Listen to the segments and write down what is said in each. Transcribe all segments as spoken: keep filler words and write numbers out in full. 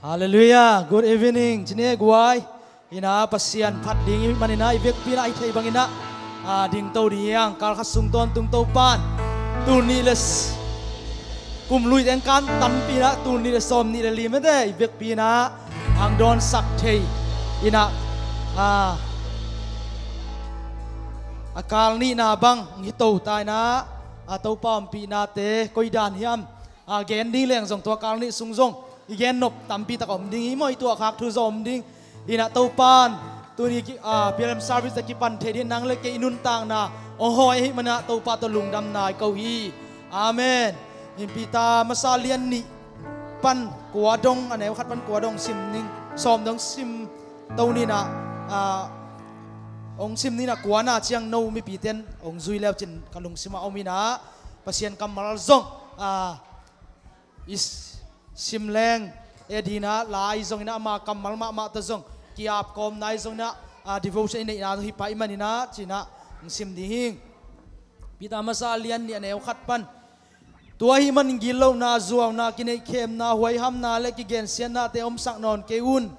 Halleluiah. Good evening. Cine guai. Ina Pasian phat ding i maninah i vekpi inah i theih banginah a dingto ding hiang. Kal khat sung tawntung Topan tul nih le s- kum lui teng kan tanpi inah tul nih le sawm nih le li mete i vekpi inah ang dawnsak thei inah a a kal nihna bang hito ta inah a Topa ompihnate koi dan hiam a gen ding leng zong tua kal nih sung zong i gen nop tampi tak a om ding hi maw, i tuahkhak thu zong om ding. Inah Topan tuni ki- a, P L M service a kipan thei ding nang le kei i nuntakna ong hawi ahih manah Topa tawh lungdamna i ko hi. Amen. In Peter masa lian nih pan kua dong a neu khat pan kua dong sim ning sawm dong sim to ninah a, ong sim ninah kuana ciang no mipiten ong zui leucin ka lungsimah om inah Pasian kammal zong a, i s- sim leng e dinah lai zonginah ama kammal mahmah tawh zong kiap kawmna i zonginah a, devotion i neihna zong hi pah i maninah cinah ong sim ding hi. Peter masa lian nih a neu khat pan Tua ahih manin gitlohna, zuauna, kineihkhemna, huaihamna le kigensiatnate omsak nawn kei un.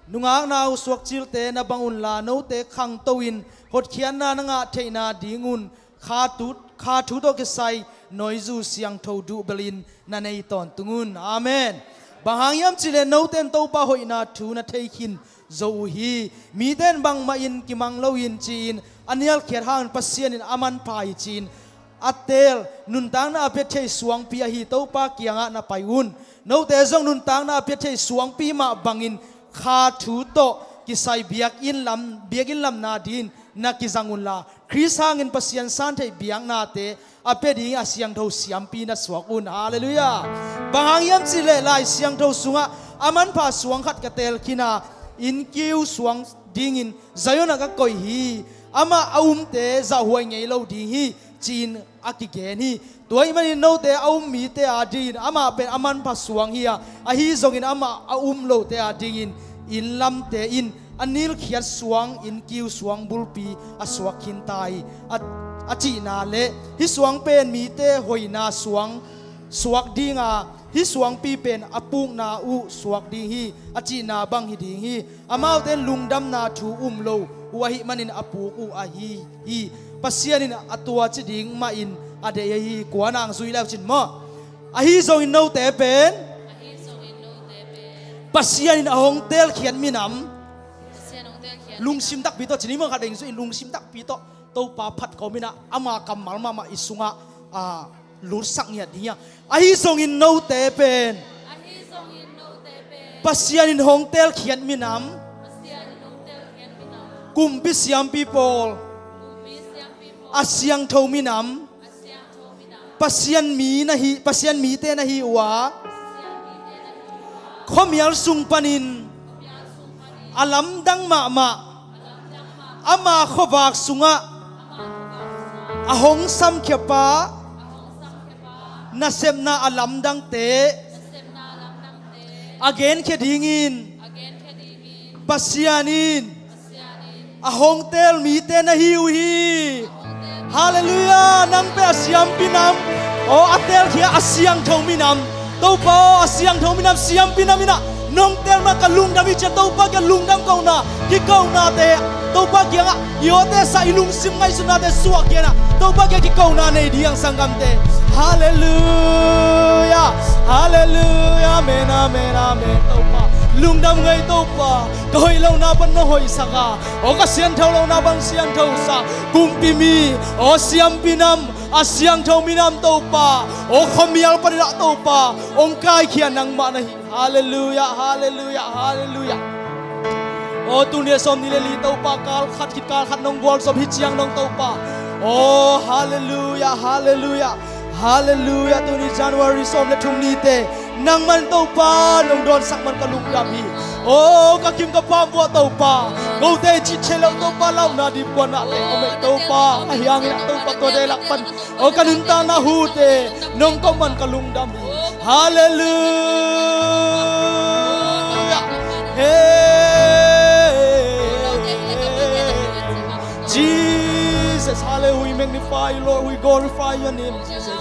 Nungakna uh suakcilte na bang unla note khangto in hotkhiatna na ngah theihna dingun kha thu, kha thu tawh kisai noizu siangtho duh belin na nei tawntung un. Amen. Bang hang hiam cihleh note in Topa hoihna thu na thei khin zo uh hi. Mite in bangmah in kimang loin ci-in a nialkhiat hangin Pasian in a manpha hi ci-in a teel nuntakna a pia thei suangpi ahi Topa kiangah na pai un. Note zong nuntakna a pia thei suangpi mah bangin kha thu tawh kisai biakinn lam, biakinn lamna dingin na kizang unla Khrist hangin Pasian santheih biaknate a pia ding a siangtho siampi na suak un. Halleluiah. Bang hang hiam cihleh Lai Siangtho sungah a manpha suang khat ka teel khin a, innkiu suang dingin Zion ah ka koih hi. Amah a umte zahhuai ngei lo ding hi, ci-in a kigen hi. Tua ahih manin note a um mite adingin amah pen a manpha suang hi a, ahi zongin amah a um lote adingin inn lamte in a nilkhiat suang, innkiu suang bulpi a suak khin ta hi, a, a cihna le hih suang pen mite hoihna suang suak ding a, hih suangpi pen a pukna uh suak ding hi, a cihna bang hi ding hi. Amaute in lungdamna thu um lo uh ahih manin a puk uh ahi hi. Pasian in a tua ci ding mahin a deih ahi hi. Kuana ang zui leucin maw? Ahi zongin note pen Pasian in a hong teelkhiat minam. Lungsim takpi tawh cin hi maw? Khat deng zui in lungsim takpi tawh Topa phat kawm inah ama kammal mahmah i sungah a, lutsak ngiat ding hi a. Ahi zongin note pen Pasian in hong teelkhiat minam, kumpi siampi pawl, a siangtho minam, Pasian mi na hi, Pasian mite na hi uh a, khuamial sung panin a lamdang mahmah, ama khuavak sungah a hong samkhiapa nasepna a lamdangte a genkhia dingin Pasian in a hong teel mite na hi uh hi. Halleluiah. Nang pen a siampi nam, aw a teelkhia a siangtho minam, Topa aw a siangtho minam, siampi nam inah nong teel mah ka lungdam hi ci-a Topa kiang lungdam kohna, kikohnate Topa kiangah i awte sa, i lungsim ngaihsutnate suahkhia inah Topa kiang kikohna nei ding hiang sanggamte. Halleluiah. Halleluiah. Amen, amen, amen. Topa lungdam ngei Topa. Ka hoih lohna pan nong hoihsak a, aw ka siangtho lohna pan siangthosak. Kumpi mi, aw siampi nam, a siangtho minam Topa, aw khuamial panin ah Topa hong kaikhia nangmah na hi. Halleluiah. Halleluiah. Halleluiah. Aw tuni a sawm nih le li Topa kal khat khit kal khat nong gualzawh hi ciang dong Topa. Aw halleluiah. Halleluiah. Halleluiah. Tuni January sawm le thum nite nangman Topa nong dawnsak man ka lungdam hi. Aw ka kim ka pam buah Topa, kote cih thei lo Topa, launa dipkuana leng om ei Topa. Ahi hangin ah Topa tua de lak pan aw ka nuntakna hute nong kawm man ka lungdam hi. Halleluiah. Hey Jesus, hallelujah, we magnify you, Lord, we glorify your name, Jesus.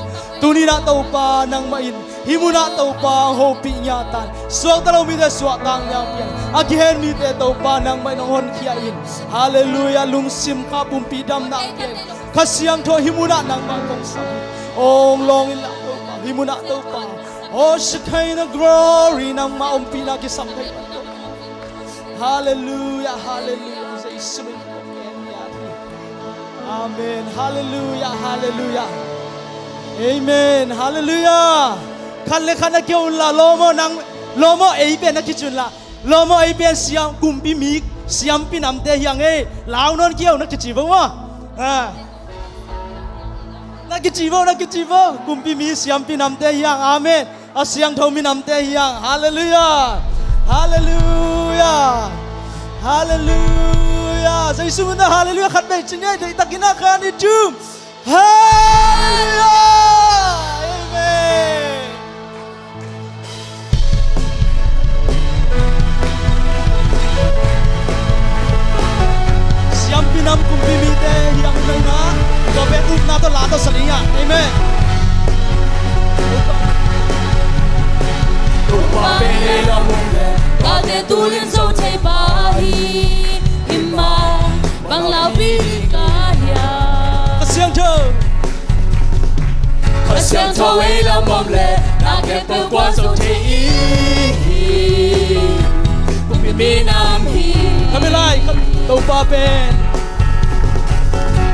Tuni-in ah Topa nangmah in hih munah Topa hong hopih ngiat tan, suakta lo mite suahtak ngiat pian, a kihen mite Topa nangmah in hong honkhia in. Halleluiah. Lungsim kha pumpi damna pian, Kha Siangtho hih munah nangmah kong sam hi. Hong lawng inla Topa, hih munah Topa, oh, Shekinah glory nangmah ompihna kisam thei pan Topa. Halleluiah, halleluiah. Jesu min kong ngen ngiat hi. Amen. Halleluiah, halleluiah. Amen. Halleluiah. Khat le khat na kiho unla, lawm aw, nang lawm aw, ei pen na kici unla. Lawm aw, ei pen siam, kumpi mi, siampi namte hi hang ei. Lau nawn kiho na kici vo maw. Ah. Na kici vo, na kici vo. Kumpi mi, siampi namte hi hang. Amen. A siangtho minamte hi hang. Halleluiah. Halleluiah. Halleluiah. Jesu min ah halleluiah khat vei ci ni ei, deihtakin ah khan i tum. Halleluiah. Amen. Siampi nam kumpi mite hi hang uh, na ina tua pen upna tawh la tawh sa ding hi hang. Amen. Topa pen ei lam om leh, kalte tul in zo thei pa hi. Hih mah bang laupi ding ka hiam? Kha Siangtho. Kha Siangtho ei lam om leh, na khempeuh gualzo thei hi. Kumpi minam hi. Kha mi lai, kha Topa pen.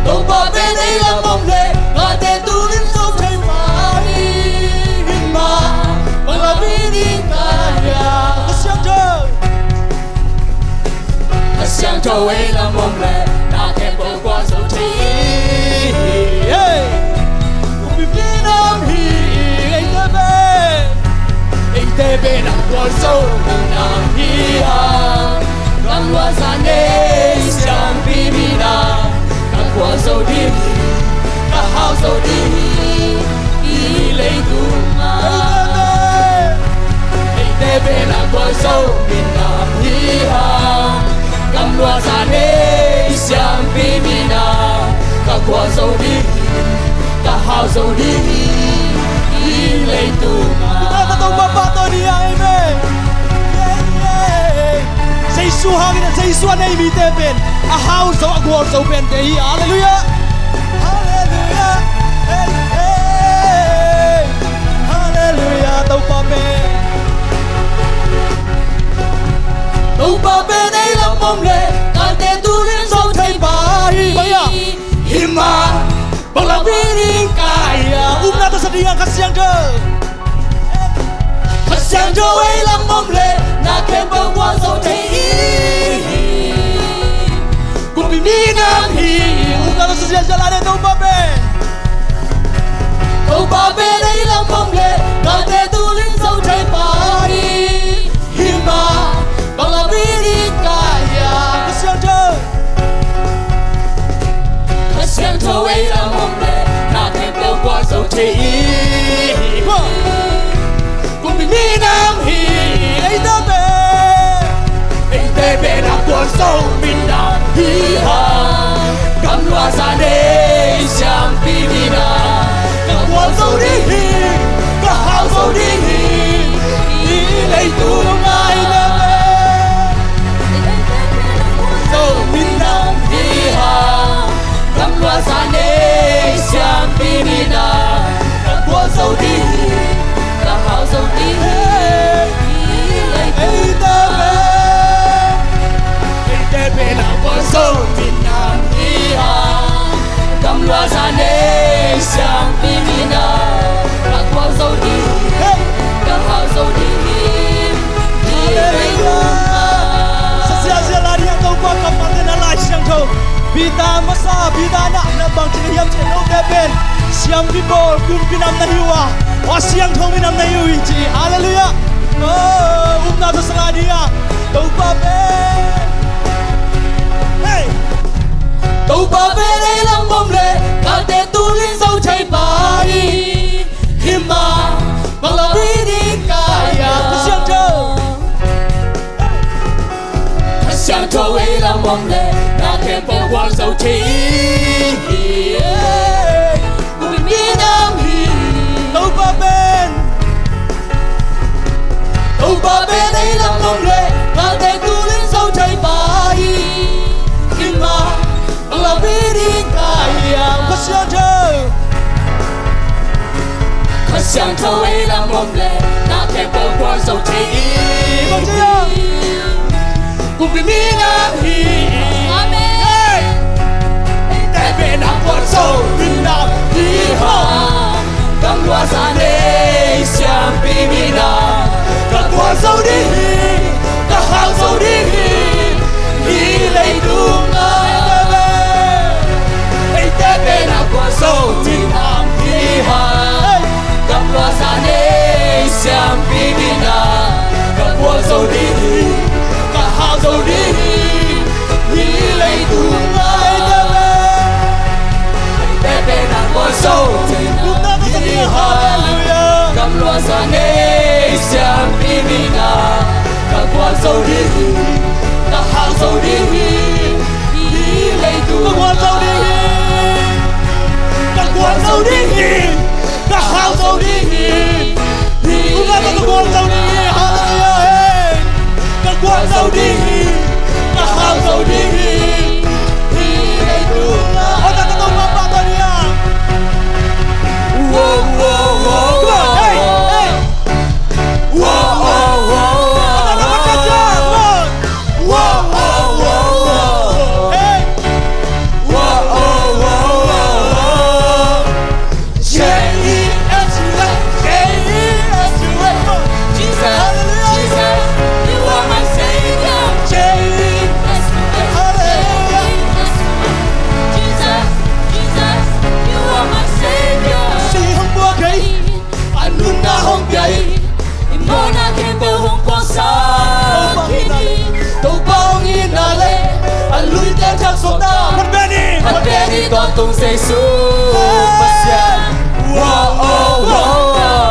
Topa pen ei lam om leh, kalte tul in zo thei pa hi. Hih mah bang laupi ding ka hiam? Kha Siangtho. Kha Siangtho ei lam om leh, na khempeuh gualzo thei hi. Hey! Kumpi minam hi, eite pen. Eite pen a gualzo minam hi hang. Gamluah za nei siampi minam. Ka gualzo ding hi, ka hauzo ding hi, hih leitung ah. Eite pen a gualzo minam hi hang. Gamluah za nei siampi minam. Ka gualzo ding hi, ka hauzo ding hi, hih leitung ah. Tua ka tawh pahpah tawh ni a, amen. Jesu hangin, Jesu a nei mite pen a hauzo, a gualzo pente hi. Halleluiah. Halleluiah. Hey, hey. Halleluiah. Topa pen. Topa pen ei lam om leh, kalte tul in zo thei pa hi. Hih mah bang laupi ding ka hiam? Upna tawh sa ding a, Kha Siangtho. Kha Siangtho ei lam om leh, na khempeuh gualzo thei hi. Kumpi minam hi. Upna tawh sa ziahziah lai ni, Topa pen. Topa pen ei lam om leh, kalte tul in zo thei pa hi. Hih mah bang laupi ding ka hiam? Kha Siangtho. Kha Siangtho ei lam om leh, na khempeuh gualzo thei hi. Kumpi minam hi, eite pen. Eite pen a gualzo minam hi hang. Gamluah za nei siampi minam. Ka gualzo ding hi, ka hauzo ding hi, hih leitung ah. Eite pen a gualzo minam hi hang. Gamluah za nei siampi minam. Ka gualzo ding hi, ka hauzo ding hi, hih leitung ah. Eite pen, eite pen a gualzo minam hi hang. Gamluah za nei siampi minam. Ka gualzo ding hi, ka hauzo ding hi, hih leitung ah. Sa ziahziah lai ni a, Topa kammalte na Lai Siangtho. Peter masa, Peter na, na bangci na hiam cih leh, note pen siampi pawl, kumpi nam na hi uh a, a siangtho minam na hi uh hi ci. Halleluiah. Oh, upna tawh sa lai ni a. Topa pen. Hey. Topa pen ei lam om leh, kalte tul in zo thei pa hi. Hih mah bang laupi ding ka hiam? Kha Siangtho. Kha Siangtho ei lam om leh, na khempeuh gualzo thei hi. Kumpi minam hi. Siangtho ei lam om le na khempeuh gualzo thei hi. Kumpi minam hi. Amen. Eite pen a gualzo minam hi hang. Gamluah zah nei siampi minam ka gualzo ding hi. Ka hauzo ding hi. Hih leitung ah eite pen a gualzo minam hi hang. Gamluah zah nei siampi minam ka gualzo ding hi. Ka hauzo ding hi. Hih leitung ah eite pen a gualzo minam hi hang. Gamluah zah nei siampi minam ka gualzo ding hi. Ka hauzo ding hi. Hih leitung ka gualzo ding hi. Ka gualzo ding hi. Ka hauzo ding hi. Hih leitung ka gualzo ding hi. Hallelujah. Hey. Ka gualzo ding hi. Ka hauzo ding hi. Hih leitung ah. Hong tang ka tong ma pa to dia. Whoa, whoa, whoa. Come on. Hey, hey. Whoa, whoa, whoa, whoa. Whoa, whoa, whoa, whoa. Hey. Whoa, whoa, whoa, whoa, whoa. J E S U S, J E S U S. Jesus, hallelujah. Jesus, you are my Savior. J E S U S, hallelujah. Jesus, Jesus, you are my Savior. Sing hong buak ei. A nunna hong pia in, i mawhna khempeuh hong puaksak khin in. Topa hong itna le a luite thak suak ta. Phat pen ni, phat pen ni, tawntung Jesu Pasian. Whoa, oh, whoa, whoa.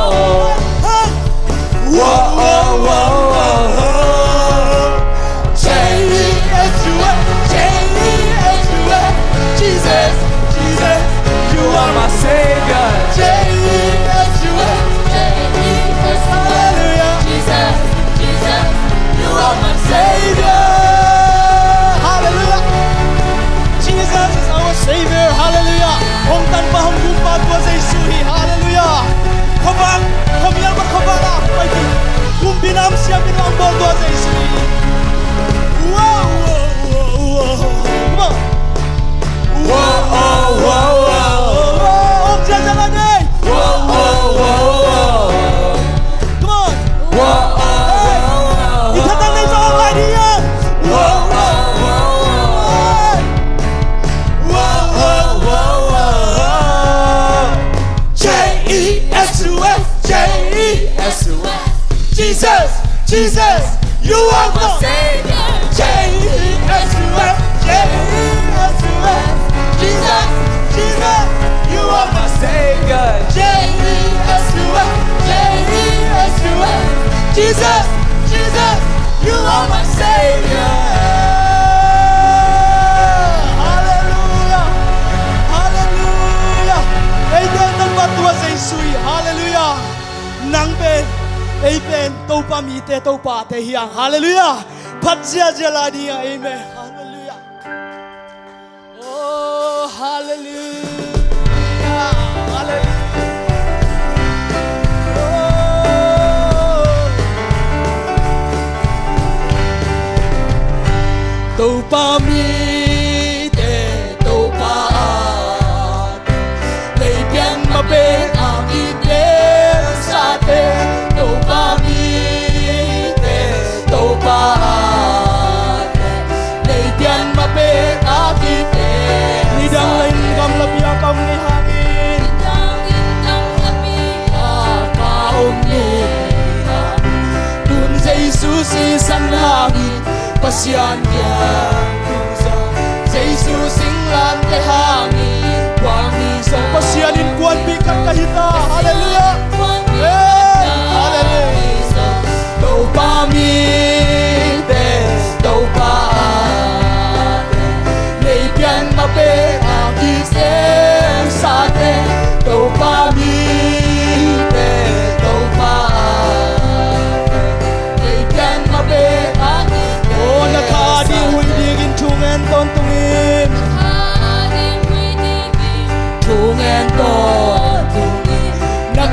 Whoa, oh, whoa, whoa, whoa. J E S U S, J E S U S. Jesus, Jesus, you are my Savior. J E S U S, J E S U S. Hallelujah. Jesus, Jesus, you are my Savior. Hallelujah. Jesus is our Savior. Hallelujah. Hong tanpa, hong gumpa tua Jesu hi. Hallelujah. Khuavak, khuamial bang khuavak ah pai ding. Kumpi nam siam in lang bawl tua Jesu hi. Whoa, whoa, whoa, whoa. Come on. Whoa, oh, whoa, whoa, whoa. Hong cian cian lai ni. Whoa, whoa, whoa, whoa. Come on. Whoa, whoa, whoa, whoa. Hey. I khatang nei zong lai ni. Whoa, whoa, whoa, whoa. Hey. Whoa, whoa, whoa, whoa. J E S U S, J E S U S. Jesus, Jesus, you are my Savior. J E S U S, J E S U S. Jesus, Jesus, you are my Savior. J E S U S, J E S U S. Jesus, Jesus, you are my Savior. Hallelujah. Hallelujah. Eite Topa tua Jesu hi. Hallelujah. Nang pen, ei pen Topa mite, Topa te hi hang. Hallelujah. Phat ziazia lai ding a, amen. Hallelujah. Oh, hallelujah. Hallelujah. Oh. Topa mite, Topa a Leipian ma pek a kitengsate, Topa mite, Topa ate. Leipian ma pek a kitengsate. Nidang leng gamlapi a ka om ni hangin. Nidang leng gamlapi a ka om ni hangin. Tun Jesu sisan hangin. Pasian kiang tung zong, Jesu singlamteh hangin kuang ni zong. Pasian innkuanpih khat ka hi ta. Hallelujah. Amen. Hallelujah. Topa mite, Topa ate. Leipian ma pek a kitengsate, Topa mite, Topa ate. Leipian ma pek a kitengsate. Oh, na kha ding huih dingin thungen tawntungin. Na kha ding huih dingin thungen tawntungin. Na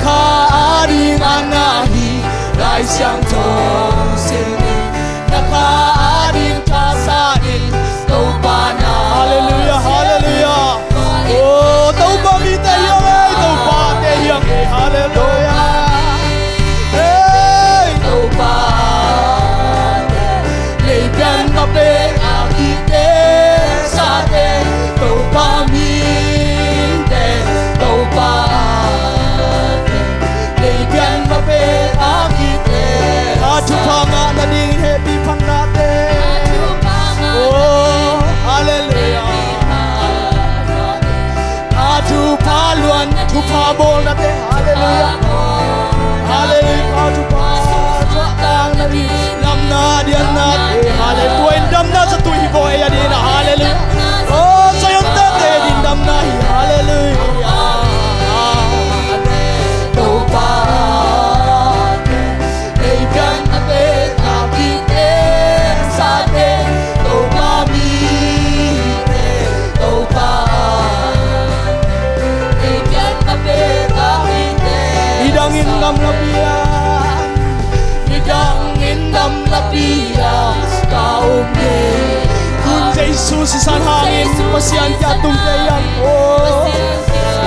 Jesu sisan hangin Pasian kiang tungte hiam? Oh,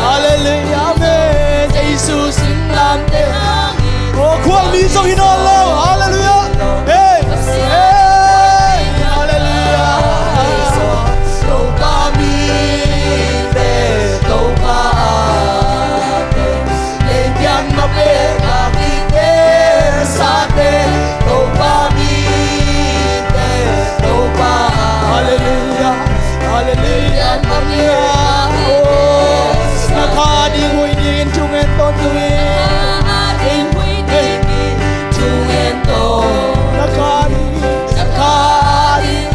halleluiah, amen. Jesu singlamteh. Oh, khualmi zong hi nawn lo. Halleluiah. Hey, hey, halleluiah. Topa mite, Topa ate, leipian mapek a kitersate, Topa mite, Topa. Halleluiah, halleluiah, halleluiah. Oh, na kha ding huih dingin thungen tawntung in. Na kha ding, na kha ding.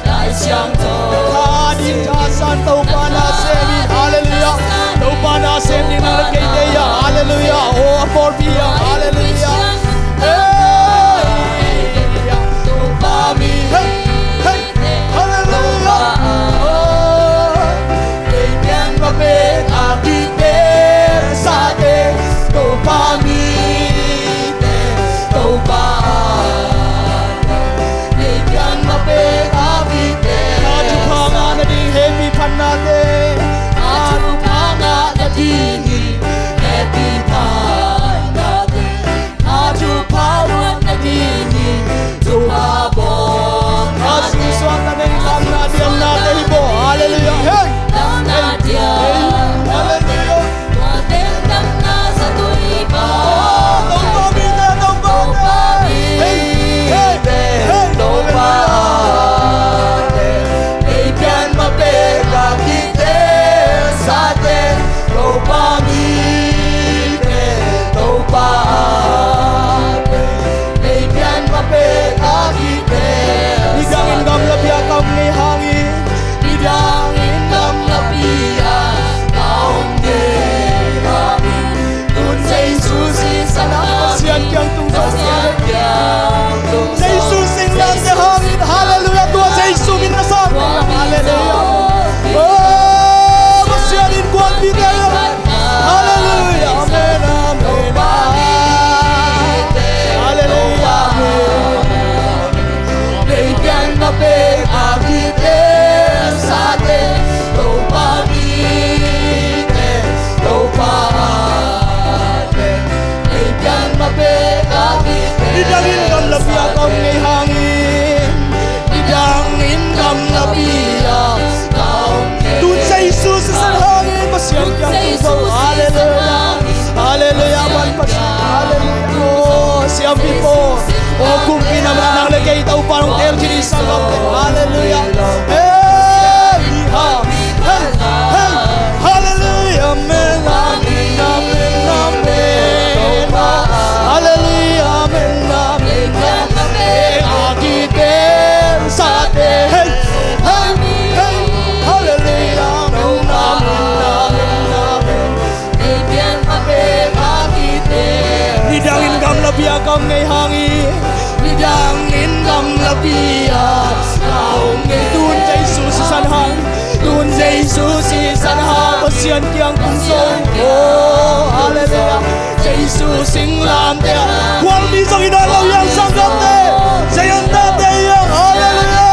Lai Siangtho. Kha ding thasan Topa na sem in. Halleluiah. Topa na sem ding nang le keite ia. Halleluiah. Oh, a pawlpi ia. Halleluiah. Hey. Topa mi. Hey. Hey. Halleluiah. Oh. Leipian mapek a kitersate, Topa mite, Topa ate. Leipian mapek a kitersate. Tha thupha ngah nading hehpih phatnate. Tha thupha ngah nading hehpih phatnate. Tha thupha luat nading in thupha bawl. Tha sungsuak nading damna diamnate hi baw. Halleluiah. Hey. Damna diam. Hey. Halleluiah. Tua teng damna zatui pa. Oh, Topa mite, Topa mite. Hey. Hey. Hey. Topa. Halleluiah. Leipian mapek a kitersate, Topa mite, Topa ate, leipian mapek a kitersate. Nidangin gamlapi-ah ka om ngei hangin. Nidangin gamlapi-ah ka om ngei hangin. Tun Jesu sisan hang. Pasian kiang tung zo. Pasian kiang tung zo. Jesu singlamteh hangin. Halleluiah. Tua Jesu min a sang. Halleluiah. Oh, Pasian innkuanpihte. Halleluiah. Amen. Amen. Halleluiah. Amen. Leipian mapek a kitersate, Topa mite, Topa ate, leipian mapek a kitersate. Nidangin gamlapi-ah ka om ngei hangin. Nidangin gamlapi-ah ka om ngei. Tun Jesu sisan hangin Pasian kiang tung zo. Halleluiah. Halleluiah, man Pasian. Halleluiah. Oh, siampi pawl. Oh, kumpi nam nang le kei Topa nong teel khin i sanggamte. Halleluiah. Hey, ha. Hey, hey. Halleluiah. Amen, amen, amen, amen. Halleluiah. Amen, amen, amen. Hey, hey, hey. Halleluiah. Amen, amen, amen, amen. Nidangin gamlapi-ah ka om ngei hangin. Nidangin gamlapi-ah ka om ngei. Tun Jesu sisan hang. Tun Jesu sisan hang. Pasian kiang tung zo. Oh, halleluiah. Jesu singlamteh ah. Khualmi zong hi nawn lo ia sanggamte. Zion tate ia. Halleluiah.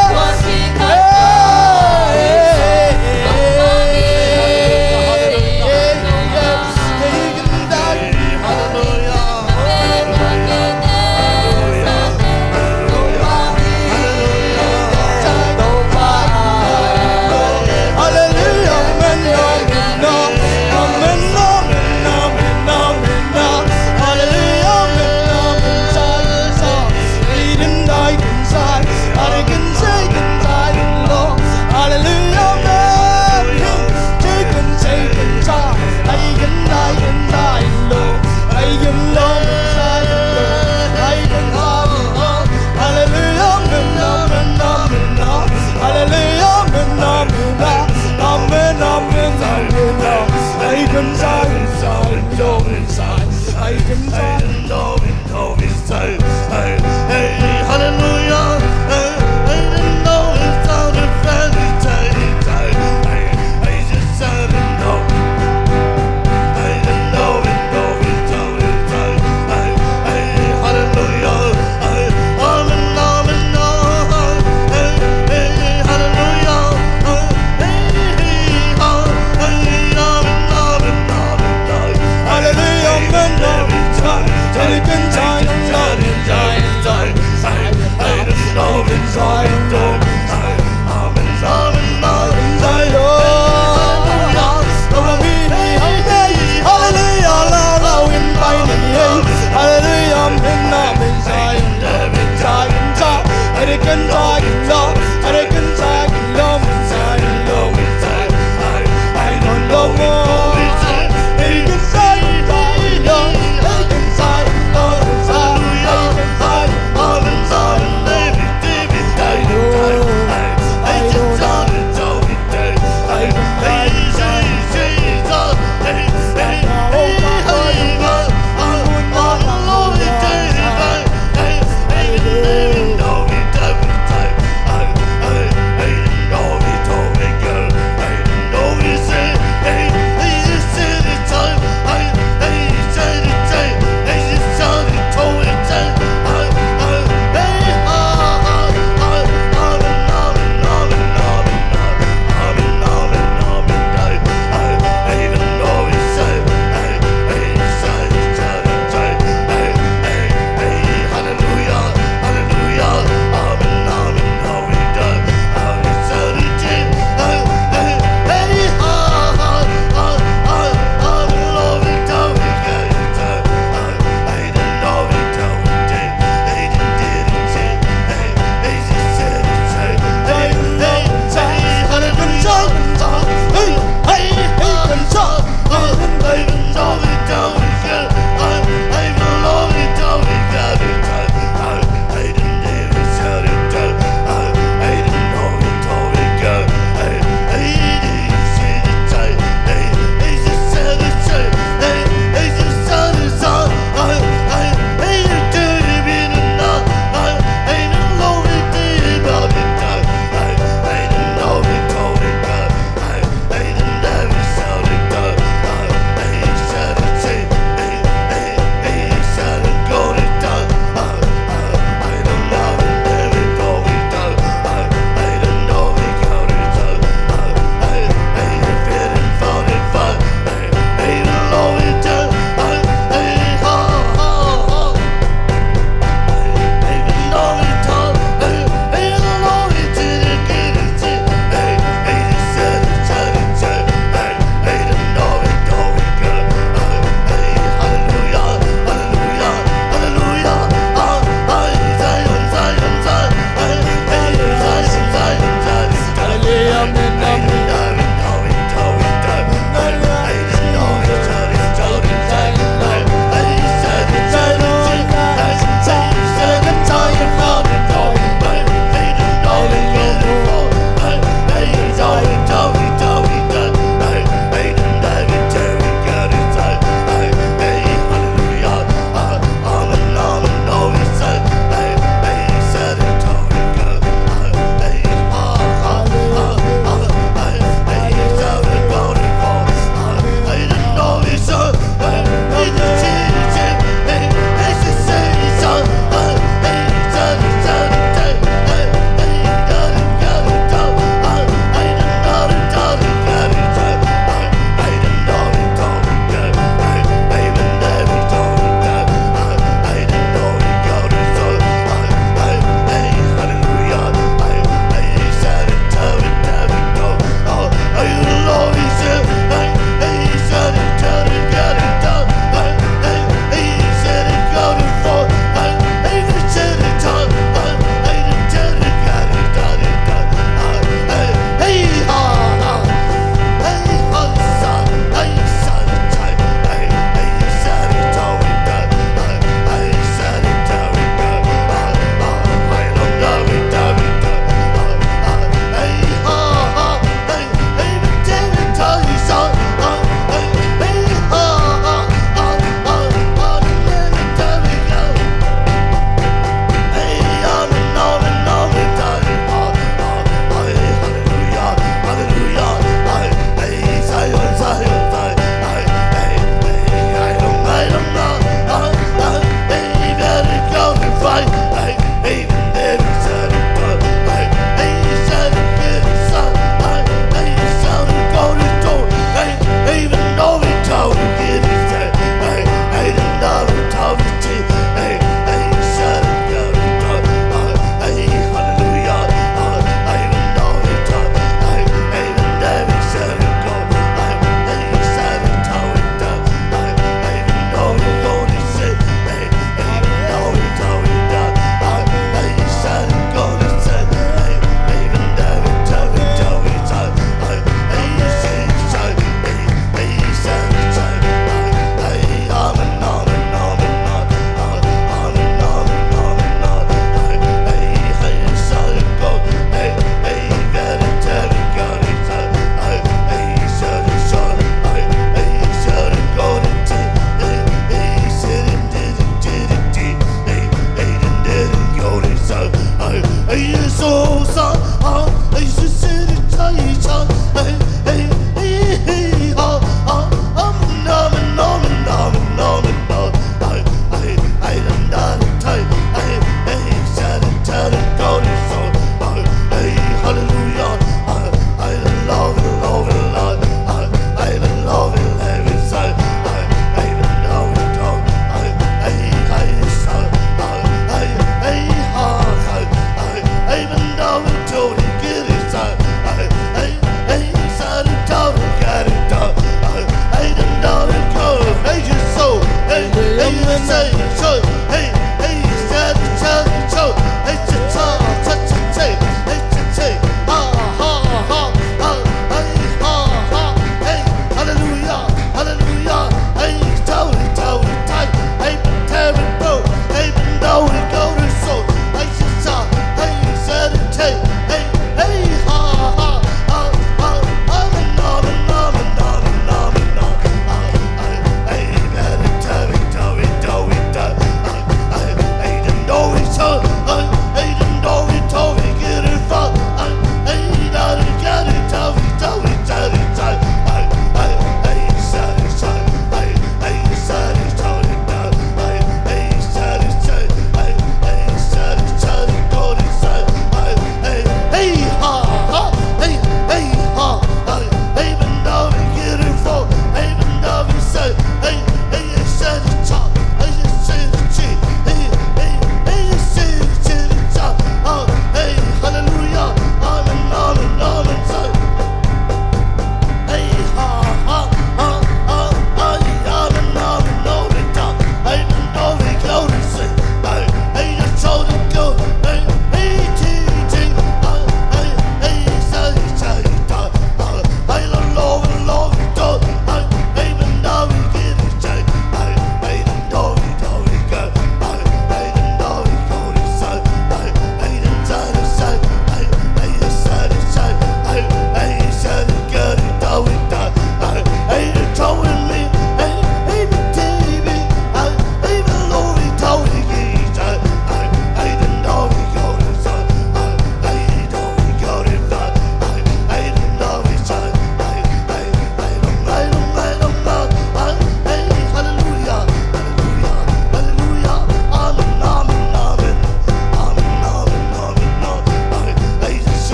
Say, say, hey, hey, say, say, say, hey, say, say, say, say, hey, say, say, ha, ha, ha, ha, hey, ha, ha, hey, hallelujah, hallelujah, hey, toe, toe, toe, hey, terrible, hey, no, we go to soul, hey, say, say, hey, say, say, hey, hey, ha, ha, ha, ha, ha, no, no, no, no, no, no, no, hey, hey, hey, hey, terrible, terrible, terrible,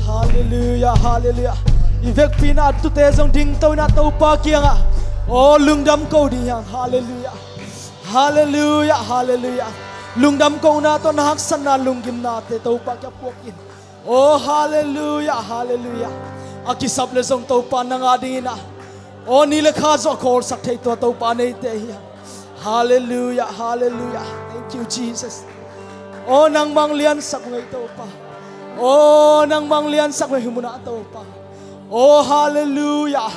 Halleluiah, halleluiah. I vekpi-in a tute zong dingto in a Topa kiangah aw lungdam ko ding hi hang. Halleluiah. Halleluiah, halleluiah. Lungdam kohna tawh na haksatna lunggimnate Topa kiang puak in. Aw halleluiah, halleluiah. A kisap le zong Topa nang a dingin ah aw ni le kha zong a khawlsak thei tua Topa neite hi hang. Halleluiah, halleluiah. Thank you Jesus. Aw nangmah hong liansak uh hi Topa. Aw nangmah hong liansak uh hi hih munah Topa. Aw halleluiah.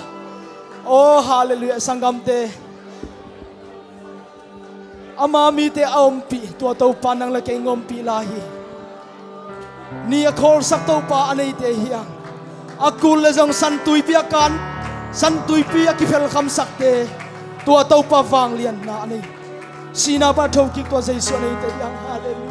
Aw halleluiah. Sanggamte, ama mite a ompih tua Topa nang le kei hong ompih lai hi. Ni a khawlsak Topa a neite hi hang. A kul le zong San Tuipi a kan, San Tuipi a kiphelkhamsakte tua Topa vanglianna a nei. Sihna pan thokik tua Jesu a neite hi hang. Halleluiah.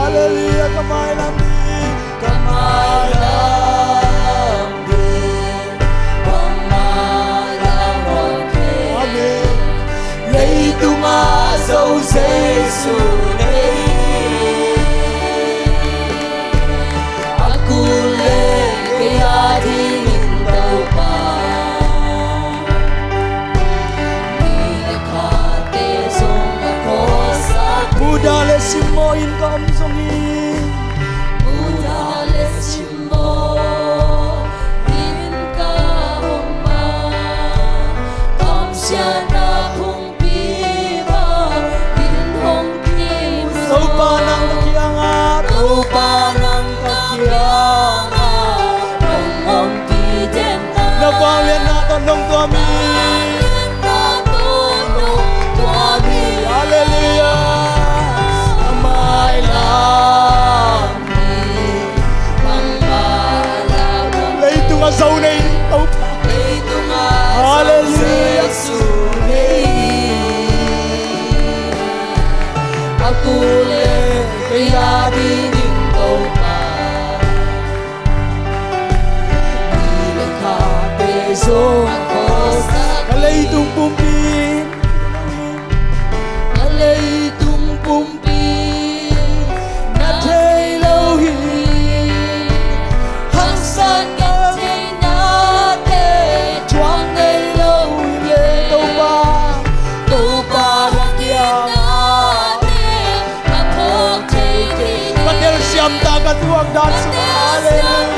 Halleluiah, ka mailam ding. Ka mailam ding. Amen. Leitungah Zo Jesu nei. A kul le kei a dingin Topa. Ni le khate zong a khawlsak. Buddha le Simmo in ka om zongin. Buddha le Simmo in ka om a. Kamsiatna phung Topa nang ka kiangah, Topa nang ka kiangah, nong ompih den na vangliatna tawh nong tuam hi. Halleluiah. A mailam Leitung a Zo nei Topa. Halleluiah. A kul le kei a dingin Topa. Ni le khate zong ka leitung pumpi. Ka leitung pumpi. Na thei lo hi. Haksatna theina te thuak ngei lo hi le Topa. Topa hong kiangah na phawk thei ding. Ka telsiam ta ka thuak dan sungah. Halleluiah.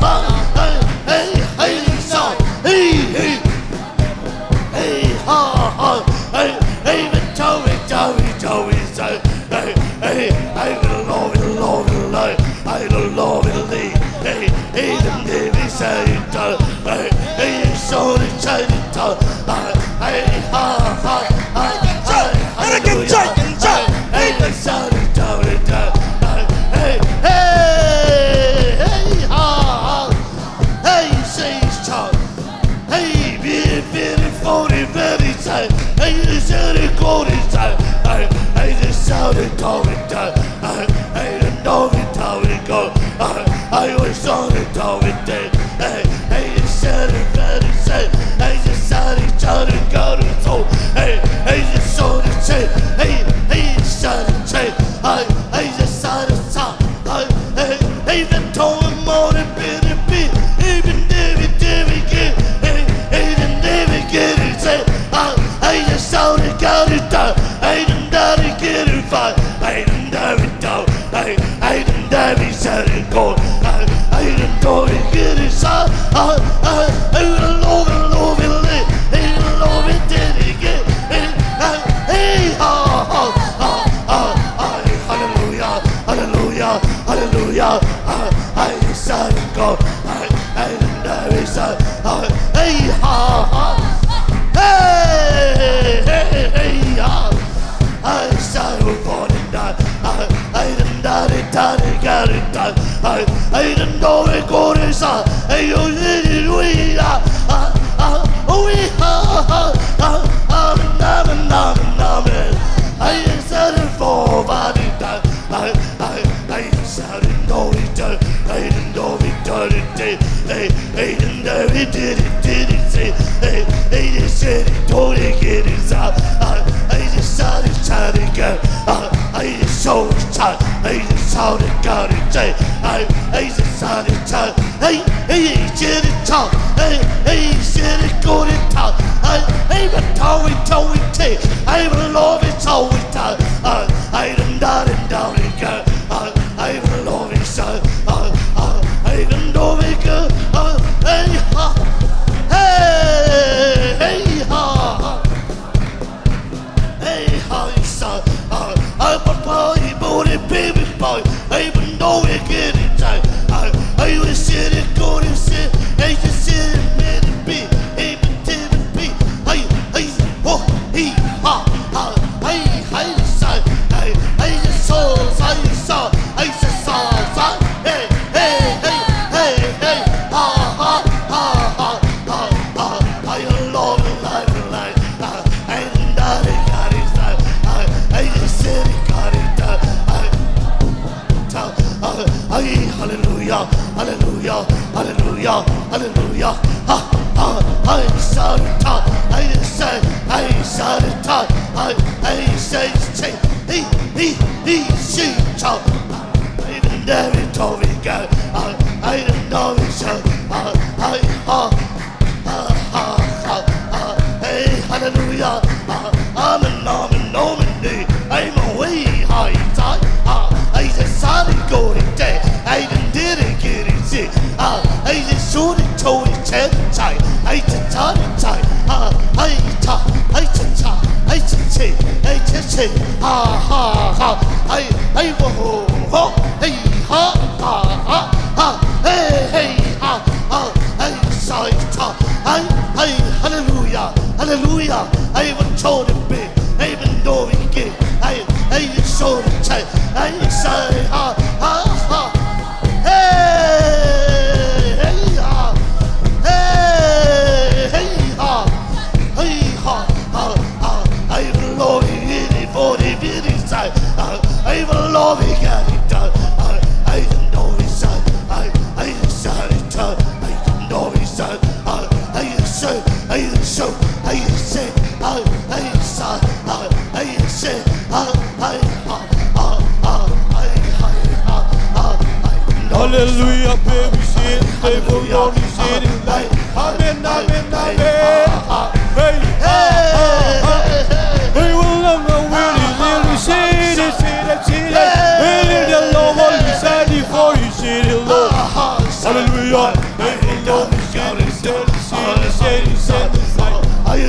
Hey, hey, hey, so, hey, hey. Hey, ha, ha, hey, hey, but Joey, Joey, Joey, so, hey, hey, hey, the Lord, the Lord, the Lord, hey, the Lord, the Lord, hey, hey, the Navy say, hey, hey, Hallelujah, hallelujah, hallelujah. Hallelujah, hallelujah, hallelujah, hallelujah. Ha, ha, ha, sa, ta, ha, sa, ha, sa, ta, ha, ha, sa, sa, hi, hi, hi, si, ta. Ha, ha, ha, ha, ha, ha, ha, ha, ha. Hey, hallelujah. Amen, amen, amen. Hey, mo, hey, hi, tai. Hey, the sun is going down. Hey, the little kid is sick. Hey, the sun is going down. Hey, the sun is down. Hey, ta, hey, ta, ta, hey, ta, ta, hey, ta, ta. Ha, ha, ha. Hey, hey, wo, ho, ho. Hey, ha, ha, ha, ha. Hey, hey, ha, ha. Hey, sai, ta. Hey, hey, hallelujah, hallelujah. Hey, wo, cho, de, be. Hey, ben, do, we, ke. Hey, hey, so, de, che. Hey, sai, ha, ha, ha. Hey, hey, ha. Hey, hey, ha. Hey, ha, ha, ha. Hey, wo, lo, we, we, de, fo, de, be, de, sai. Ha, hey, wo, lo, we, ga, de, da. Ha, hey, do, we, sai. Hey, hey, sai, de, ta. Hey, do, we, sai. Hallelujah, baby, say it, they will only say it. Amen, amen, amen. Hey, hey, hey, hey, hey. They will only say it, say it, say it. Hey, the Lord will be sad for you, say the Lord. Hallelujah. Hey, the Lord is good, is good, is good, is good, is good. Hey,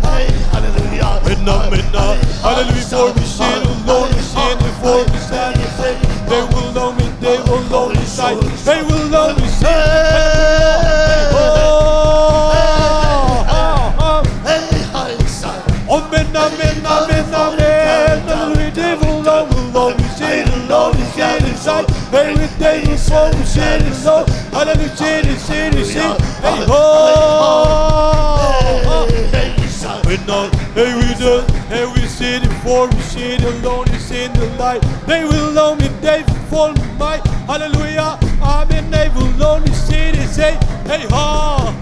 hey, hallelujah. Amen, amen. Hallelujah, for me, say the Lord is here, for me, say the Lord. They will know me, they will know me, say, they will know me, say, oh.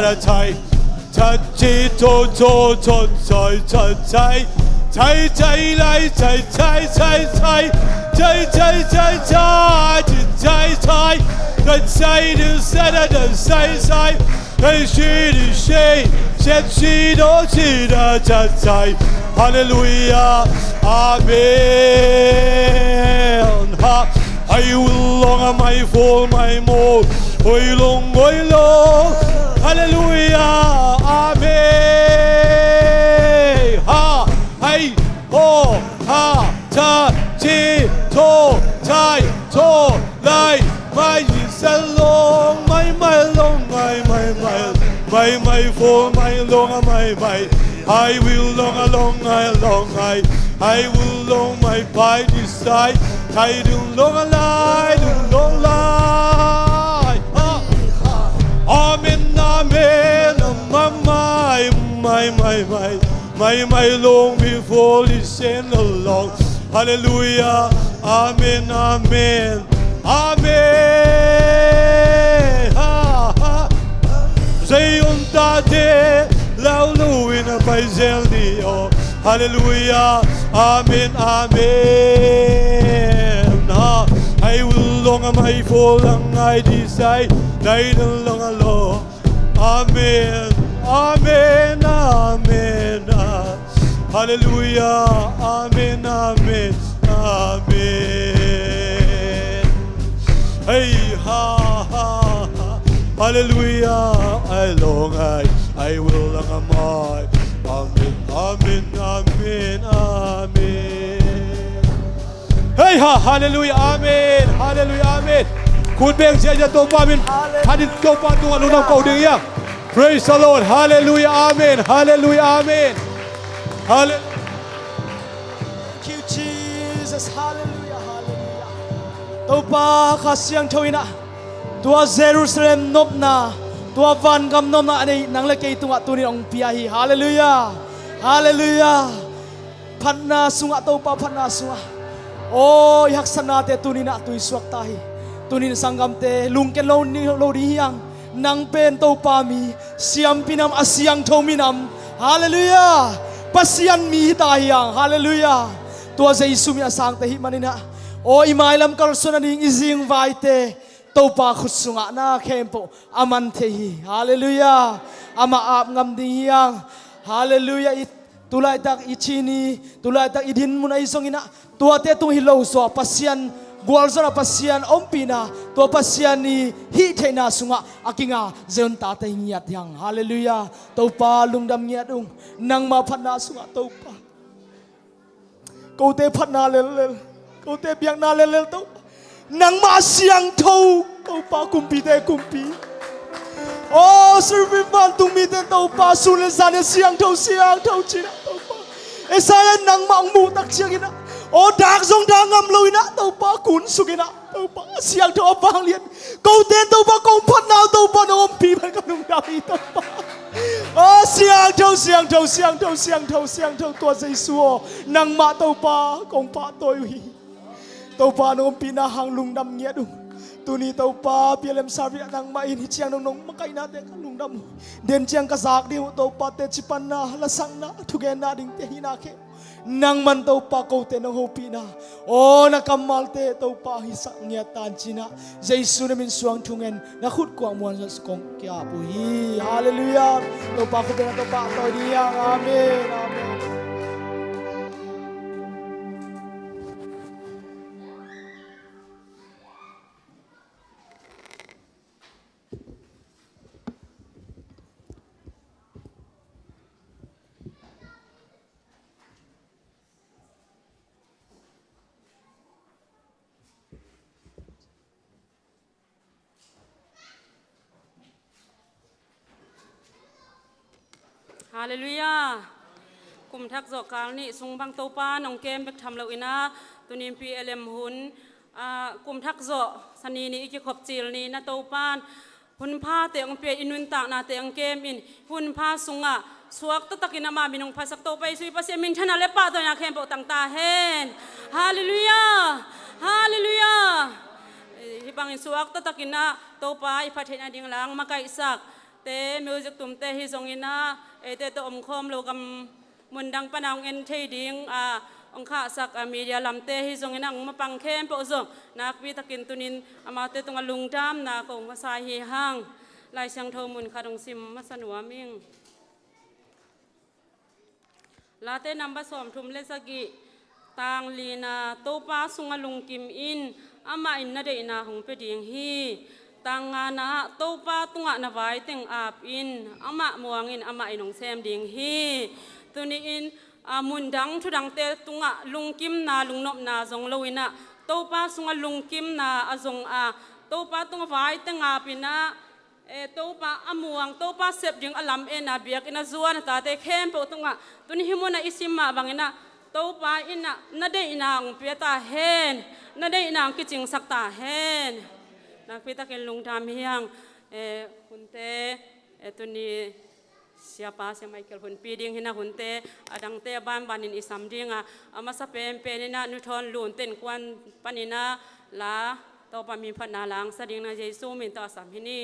da da tai. Cha chi to to to tai cha tai. Tai tai lai tai tai tai tai. Tai tai tai tai chi tai tai. Tai tai di sa da da sai sai. Hey, shi di shi. Set shi do chi da cha tai. Hallelujah. Amen. Ha. Ai ul long a mai fol mai mo. Oi long oi long. Hallelujah. Amen. Ha. Hai ho ha ta ti to tai to lai mai sa long mai mai long mai mai mai mai fol mai long a mai mai. Ai ul long a long ai long ai. Ai ul long mai pai di sai. Tai dung long a lai dung long lai. Ha. Amen amen. Mai mai mai mai. Mai mai long before listen along. Hallelujah. Amen amen. Amen. Ha ha. Zion tate lau lu in a pai zel ni o. Hallelujah. Amen amen. Ha. Ai ul long a mai fol a ngai di sai. Dai dun long a long. Amen. Amen amen. Hallelujah. Amen amen. Amen. Hey ha ha ha. Hallelujah. Ai long ai. Ai ul long a mai. Amen. Amen amen. Amen. Hey ha. Hallelujah. Amen. Hallelujah. Amen. Khut beng ziahziah Topa min. Hallelujah. Hanin Topa tungah lungdam ko ding hi hang. Praise the Lord. Hallelujah. Amen. Hallelujah. Amen. Hallelujah. Thank you, Jesus. Hallelujah. Hallelujah. Topa Kha Siangtho in ah tua Jerusalem nopna, tua vangam nopna a nei nang le kei tungah tunin hong pia hi. Hallelujah. Hallelujah. Phatna sungah, Topa phatna sungah, aw, i haksatnate tuninah tuisuak ta hi. Tunin sanggamte lungken lo ni lo ding hi hang. Nang pen Topa mi siampi nam, a siangtho mi nam. Halleluiah. Pasian mi hi ta hi hang. Halleluiah. Tua Jesu min a sangte hih manin ah, aw i mailam kalsuan a ding i zingvaite Topa khut sungah na khempeuh a man thei hi. Halleluiah. Amah ap ngam ding hi hang. Halleluiah. I tulaitak i chin i, tulaitak i dinmun ahi zongin ah, tuate tung hi lo suah Pasian gualzawhna, Pasian ompihna, tua Pasian i hih theihna sungah a kinga Zion tate hi ngiat hi hang. Halleluiah. Topa lungdam ngiat ung. Nangmah phatna sungah Topa, kote phatna lellel, kote biakna lellel Topa, nangmah a siangtho Topa, kumpite kumpi. Aw, serve vantung mite Topa, sun le zan in siangtho, siangtho ci-in ah Topa, Isaiah in nangmah hong muh tak ciangin ah, aw, dak zong dak ngam lo-in ah Topa, kunsuk in ah Topa, a siangtho a vanglian, kote Topa kong phatna uh Topa nong ompih man ka lungdam hi Topa. Aw, siangtho, siangtho, siangtho, siangtho, siangtho tua Jesu aw, nangmah Topa kong pahtawi uh hi. Topa nong ompihna hang lungdam ngiat ung. Tuni Topa P L M service ah nangmah in hih ciang dong nong makaihnate ka lungdam uh. Den ciang ka zak ding uh Topa, teci panna, lasakna, thugenna dingte hihna khempeuh nangman Topa kote nong hopihna, aw, na kammalte Topa hisak ngiat ta in ci-in ah, Jesu na min suang thungen, na khut kuang muan zong kong ki-ap uh hi. Halleluiah. Topa khut bengah Topa tawi ding hi hang. Amen. Amen. Halleluiah. Kum thak zawh kal nih sung bang Topa nong kem bek tham loin ah, tunin P L M hun, ah, kum thak zawh sani nih i kikhop cil ni-in ah Topa in hun phate hong pia, i nuntaknate hong kem in, hun pha sungah suak taktakin amah min hong phasak Topa Jesu i Pasian minthanna le pahtawina khempeuh tang ta hen. Halleluiah. Halleluiah. Hih bangin suak taktakin ah Topa i phattheihna ding la hong makaihsakte, music tumte hi zongin ah, eite tawh omkhawm lo gam mundang pana hong en thei ding a hong khahsak a media lamte hi zongin ah, hong mapang khempeuh zong nakpi takin tunin amaute tungah lungdamna kong masa hi hang. Lai Siangtho mun khat hong sim masa nuam ing. Late number sawmthum le sagih, tang lina, Topa sungah lungkim in, amah in na deihna hong pia ding hi. Tang ngana ah, Topa tungah na vai teng ap in, amah muang in, amah in hong sem ding hi. Tuni-in, a, mundang thudangte tungah lungkimna, lungnopna zong loin ah, Topa sungah lungkimna a zong a, Topa tungah vai teng ap in ah, e, Topa a muang, Topa sep ding a lamen a, biakinn a zuan a tate khempeuh tungah tuni hih munah i sim mah bangin ah, Topa in ah na deihna hong pia ta hen, na deihna hong kicingsak ta hen. Nakpi takin lungdam hi hang. E, hunte, e, tuni Siapa, Sia Michael hunpi ding hi-in ah, hunte a dangte a banbanin i sam ding a, a masa penpen in ah Nu Thawn Lunte innkuan panin ah la, Topa min phatna la hong sa ding in ah Jesu min tawh a sam hi ni.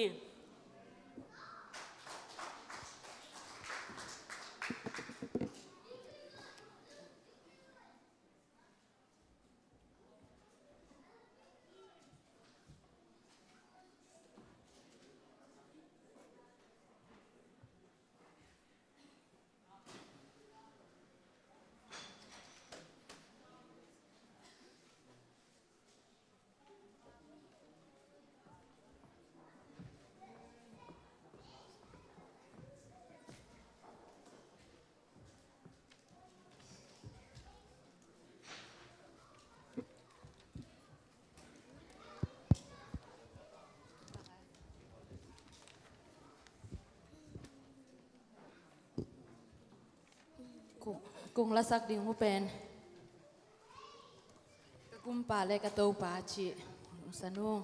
Kong, kong lasak ding uh pen, ka Kumpa le ka Topa cih, Nung Sa Nung.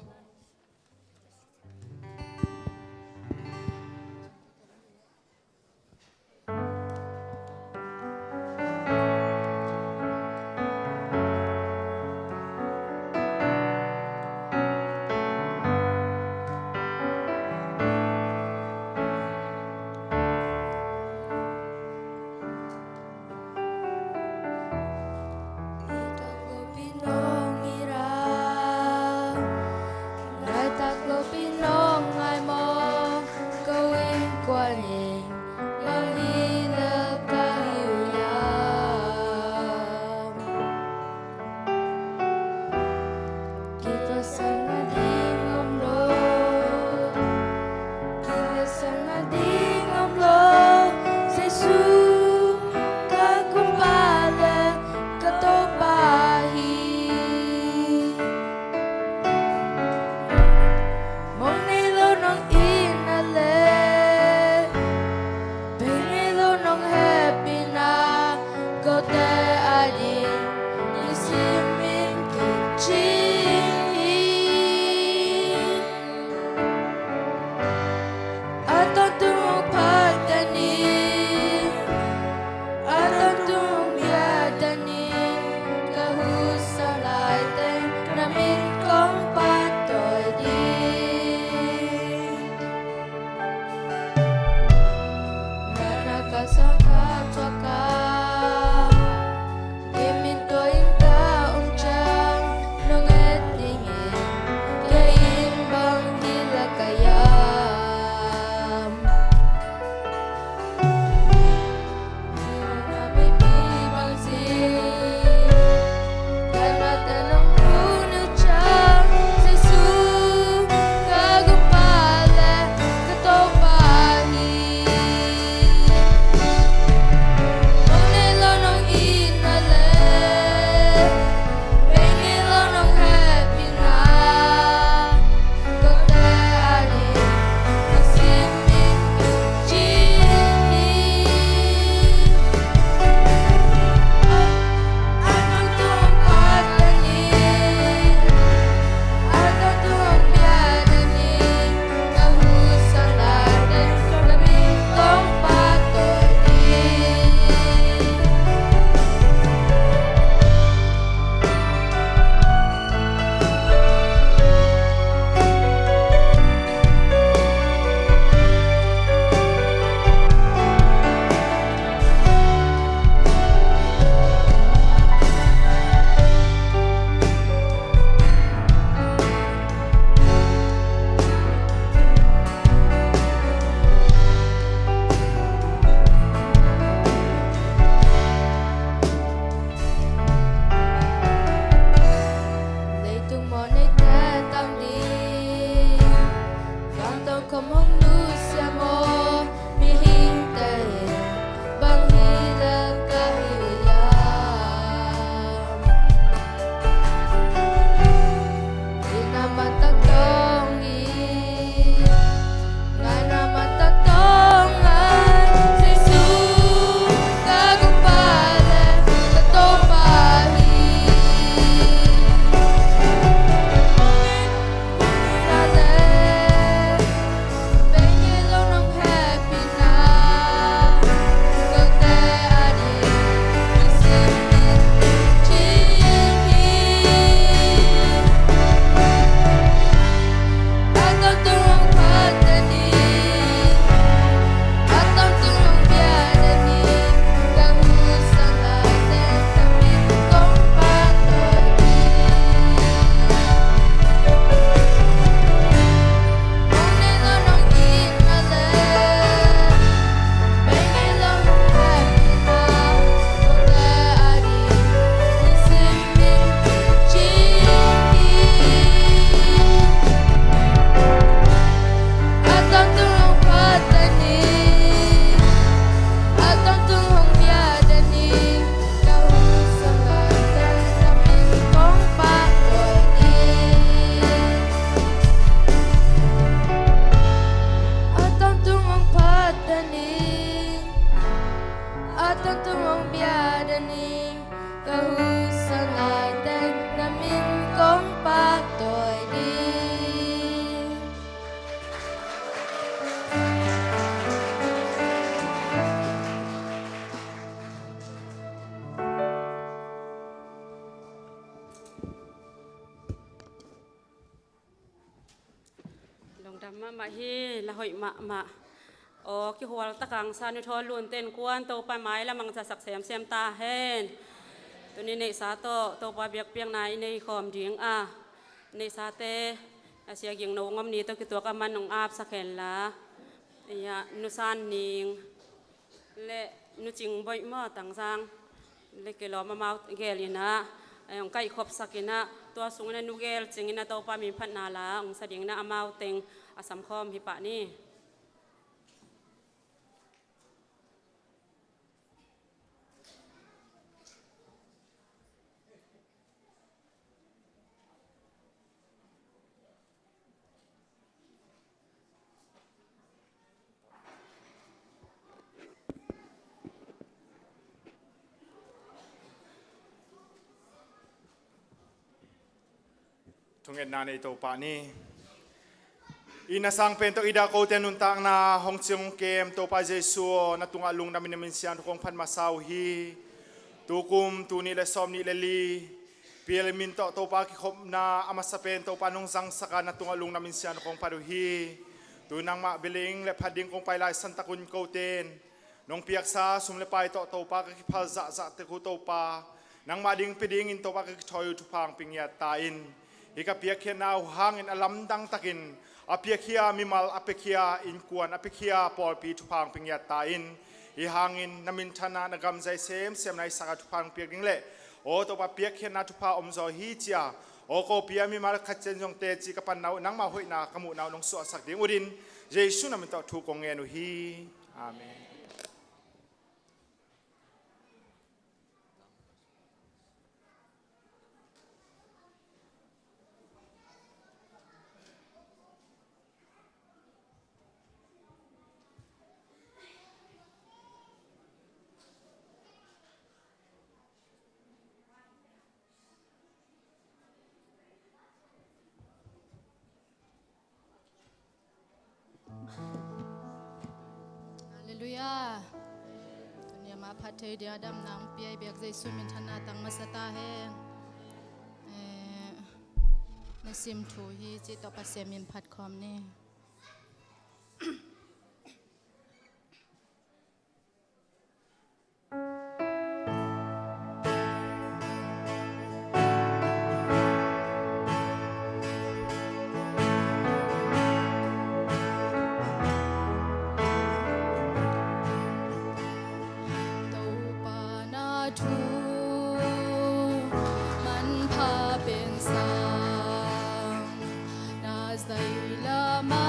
Kua ning bang hi lel ka hi uh hiam? Kituahsan nading om lo, kituahsan nading om lo. Jesu ka Kumpa le ka Topa hi. Mong nei lo nong itna le, bei nei lo nong hehpihna, kote ading nisim in kicing hi. A tawntung hong phatna ni, a tawntung hong biakna ni, ka hong sang lai teng na min kong pahtawi ding. Nana ka sang ka thuak a, gim in tua inn ka om ciang, nong et dingin kei in bang hi lel ka hiam? Nang a meipi bang ci, ka na ta nong hun uh ciang, Jesu ka Kumpa le ka Topa hi. Mong nei lo nong itna le, bei nei lo nong hehpihna, kote ading nisim in kicing hi. A tawntung hong phatna ni, a tawntung hong biakna ni, ka hong sang lai teng na min kong pahtawi ding. Leitung mawh neite tang ding, vantawng khawm hong nusia maw, mihingte in bang hi lel ka hi uh hiam? Itna man tak tawng in, ngaihna man tak tawng in, Jesu ka Kumpa le ka Topa hi. Mong itna le, bei nei lo nong hehpihna, kote ading nisim in kicing hi. A tawntung hong phatna ni, a tawntung hong biakna ni, ka hong sang lai teng na min kong pahtawi ding. Mong nei lo nong itna le, bei nei lo nong hehpihna, kote ading nisim in kicing hi. A tawntung hong phatna ni, a tawntung hong biakna ni, ka hong sang lai teng na min kong pahtawi ding. A tawntung hong phatna ni, a tawntung hong biakna ni, ka hong sang lai teng na min kong pahtawi ding. Lungdam mahmah hi, la hoih mahmah. Aw, kihual tak hangsan uh thawl lunte in kuan Topa mai lam hong zatsak semsem ta hen. Tuni neihsa tawh Topa biakpiakna i nei khawm ding a, neihsate a sia ging no ngom ni tawh kituak a man hong apsak hen la. Ei-ah Nu San Ning le Nu Cing Boih maw, Tangzang le Kelawm amau gel in ah, ei, hong kaihkhopsak in ah, tua sung in ah Nu Gel Cing in ah Topa min phatna la hong sa ding in ah amau teng a samkhawm hi pah ni. Thungetna nei Topa ni. I na sang pen tawh i dah kote nuntakna hong ciang hong kem Topa Jesu aw, na tungah lungdam in na min siangtho kong phat masa uh hi. Tukum, tuni le sawmnih le li, pial min tawh Topa kikhopna a masa pen Topa nong zangsak a, na tungah lungdam in siangtho kong phat uh hi. Tu nangmah biling le phat ding kong pai lai santak un koten nong piaksa sum le pai tawh Topa ka kiphal zahzah tek uh Topa, nangmah ding pia dingin Topa ka kithawi uh thupha hong pia ngiat ta in. Hih ka piakkhiatna uh hangin a lamdang takin a piakhia mimal, a piakhia innkuan, a piakhia pawlpi thupha hong pia ngiat ta in. Hih hangin na minthanna, na gamzai semsem na hihsak a thupha hong piak ding le aw Topa piakkhiatna thupha omzaw hi ci-a aw ko pia mimal khat cian zong teci ka panna uh nangmah hoihna ka muhna uh nong suahsak ding uh din Jesu na min tawh thu kong ngen uh hi. Amen. Halleluiah. Tuni a mah phat thei dia damna hong pia i biak Jesu minthanna tang masa ta hen. Eh, na sim thu hi cih tawh Pasian min phat khawm ni. Topa na thu manpha pen sang na zai lam a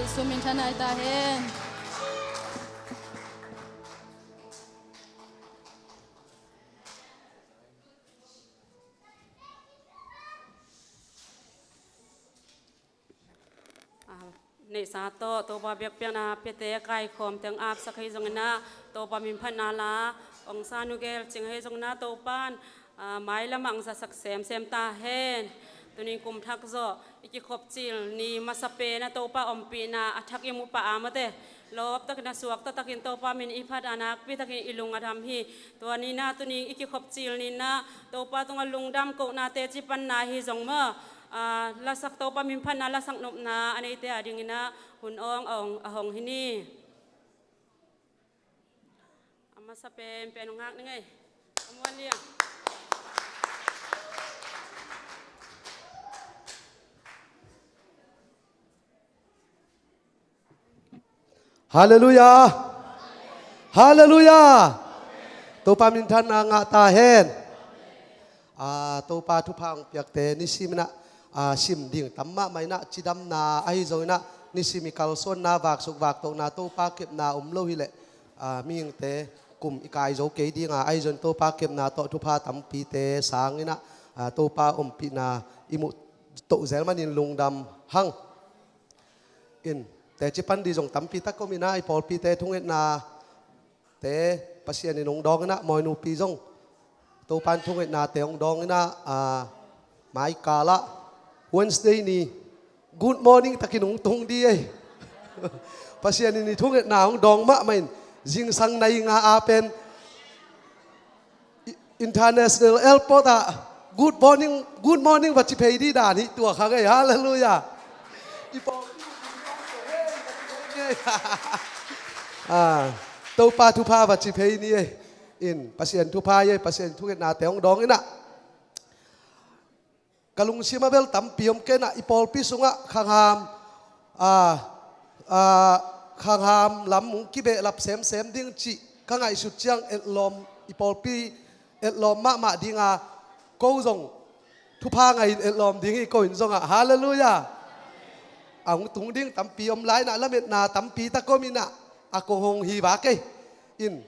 Jesu min thanai ta hen. Ah, neihsa tawh Topa biakpiakna piate kaikhawm teng apsak hi zongin ah, Topa min phatna la ong sa nu gel cing hi zongin ah, Topan, ah, mailam ah ong zasak semsem ta hen. Tuning kum thak zawh i kikhop cil ni masa pen ah Topa ompihna a thak i mu pah a mate, lawp takin a suakta takin Topa min i phat a nakpi takin i lung a dam hi. Tua ni-in ah tuning i kikhop cil ni-in ah Topa tungah lungdam kohna teci panna hi zong maw, ah, lasak Topa min phatna lasak nopna a neite a dingin ah hun awng a hong, a hong hi ni. A masa pen pen hong ngak ni ngei. A muan liang. Halleluiah. Halleluiah. Topa minthanna ngah ta hen. Ah, Topa thupha hong piakte nisimin ah, ah, sim ding tam mahmah in ah, cidamna ahi zongin ah, nisim i kalsuanna, vaksuk vaktohna, Topa kepna om lo hileh, ah, mihingte kum i kai zo kei ding a, ahi zongin Topa kepna tawh thupha tampite sangin ah, ah, Topa ompihna i muh toh zel manin lungdam hang. In, teci pan ding zong tampi tak om in ah, i pawlpite thungetnate Pasian in hong dawng in ah, mawinupi zong Topan thungetnate hong dawng in ah, ah, mai kal ah Wednesday ni good morning takin hong tung ding ei. Pasian in i thungetna hong dawng mahmah in, zingsang nai nga a pen I-, International Airport ah good morning, good morning va ci phei ding dan hi tua kha ngei. Halleluiah. I pawh, ah, Topa thupha va ci phei ni ei. In, Pasian thupha ei, Pasian thungetnate hong dawng in ah. Ka lungsim ah bel tampi om kei in ah, i pawlpi sungah khangham, ah, ah, khangham lam hong kibehlap semsem ding cih ka ngaihsut ciang etlawm, i pawlpi etlawm mahmah ding a, ko zong thupha ngah in etlawm ding hi, ko in zongah. Halleluiah. A hong tung ding tampi om lai in ah, lametna tampi tak om in ah, a kong hong hi vak ei. In,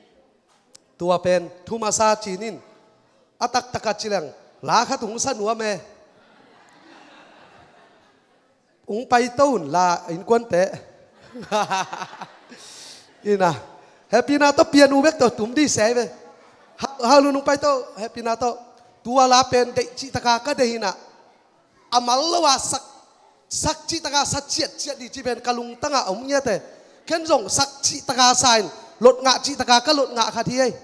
tua pen thu masa ci-in, a taktak a ci leng la khat hong sa nuam e. Hong paito un la innkuante. In ah, hehpihna tawh pianu bek tawh tum ding se ve. Ha, ha, lun hong paito, hehpihna tawh. Tua la pen deih cih taka ka deih in ah, a mal lo a sak, sak cih taka sa ciatciat ding cih pen ka lungtang ah om ngiat e. Ken zong sak cih taka sa in, lot ngah cih taka ka lot ngah khat hi ei.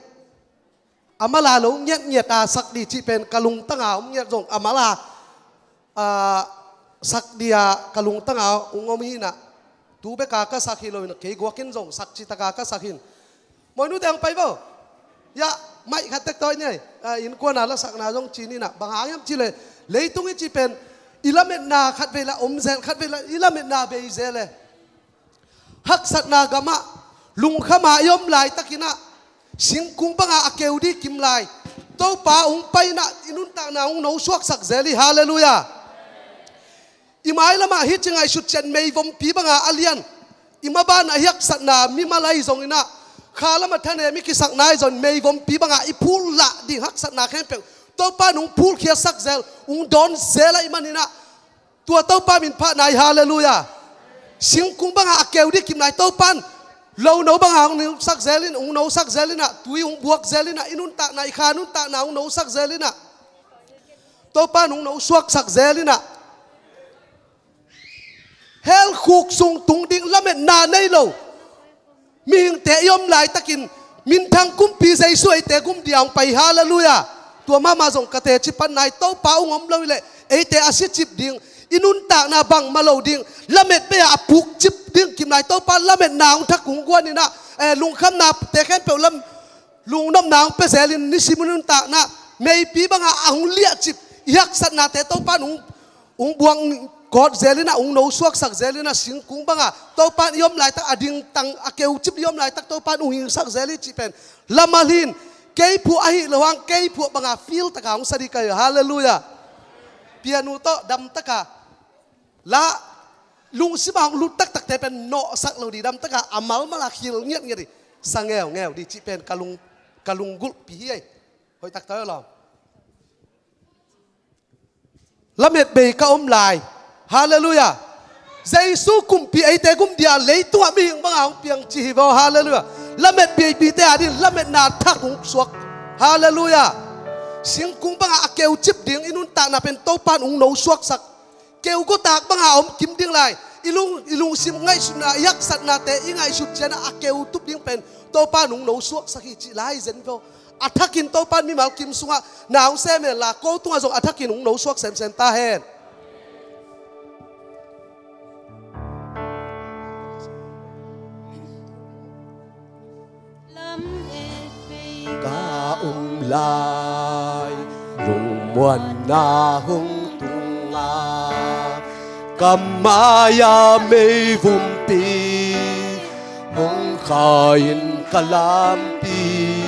A mal a lo ngiatngiat a sak ding cih pen ka lungtang ah om ngiat, zong a mal a, ah, sak ding a ka lungtang ah hong om hi in ah. Tu bek a ka sak hi lo in ah, kei guak in zong sak cih taka ka sak hi in. Mawinu teng pai vo. Ya, maih khat tek tawi ni ei. Ah, innkuan a lasakna zong ci-in ah, bang hang hiam cih leh, leitung i cih pen i lametna khat vei la om zel, khat vei la i lametna bei zel e. Haksatna gam ah, lungkham a i om laitakin ah, singkung bang a a keu ding kim lai, Topa hong pai in ah i nuntakna hong nosuaksak zel hi. Halleluiah. I mailam ah hih ci ngaihsut ciang meivompi bang a a lian, i maban ah i haksatna mimal ahi zongin ah, kha lam ah thanem i kisakna ahi zongin meivompi bang a i phullah ding haksatna khempeuh Topa in hong phulkhiatsak zel, hong dawn zel ahih manin ah, tua Topa min phatna hi. Halleluiah. Singkung bang a a keu ding kim lai Topa in lo no bang a hong nosak zel in, hong nosak zel in ah, tui hong buak zel in ah, i nuntakna, i kha nuntakna hong nosak zel in ah, Topa in hong nosuaksak zel in ah, hell khuk sung tung ding lametna nei lo mihingte i om laitakin, minthang kumpi Jesu eite gum ding a hong pai. Halleluiah. Tua mahmah zong ka teci panna hi. Topa hong om lo hileh eite a sicip ding, i nuntakna bangmah lo ding, lamet bei a a pukcip ding kim lai Topa lametna hong thak, hong guan in ah, eh, lungkhamnate khempeuh lam lungnopna hong pia zel in, nisim i nuntakna meipi bang a a hong liahcip i haksatnate Topa in hong, hong buang kawt zel in ah, hong nosuaksak zel in ah, singkung bang a Topa in i om laitak a dingtang, a keucip i om laitak Topa in hong hingsak zel hi cih pen lamal hi in, kei phuah ahi lo hang, kei phuah bang a feel tak a hong sa ding ka hi. Halleluiah. Pianu tawh damtak a la, lungsim a hong lut taktak te pen nawhsak lo ding, damtaka a malmal a khil ngiatngiat ding, sa ngeungeu ding cih pen ka lung, ka lunggulhpi hi ei. Hoih tak tawh lawm. Lamet bei ka om lai. Halleluiah. Jesu kumpi eite gum dia leitungah mihing banga hong piang ci hi vaw. Halleluiah. Lamet beipite adin lametna thak hong suak. Halleluiah. Singkung banga a keucip ding i nuntakna pen Topan hong nosuaksak. Keu gawtak banga a om kim ding lai. I lung, i lungsim ngaihsutna, i haksatnate, i ngaihsut ciangin a keu tup ding pen Topan hong nosuaksak hi cih lai zen vaw. A thakin Topan mimal kim sungah na hong sem hen la, ko tungah zong a thakin hong nosuak semsem ta hen. Ka om lai, lungmuanna hong tunga, ka mai-a meivumpi hong kha in ka lampi,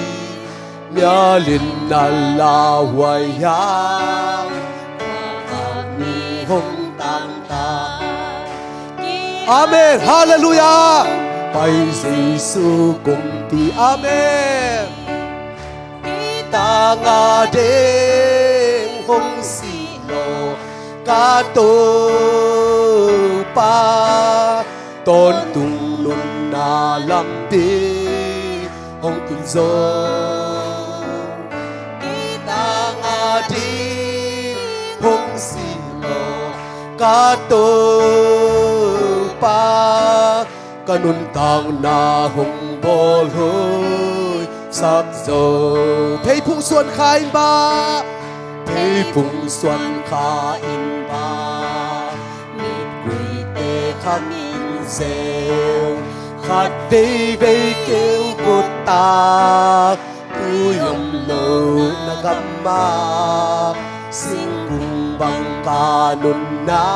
mial in na lauhuai a, ka mi hong tangtak. Amen. Halleluiah. Pai Jesu kumpi. Amen. Tang a ding hong sih lo ka Topa, tawntung nunna lampi hong tun zo. Tang a ding hong sih lo ka Topa, ka nuntakna hong bawlhuaisak zo. Pheiphung suan kha in ba, pheiphung suan kha in ba, mitkuite kham in zeu, khat veivei keu guttak, tui om lo na gamah, singkung bang ka nunna,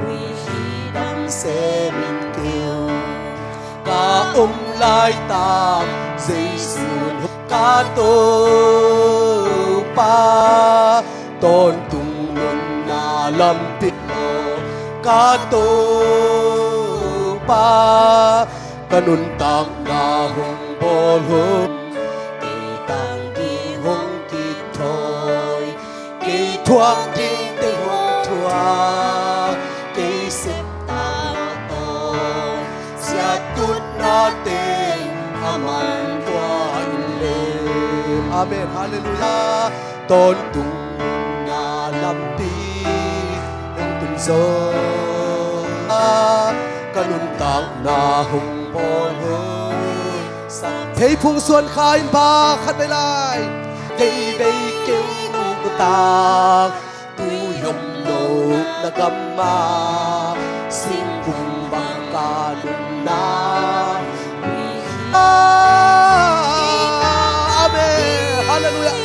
ui hi dam sem in keu. Ka om laitak Jesu in ka Topa, tawntung nunna lampi lo ka Topa, ka nuntakna hong bawlhuai. Kei tang ding hong kithawi, kei thuak ding teng hong thuak, kei sep tang tawi, siahtutna teng a man tua in le. Amen. Halleluiah. Tawntung nunna lampi hong tun zo, ka nuntakna hong bawlhuai. Pheiphung suan kha in ba, khat vei lai. Veivei keu guttak, tui om lo na gamah, singkung bang ka nunna. Amen. Halleluiah.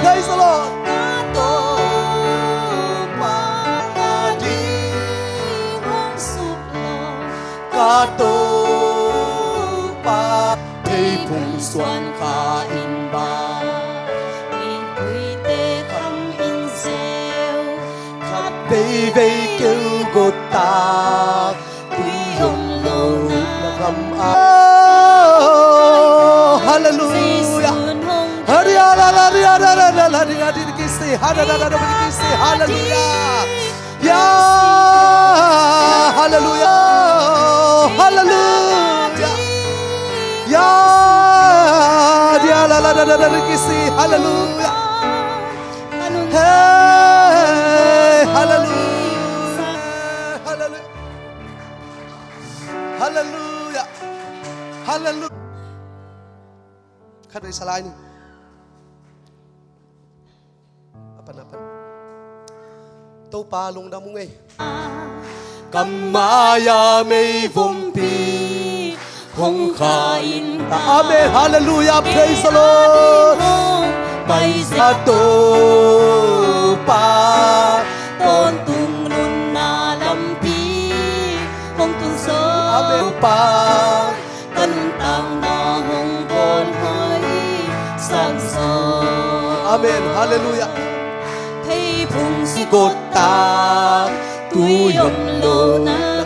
Praise the Lord. Ka Topa, pheiphung suan kha in ba, mitkuite kham in zeu, khat veivei keu guttak, tui om lo na gamah. Oh, halleluiah. Hallelujah. Hallelujah. Hallelujah. Hallelujah. Ya, dia la la da da da rikisi. Hallelujah. Hey, hallelujah. Hallelujah. Hallelujah. Hallelujah. Khat vei sa lai ni. A pan, a pan. Topa lungdam ung ei. Ka mai-a meivumpi hong kha in ta. Amen. Hallelujah. Praise the Lord. Pai Jesu Topa, tawntung nunna lampi hong tun zo. Amen. Pa, ka nuntakna hong bawlhuaisak zo. Amen. Hallelujah. Pheiphung suan guttak, tui om lo na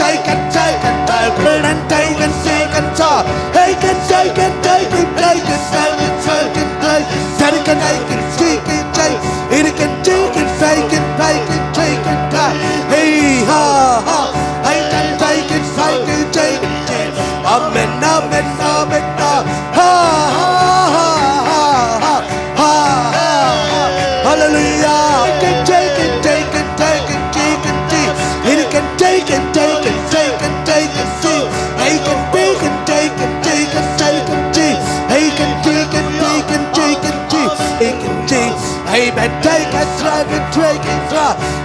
take it, take it, take it, and take it, take it, take it. He can take it, take it, take it, take it, take it, take it. Daddy can take it, she can take it, he can take it, take it, take it, take it. Hey, ha, ha. He can take it, take it, take it, take it. Amen, amen, amen, amen. Ha, ha, ha, ha. Ha, ha, ha. Hallelujah. He can take it, take it, take it, take it, take it. He can take it, take it,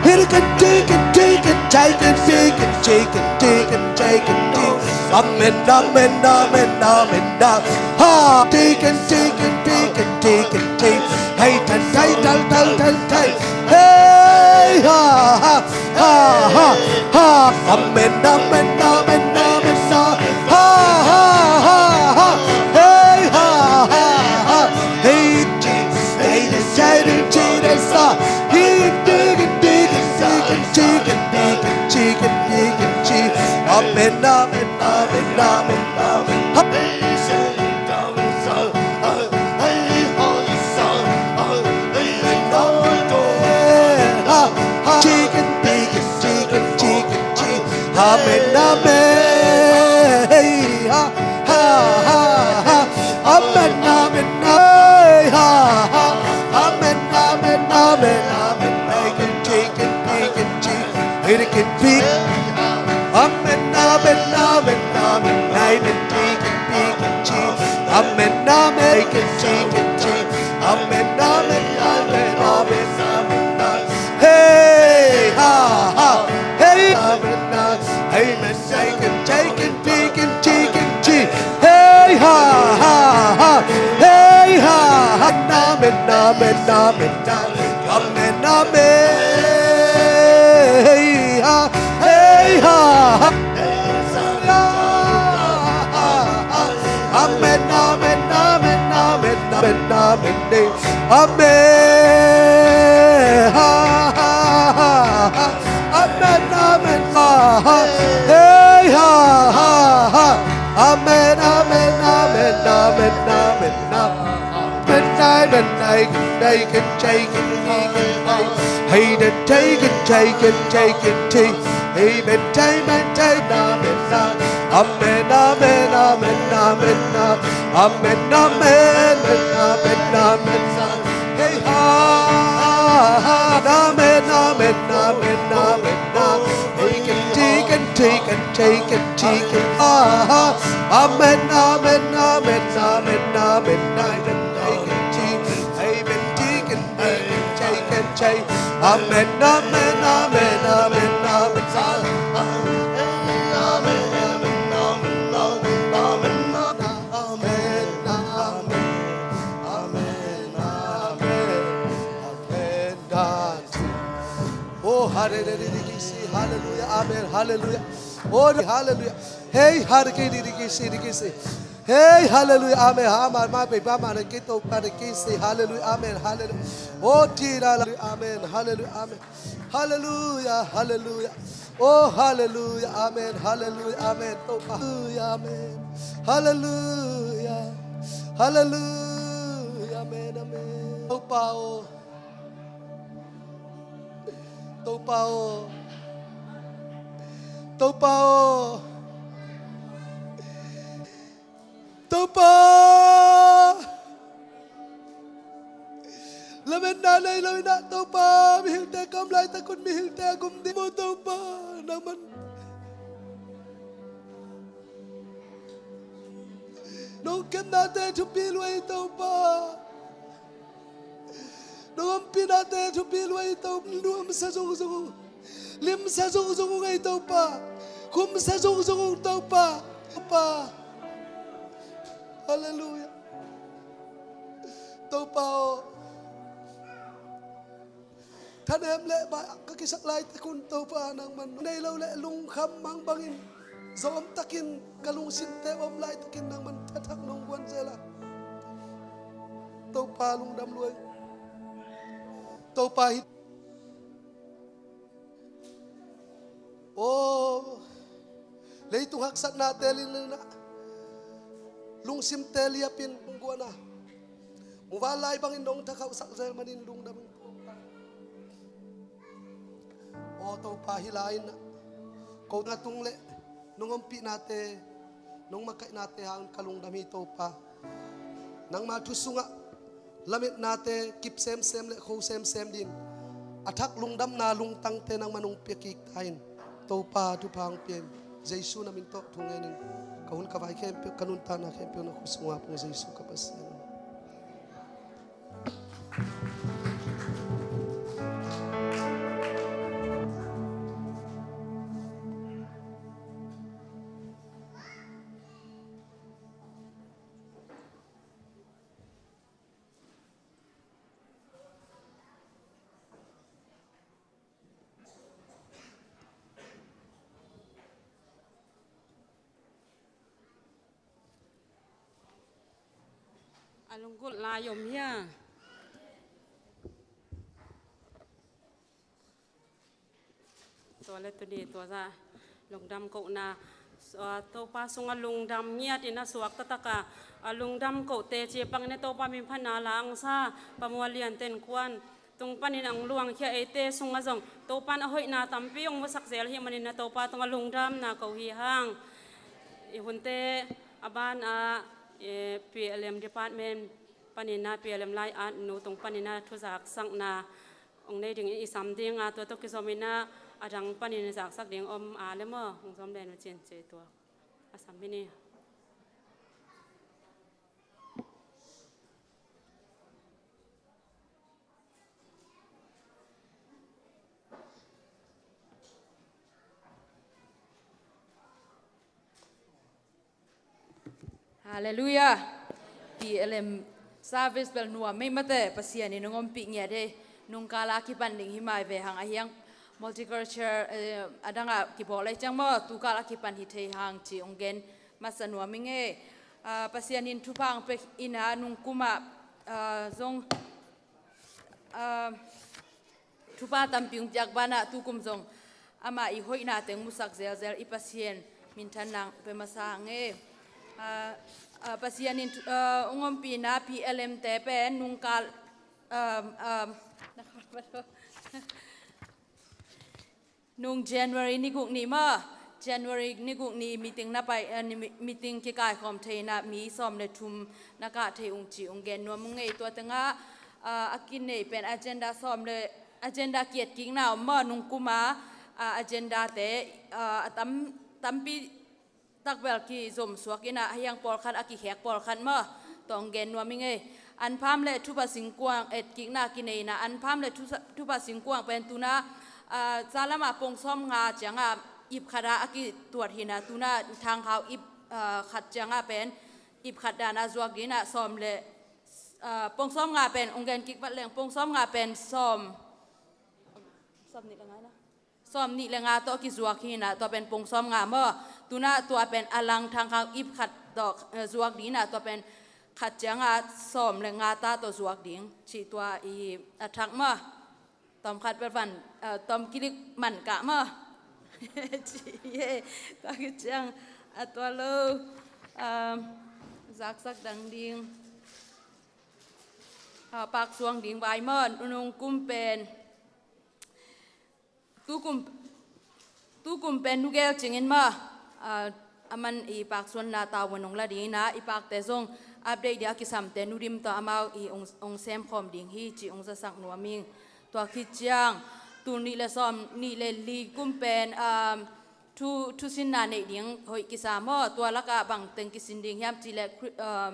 Hit it, tick it, tick it, take it, tick it, tick it, tick it, tick it, tick. Amen, amen, amen, amen, amen. Ha, tick it, tick it, tick it, tick it, tick. Hey, tan, tay, tal, tal, tan, tay. Hey, ha, ha, ha, ha, ha. Amen, amen, amen, amen, amen. Ha, ha, ha, ha. Hey, ha, ha, ha. Hey, Jesus, hey, this, hey, this, Jesus, ah. Hey, dig it, dig it, dig it, dig it, dig it, dig it, dig it, dig. Amen, amen, amen, amen, amen. Ha. Amen, amen. Hey, ha, ha, ha, ha. Amen, amen, amen. Hey, ha, ha. Amen, amen, amen, amen. Make it, take it, take it, take it. Amen, amen, amen, amen. Amen, amen, amen, amen. Hey, ha, ha. Hey, amen, amen. Amen, amen, amen, amen. Hey, ha, ha, ha. Hey, ha, ha. Amen, amen, amen, amen. Amen, amen. Hey, ha. Hey, ha, ha. Amen, amen, amen, amen, amen, amen. Amen. Ha, ha, ha, ha. Amen, amen, ha, ha. Hey, ha, ha, ha. Amen, amen, amen, amen, amen, amen. Amen, amen, amen, amen, amen. Hey, the take it, take it, take it, take. Hey, amen, amen, amen, amen, amen. Amen, amen, amen, amen, amen. Amen, amen, amen, amen, amen. Hey, ha, ha, ha. Amen, amen, amen, amen, amen. Hey, can take and take and take and take and, ha, ha. Amen, amen, amen, amen, amen, amen. Hey, can take and take and take and take and take. Amen, amen, amen, amen, amen. Amen, amen, amen, amen, amen. Amen, amen, amen, amen, amen. Oh, hallelujah, hallelujah, amen, hallelujah. Oh, hallelujah. Hey, hallelujah, hallelujah. Hey, hallelujah, amen. Amen, amen, amen, amen, amen. Hallelujah, amen, hallelujah, amen, hallelujah, amen. Hallelujah, hallelujah. Oh, hallelujah, amen, hallelujah, amen. Topa, hallelujah, amen. Hallelujah, hallelujah, amen, amen. Topa, oh. Topa aw. Topa aw. Topa. Lametna nei lo in ah Topa, mihingte ka om laitak un mihingte a gum ding maw Topa, nangman nong kepnate thupi lua hi Topa. Nong ompihnate thupi lua hi Topa. Nuamsa zungzung ung, limsa zungzung ung ei Topa, khumsa zungzung ung Topa. Topa. Halleluiah. Topa aw. Thanem le bai ka kisak laitak un Topa nangman nei lo le lungkham mang bangin zawm takin ka lungsimte om laitakin nangman thathak nong guan zel a Topa lungdam lua ing. Topa hi. Aw, leitung haksatnate lilin ah lungsimte liapin nong guan a muval lai bangin nong thakhauhsak zel manin lungdam ing. Aw Topa, hih lai-in ah ko ngatung le nong ompihnate, nong makaihnate hangin ka lungdam hi Topa. Nangma thu sungah lametnate kip semsem le kho semsem ding a thak lungdamna lungtangte nangma nong pia kik ta in. Topa thupha hong pia in. Jesu na min tawh thu ngen in. Ka hun ka vai khempeuh, ka nuntakna khempeuh na khutsung ah pung Jesu ka Pasian. A lunggulh lai om hia? Tua le tuni tua zah lungdam kohna, ah, Topa sungah lungdam ngiatin a suak taktak a, a lungdam koh teci pangin a Topa min phatna la ang sa Pa Mual Lian Ten Kuan tung panin ang luangkhia, eite sungah zong Topa in a hoihna tampi hong musak zel ahih manin a Topa tungah lungdamna ko hi hang. I hunte a ban ah, eh, P L M department panin a P L M lai-at nu tung panin a thuzaksakna hong nei dingin i sam ding a, tua tawh kizom in a, a dang panin zaksak ding om a le maw, hong zom le nu cin ci tua a sam hi ni. Halleluiah. P L M service bel nuam mei mate, Pasian in hong ompih ngiat hi. Nungkal a kipan ding hi mai ve hang, a hiang multicultural, eh, a dang a kibawl lai ciang maw, tukal a kipan hi thei hang ci hong gen masa nuam ing e. Ah, Pasian in thupha hong pia in a, nungkum ah, ah, zong, ah, thupha tampi hong piak banah tukum zong amah i hoihna teng musak zelzel i Pasian minthanna pia masa hang e. Ah, ah, Pasian in thu-, ah, hong ompihna P L M te pen nungkal, ah, ah, nung January ni guk ni maw, January ni guk ni meeting na pai, eh, ni, meeting kikaikhawm thei in a, mi sawm le thum na kah thei ung ci hong gen nuam ung e. Tua tengah, ah, a kinei pen agenda sawm le, agenda ki-etkikna om maw, nungkum a, ah, agenda te, ah, a tam, tampi tak bel kizom suak in a, a hiang pawlkhat a kikhek pawlkhat maw, tawh hong gen nuam ing e. Anpham le Thupha Singkuang etkikna kinei in a, Anpham le Thu-, Thupha Singkuang pen tu in a, ah, zalam a pong sawm nga ciang a ip khat a, a kituat hi in a, tu in a Thangkhau ip, ah, khat ciang a pen ip khat dan a zuak ding in a, sawm le, ah, pong sawm nga pen hong gen kik vat leng, pong sawm nga pen sawm, sawm nih le nga na. Sawm nih le nga tawh kizuak hi in a, tua pen pong sawm nga maw. Tu in a tua pen a lang Thangkhau ip khat tawh, eh, zuak ding in a, tua pen khat ciang a sawm le nga ta tawh zuak ding cih tua i a thak maw. Tawm khat bel van, eh, tawm kilik man kah maw. Ci e, tua khit ciang a tua lo, um, zaksak dang ding, ah, paksuang ding vai maw, nungkum pen. Tukum, tukum pen Nu Gel Cing in maw, ah, aman i paksuanna tavuan hong la ding in a, i pakte zong update ding a kisamte Nu Dim tawh amau i hong, hong semkhawm ding hi ci hong zasak nuam ing. Tua khit ciang tul nih le sawm nih le li kum pen, ah, thu, thusinna neih ding hoih kisa maw, tua lakah bang teng kisin ding hiam cih leh Khri-, ah,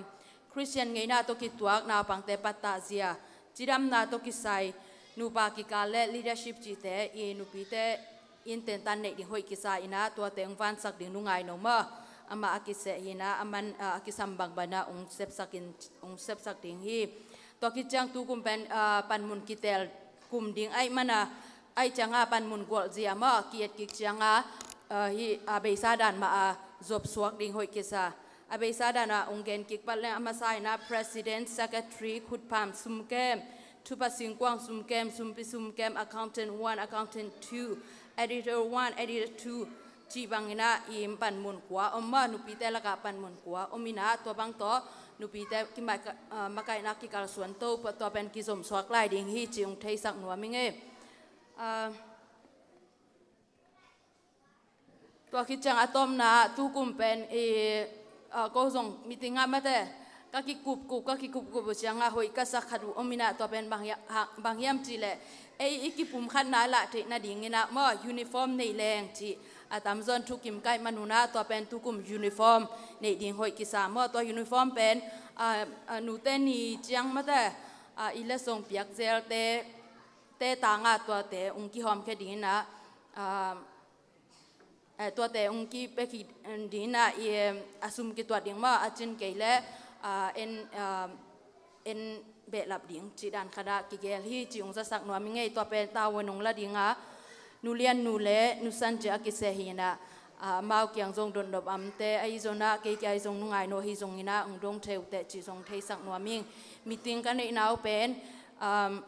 Khristian ngeina tawh kituak naupangte pattah zia, cidamna tawh kisai, nupa kikal le leadership cihte i nupite in tentan neih ding hoih kisa in a, tuate hong vansak ding Nu Ngai No maw, amah a kiseh hi in a, aman, ah, a kisam bangbang in a hong sepsak in, hong sepsak ding hi. Tua khit ciang tukum pen, ah, panmun kitel kum ding ahih man a, ahih ciang a panmun gualh zia maw, ki-etkik ciang a, ah, hih, ah, beisa dan mah a zop suak ding hoih kisa. A beisa dan a hong gen kik vat leng, a masa in a President, Secretary, Khutpham sumkem, Thupha Singkuang sumkem, Sumpi sumkem, Accountant one, Accountant two, Editor one, Editor two, cih bang in a i panmun kua om maw, nupite lakah panmun kua om in a, tua bang tawh nupite kimaika-, ah, makaihna kikalsuan to, tua pen kizom suak lai ding hi ci hong theisak nuam ing e. Ah, Tua khit ciang a tawpna tukum pen i, ah, ko zong meeting ah mate, ka kikupkup, ka kikupkup uh ciang a hoih ka sak khat uh om in a, tua pen bang hia-, ha, bang hiam cih leh, ei i kipumkhatna lah theih nading in a maw, uniform nei leng cih a tamzaw in thukim ka hih man un a, tua pen tukum uniform neih ding hoih kisa maw. Tua uniform pen, ah, ah, nute ni ciang mate, ah, i letsong piak zelte, te tang a tuate hong kihawmkhia ding in a, ah, eh, tuate hong kipia kik ding in a, i, em, a sum kituat ding maw, a cin kei leh, ah, en, ah, en behlap ding cih dan khat ah kigel hi ci hong zasak nuam ing e. Tua pen tavuan hong la ding a, Nu Lian Nu le Nu San Ci a kiseh hi in a, ah, amau kiang zong dotnop amte ahi zongin ah, kei kia ahi zong nungai no hi zongin ah, hong dong thei uh teh cih zong theisak nuam ing. Meeting ka neihna uh pen, um,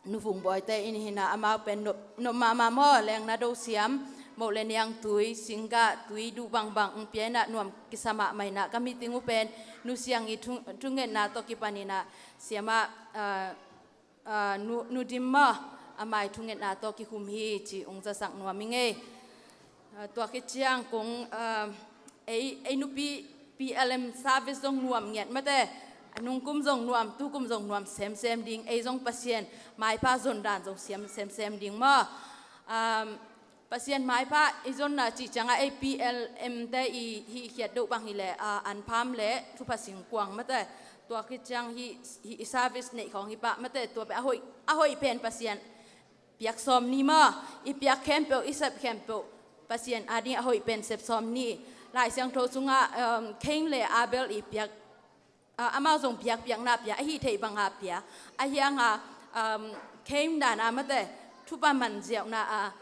Nu Vung Bawi te in hi-in ah, amau pen nop, nop mahmah maw, lengna do siam, moh le niangtui, singgah, tui duh bangbang hong pia in ah, nuam kisa mahmah in ah, ka meeting uh pen Nu Siang i thu, thungetna tawh kipan in ah, siamah, ah, ah, Nu, Nu Dim maw, amah i thungetna tawh kikhum hi cih hong zasak nuam ing ei. Ah, tua khit ciang kong, ah, ei, ei nupi P L M service zong nuam ngiat mate, nungkum zong nuam, tukum zong nuam semsem ding, ei zong Pasian maipha zon dan zong siam semsem ding maw. Um, Pasian maipha i zonna cih ciangah ei P L M te i hih khiat deuh bang hileh, ah, Anpham le Thupha Singkuang mate, tua khit ciang hih, hih i service neih khawng hi pah mate, tua pen a hoih, a hoih pen Pasian piak sawm ni maw, i piak khempeuh, i sep khempeuh, Pasian ading a hoih pen sep sawm ni. Lai Siangtho sungah, um, Cain le Abel i piak, uh, amau zong biakpiakna pia, ahi theih banga pia. Ahi hanga, um, Cain dana mate, thupha man ziauna a,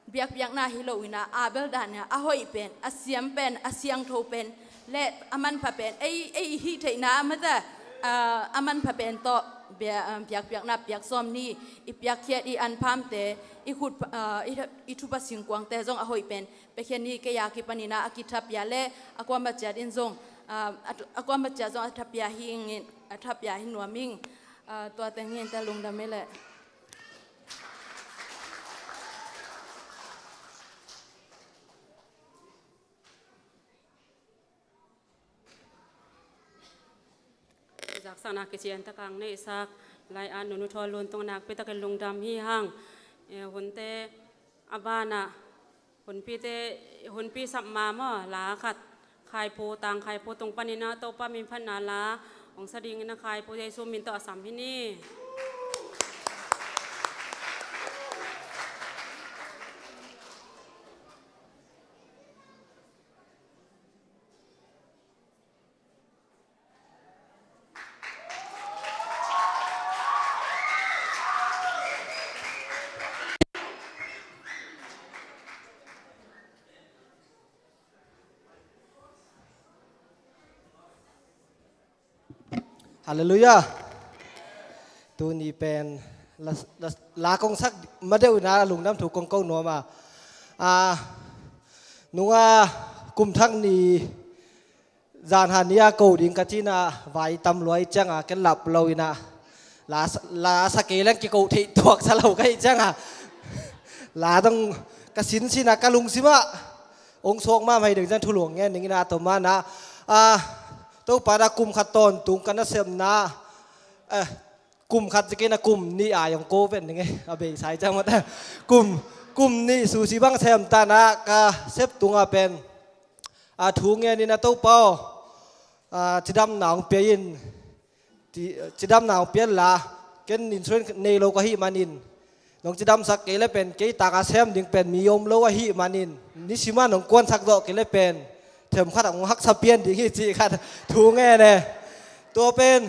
biakpiakna hi lo in ah, Abel dana a hoih pen, a siam pen, a siangtho pen, le a manpha pen, ei, ei i hih theihna a mate, ah, a manpha pen tawh bia-, ah, biakpiakna piak sawm ni, i piakkhiat i Anphamte, i khut, ah, i, i Thupha Singkuangte zong a hoih pen piakhia ni. Kei a kipan in ah a kithapia le a kuama ciat in zong, ah, a, a kuama ciat zong a thapia hi ing in, a thapia hi nuam ing. Ah, tua teng hi in, tel lungdam ei leh. Zaksakna kician takang neihsak lai-at Nunu Thawl Lun tungah nakpi takin lungdam hi hang. Eh, hunte a banah, hunpite, hunpi sap ma maw, la khat, Khaipu, Tang Khaipu tung panin ah Topa min phatna la hong sa dingin ah Khaipu Jesu min tawh a sam hi ni. Halleluiah. Tuni pen la, la, la kong sak ma deuh in ah lungdam thu kong ko nuam a. Ah, nunga kum thak ni zan han ni a ko ding ka ci in ah, vai tam lua ahih ciangin ken lap lo in ah, la, la sa kei leng kiko theih tuak sa lo ka hih ciangin, la dong ka sinsin a, ka lungsim ah hong suak mahmah hi ding ciang thulu hong ngen ning in ah, tua manin ah, ah, Topa in ah kum khat tawntung ka nasemna, eh, kum khat ci kei in ah kum nih a hong ko vet ning e, a beisa ahih ciang mate. Kum, kum nih susi bang sem ta in ah ka sep tungah pen, ah, thu ngen in ah, Topa aw, ah, cidamna hong pia in, ci-, cidamna hong pia in la, ken insurance nei lo ka hih manin, nong cidamsak kei leh pen kei tangah sem ding pen mi om lo ahih manin, nisim a nong kuansak zawh kei leh pen themkhat ah hong haksa pian ding hi cih khat thu ngen e. Tua pen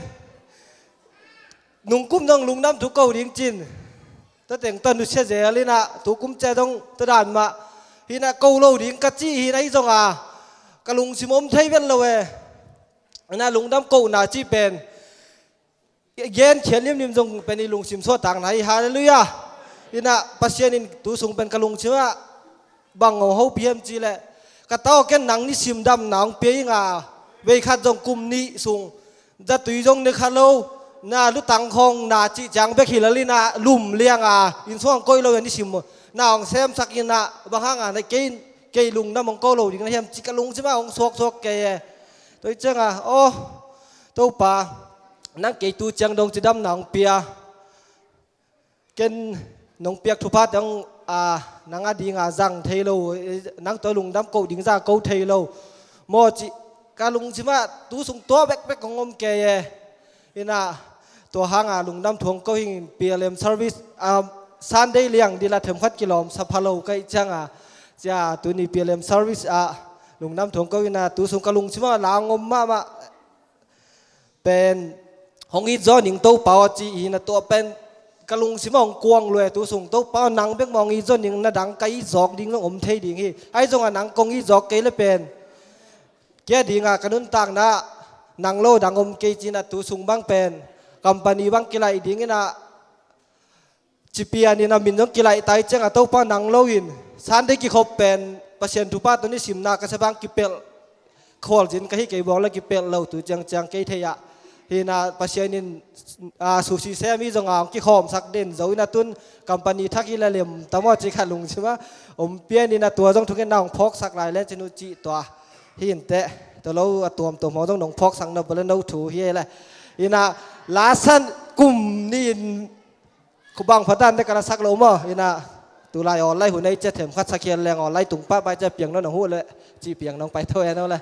nungkum dong lungdam thu ko ding ci-in, tua teng tua nusia zel in ah, tukum ciang dong tua dan mah hi in ah, ko lo ding ka ci hi in ah, ahi zongin ka lungsim om thei vet lo e. In ah lungdam kohna cih pen genkhiat limlim zong pen i lungsim suahtakna hi. Halleluiah. In ah Pasian in tu sung pen ka lungsim ah bang hong hopih hiam cih leh, ka ta aw, ken nang nisim damna hong pia ing a, vei khat zong kum nih sung zatui zong ne kha lo, na lutang khawng na cih ciang bek hi lel in ah lum liang a, inn sung hong koih lo in ah nisim na hong semsak in ah, bang hang a na kei, kei lungdam hong ko lo ding na hiam cih ka lungsim ah hong suaksuak kei e. Tua ahih ciangin, aw Topa, nang kei tu ciang dong cidamna hong pia, ken nong piak thuphate hong, a, nang adingin zang thei lo, nang tawh lungdam ko ding zah ko thei lo maw cih ka lungsim ah tu sung tua bekbek hong om kei e. In ah tua hangin lungdam thu hong ko hi ing. P L M service, a, Sunday liang ding la themkhat kilawm sa pha lo ka hih ciangin, cia tuni P L M service ah lungdam thu hong ko hi in ah, tu sung ka lungsim ah la hong om mahmah pen, hong it zaw ning Topa aw ci hi in ah, tua pen ka lungsim ah hong kuang lua e tu sung. Topa aw, nang bek mah hong it zaw ning, na dang ka it zawk ding zong om thei ding hi. Ahi zongah nang kong it zawk kei le pen, kei a dingah ka nuntakna nang lo dang om kei ci-in ah tu sung bang pen company bang kilaih dingin ah ci pian in ah, min zong kilaih ta i ciangah Topa nang lo in Sunday kikhop pen Pasian thupha tawh nisim na ka sia bang kipelh khualzin ka hi kei bawk le kipelh lo tu ciangciang kei thei ah. Hi in ah Pasian in, a, susi sem hi zongah hong kikhawmsak den zo in ah, tun company thak hi le lem ta maw ci ka lungsim ah om pian in ah, tua zong thungetna hong phawksak lai len cin uh cih tua hi inteh. Tua lo a tuamtuam hong zong nong phawksak nop le no thu hi le. Hi in ah la san kum ni in khu bang pha dan te ka la sak lo maw. Hi in ah tulai awl lai hun ei cia themkhat sakhial leng awl lai tung pah pai cia piang no nong huh le cih piang nong pai tho e no le.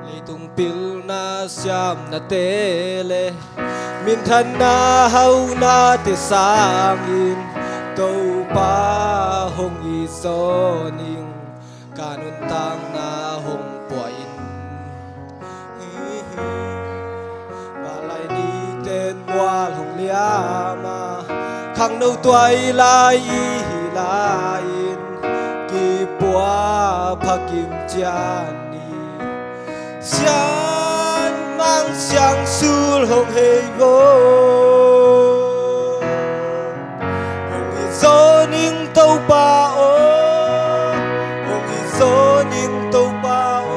Leitung pilna siamnate le minthanna haunate sangin Topa hong it zaw ning, ka nuntakna hong puah in. Malai niten mual hong liam a, khangno tuai lai i hi lai-in kipua pha kim cian ni. Sian mang siang sul hong hei vo. Hong it zaw ning Topa aw, hong it zaw ning Topa aw.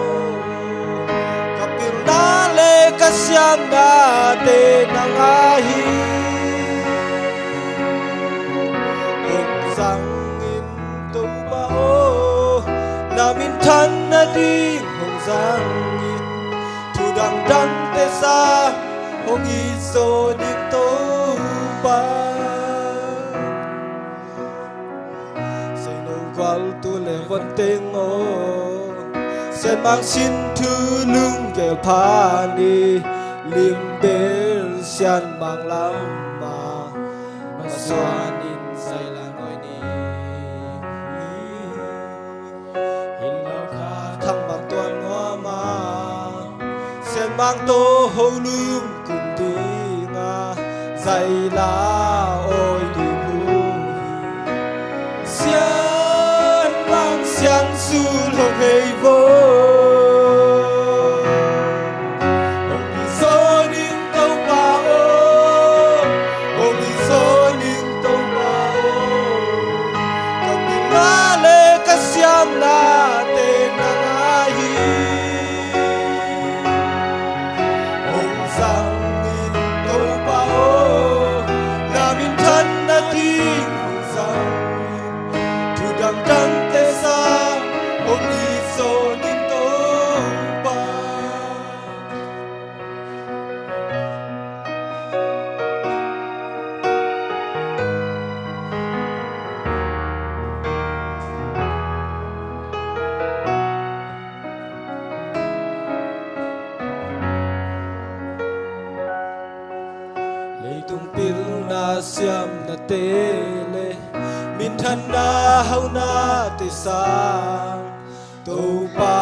Ka pilna le ka siamnate nang a hi. Hong zang in Topa aw, na minthan nading hong zang in. Thu dangdangte sang hong it zaw ning Topa. Seino gual tu le von teng aw, sian mang sin thu lunggel pha ni, limbel sian mang lam a, masuan in zai la nuai ni. Hi lo kha thangvang tuan nuam a, sian mang tawh ho lum kum ding a, zai la awi ding uh hi. Sian mang siang sul hong hei vo. Hong it zaw ning Topa aw, hong it zaw ning Topa aw. Ka pilna le ka siamnate nang a hi. Hong zang in Topa aw, na minthan nading hong zang in. Thu dangdangte sang hong it zaw ning Topa. Leitung pilna siamnate le minthanna haunate sang Topa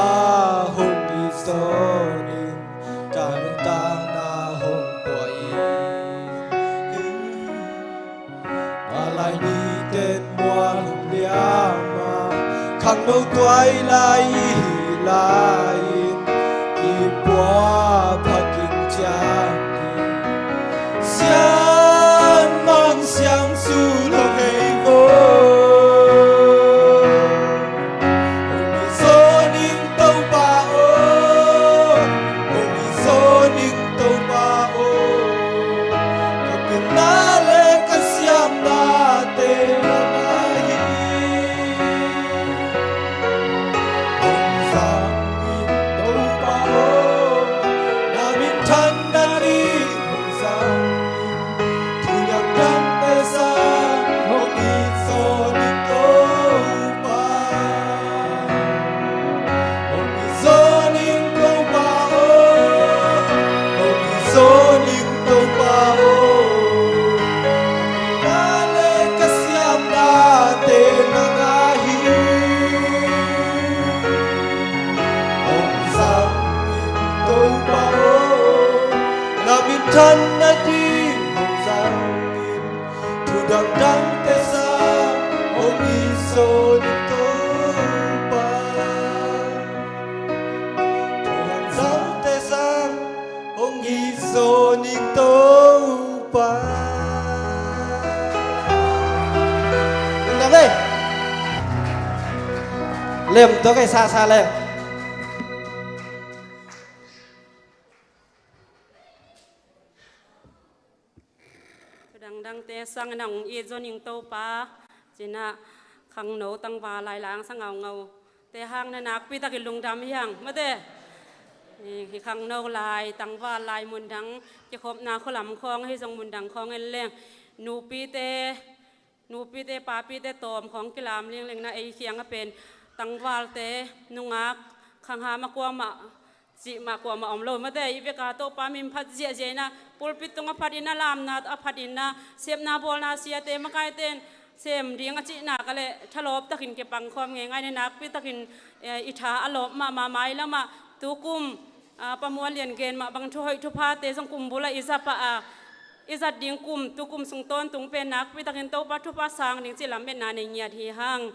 hong it zaw ning, ka nuntakna hong puah in. Malai niten mual hong liam a, khangno tuai lai i hi lai-in, kipua pha kim cian ni. Sian mang siang sul hong hei vo. Hong it zaw ning Topa aw, hong it zaw ning Topa aw. Ka pilna le ka siamnate nang a hi. Khan nading hong zangin, thu dangdangte sang hong it zawnin Topa. Thu dangdangte sang hong it zawnin Topa. Lem tua kei sasa lem. Thu dangdangte sangin hong it zawnin Topa, cinah khangno tangval lai lang sa ngaungau te hang na nakpi takin lungdam hi hang mate. Hi khangno lai tangval lai mundang kikhopna khualam khawng hi zong mundang khawng en leng nupite nupite papite tawm khawng kilam linglingna ei khiang a pen tangvalte nungak khangham a kuamah cih mah kuamah om lo mate. I veka Topa min phat ziahziah inah pulpit tung a phat inah lamna a phat inah sepna bawlna siate makaite in sem ding a cihnak a le thalawp takin kipangkhawm ngeingai ni nakpi takin i tha a lawp mahmah mailamah tukum Pamuan lian gen mah bang thuhoih thuphate zong kumbul a i zat pah a i zat ding kum tukum sung tawntung pen nakpi takin Topa thupha sang ding cih lametna nei ngiat hi hang.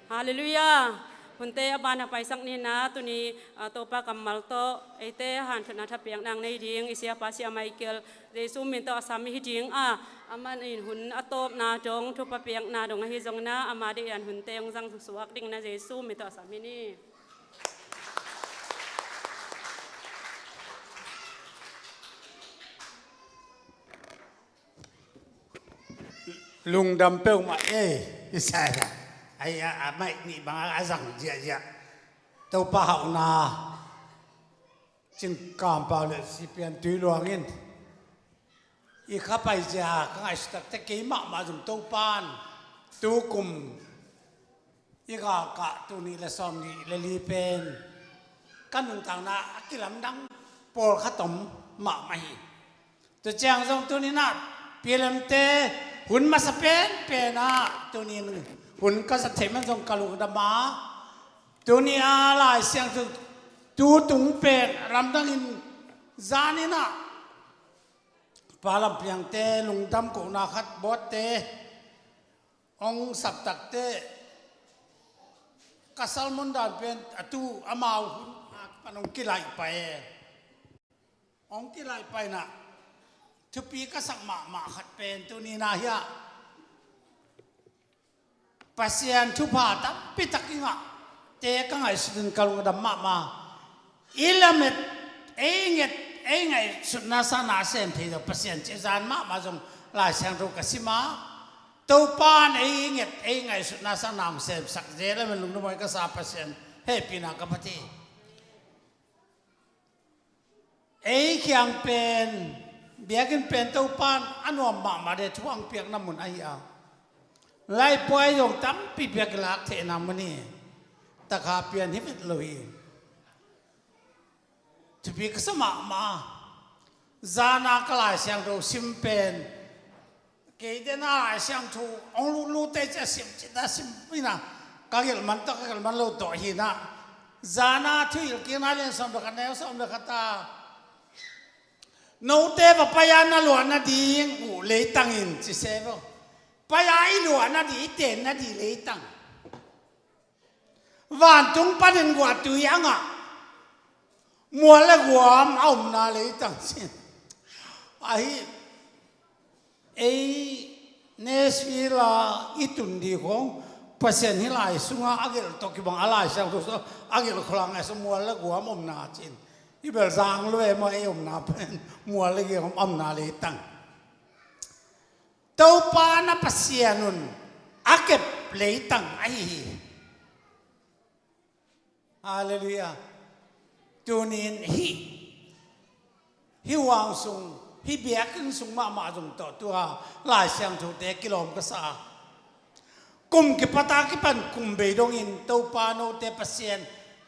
Halleluiah. Hunte a ban a paisak nina tuni Topa kammal tawh eite hanthotna thapiakna nei ding i siapa Sia Michael Jesu min tawh a sam hi ding a, amah in hun a tawpna dong thupha piakna dong ahi zongina ama deih dan hunte hong zang suak dingina Jesu min tawh a sam hi ni. Lungdam peuhmah ei. Isaiah ahi a, a maih nih bangah a zang ziahziah. Topa hauhna cingkampau le sipian tui luangin i khapai zia ka ngaihsutakte kei mahmah zong Topan tukum i galkah tul nih le sawm nih le li pen ka nuntakna a kilamdang pawlkhat om mahmah hi. Tua ciang zong tuninah pialemte hun masa penpenah tunin hun ka zat theih man zong ka lungdam a, tuni a Lai Siangtho tu tung pen ramdangin zaninah pa lampiangte lungdam kohna khat bawtte hong saptakte ka salmon dan pen a tu amau hun a pan hong kilaih pai e. Hong kilaih paina thupi ka sak mahmah khat pen tunina hiah Pasian thupha tampi tak i ngah te ka ngaihsutin ka lungdam mahmah. I lamet, ei nget, ei ngaihsutna sangna a sem thei lo Pasian cih zan mahmah zong Lai Siangtho ka sim a, Topa in ei nget, ei ngaihsutna sangna hong semsak zel a, men lungdam hoi ka sa Pasian hehpihna ka phat hi. Ei khiang pen biakinn pen Topan a nuam mahmah de thu hong piakna mun ahi a, laipuai zong tampi piak i lak theihna mun hi. Takha pian hi vet lo hi. Thupi ka sa mahmah. Zana ka Lai Siangtho sim pen kei dena Lai Siangtho hong lutlute cia sim cita sim ina ka gelh man tawh ka gelh man lo tawh hi na. Zana thuhilh kikna lian sawm le khat neu sawm le khat a, note va pai-a na luah nading uh leitang in ci se vo. Pai-a i luah nading, i ten nading leitang. Vantung panin guahtui a ngah mual le guam a omna leitang cin ahi. Ei Nashville a i tun ding khong Pasian hih lai sunga a gelh tawh kibang a Lai Siangtho sung a gelh khulang a sa mual le guam omna cin i bel zang lua e maw, ei omna pen mual le guam omna leitang. Topa na Pasian un a kep leitang ahi hi. Halleluiah. Tunin hih hih huang sung, hih biakinn sung mahmah zong tawh tua Lai Siangthote kilawm ka sa a, kum kipata kipan kum bei dongin Topa note Pasian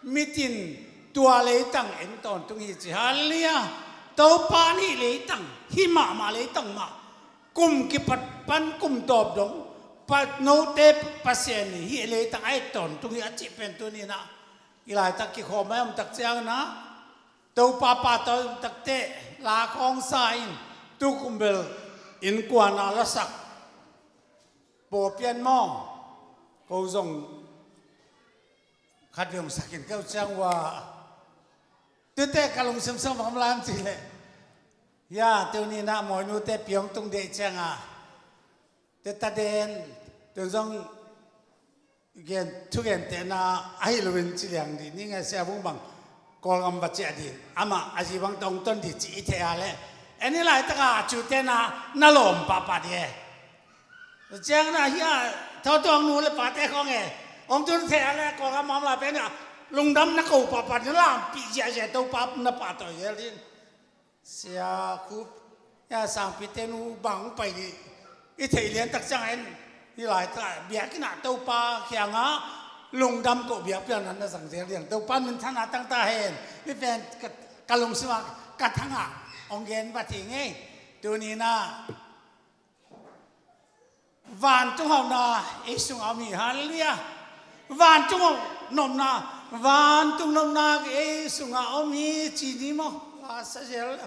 mitin tua leitang en tawntung hi ci. Halleluiah. Topa nih leitang, hih mahmah leitang mah kum kipat pan kum tawp dong note Pasian nih hih leitang a et tawntung hi a cih pen tuninah i laitak kikhawm a i omtak cianginah Topa pahtawi omtakte la khawng sa in Tukum bel innkuan a lasak pawlpi an maw, ko zong khat vei hong sakin keu ciang ua. Tute ka lungsim sung bang lam cih leh, ya, tuni-in ah Mawinu te pi hong tung dek ciang a, tute den, tun zong gen, thugentehna ahi loin ci liang dih ni nge, Sia Vung bang Kawlgam va ciah dih, amah a zi bang tawh hong ton dih ci i theih a leh, en hi laitak a cute na na lawm pahpah dih e. Ciang na hi a, thawtuang nu le pate khawng e, hong tun theih a leh Kawlgam a om lai pen a, lungdam na ko pahpah dih, na lampih ziahziah, Topa na pahtawi zel dih. Sia Khup, ya, Sangpite nu bang hong pai dih i theih liantak ciang en, hi laitak biakinn ah Topa kiangah lungdam ko biakpiakna na zang zel dih. Topa minthanna tang ta hen. Mi pen ka, ka lungsim ah ka thang ah hong gen va thei ngei. Tuni-in ah vantung hauhna ei sungah om hi. Halleluiah. Vantung hauh nopna, vantung nopna ei sungah om hi ci ni maw? La sa zel.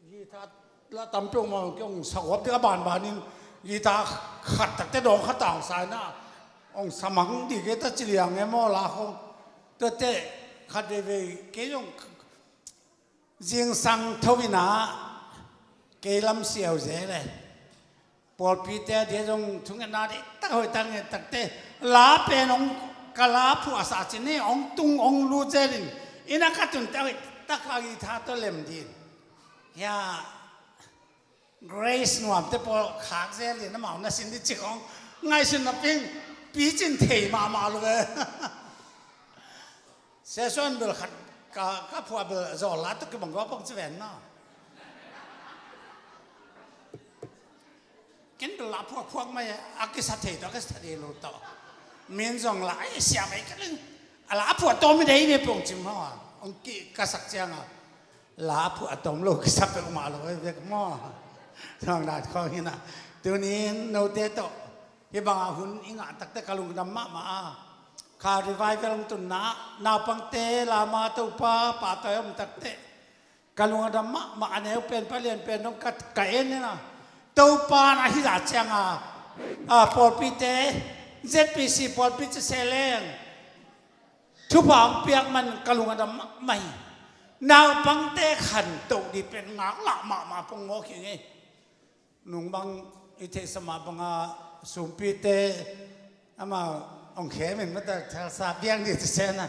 Guitar la tampi hong maw, kei hong sa huap ding a banbanin guitar khat takte dawng khat tang sa in ah hong sa mang dih kei ta ci liang e maw, la khong. Tuate khat veivei kei zong zingsang tho in ah kei lam siau zel e. Pawlpite a dia zong thungetna dih tak hoih tak nget takte, la pen hong ka la phuahsa cin hi, hong tung hong lut zel in, inn ah ka tun tak hoih tak a guitar tawh lem dih. Ya, Grace Nuamte pawl khak zel in amau na sin dih cik hong ngaihsun napi-in picin thei mahmah lo ve. Session bel khat ka, ka phuah bel zawl la tuk kibang gua pong ci ven na. Ken bel la phuak phuak mai a kisa thei tawh, a kisa thei lo tawh. Min zong la, ai, siam ei ka ling. A la phuah tawm i dei ve pong ci maw. Hong ki ka sak ciang a. La phuah tawm lo kisa peuhmah lo ei vek maw. Zong na khawng hi na. Tuni-in note tawh hih bangah hun i ngah takte ka lungdam mahmah a. Kha revival hong tunna, naupangte lam ah Topa pahtawi om takte ka lungdam mahmah a. Neu pen palian pen dong ka, ka en in a. Topa na hih zah ciang a, a, pawlpite, Z P C pawlpi ci se leng, thupha hong piak man ka lungdam mahmah hi. Naupangte khantoh dih pen ngaklah mahmah pong mawk hi ngei. Nung bang i theihsa mah banga sumpite ama hong khem in mata thalsa piang dih ci se na.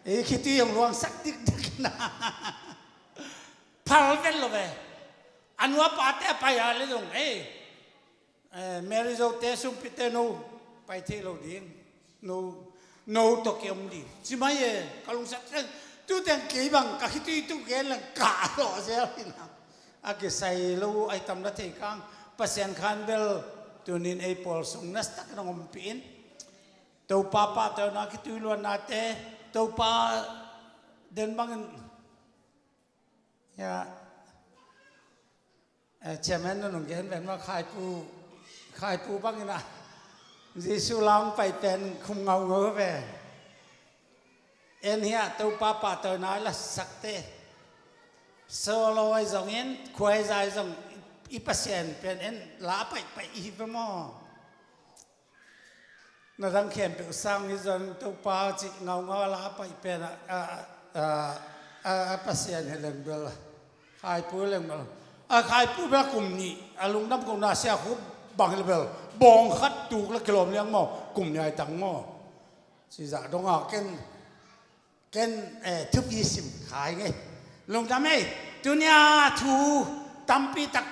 I khitui hong luangsak dikdik na. Phal vet lo ve. A nu a pate a pai a le zong ei, eh, Mary Zote sumpite no pai thei lo ding. No, no tawh ki om dih ci mai e, ka lungsak zen. Tuten kei bang ka khitui tu gen lang ka lawh zel hi na. A kisai lo ai tam na thei kang. Pasian khan bel tunin ei pawl sung nastak nong ompih in. Topa pahtawina khitui luannate, Topa den bangin, ya, eh, chairman nunung gen ven ma Khaipu, Khaipu bangin a, Jesu lam pai pen khum ngaungau ve. En hiah Topa pahtawina i la sakte. Solo ai zongin, khuai zai zong i Pasian pen en la paihpaih i hi ve maw. Na dang khempeuh sang hi zong Topa cih ngaungau a la paih pen a, a, a, a, a Pasian hi leng bel. Khaipu leng bel. A Khaipu bel kum nih. A lungdam kum na sia khu bang hi le bel. Bawng khat tuk le kilawm liang maw. Kum nih ai tang maw. Ci zah dong a ken, ken, eh, thupi sim khai ngei. Lungdam ei. Tunia thu tampi tak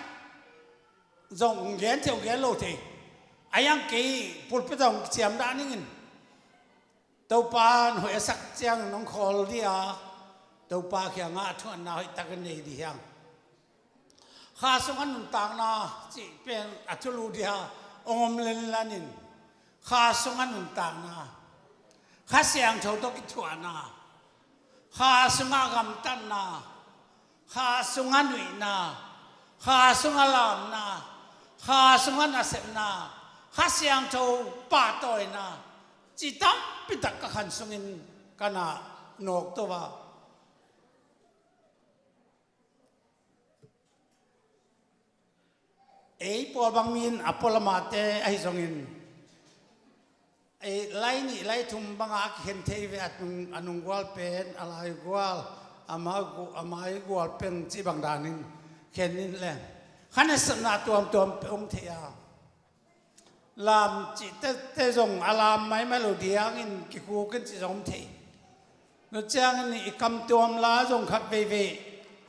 zong gen thei, gen lo thei. A yang kei pulpit zong ciam dah ningin. Topa in hoih a sak ciang nong khawl dih a, Topa kiangah a thuanna hoih tak in nei dih hiang. Kha sungah nuntakna cih pen a thulu dih a, ong om lenlanin. Kha sungah nuntakna. Kha Siangtho tawh kithuahna. Kha sungah gamtatna, kha sungah nuihna, kha sungah lamna, kha sungah nasepna, Kha Siangtho pahtawina, ci tampi tak ka khan sungin ka na nawk to a. Ei pawl bang mi in a pualamate ahi zongin, ei lai nih lai thum banga a kikhen thei ve, a nung, a nunggual pen, a laigual, a mai gu-, a maigual peng cih bang danin khen in leng, khanesatna tuamtuam pe om thei a. Lam cih tete zong a lam maimai lo diangin kikhuk in cih zong om thei. Nu ciangin i kamtuam la zong khat veivei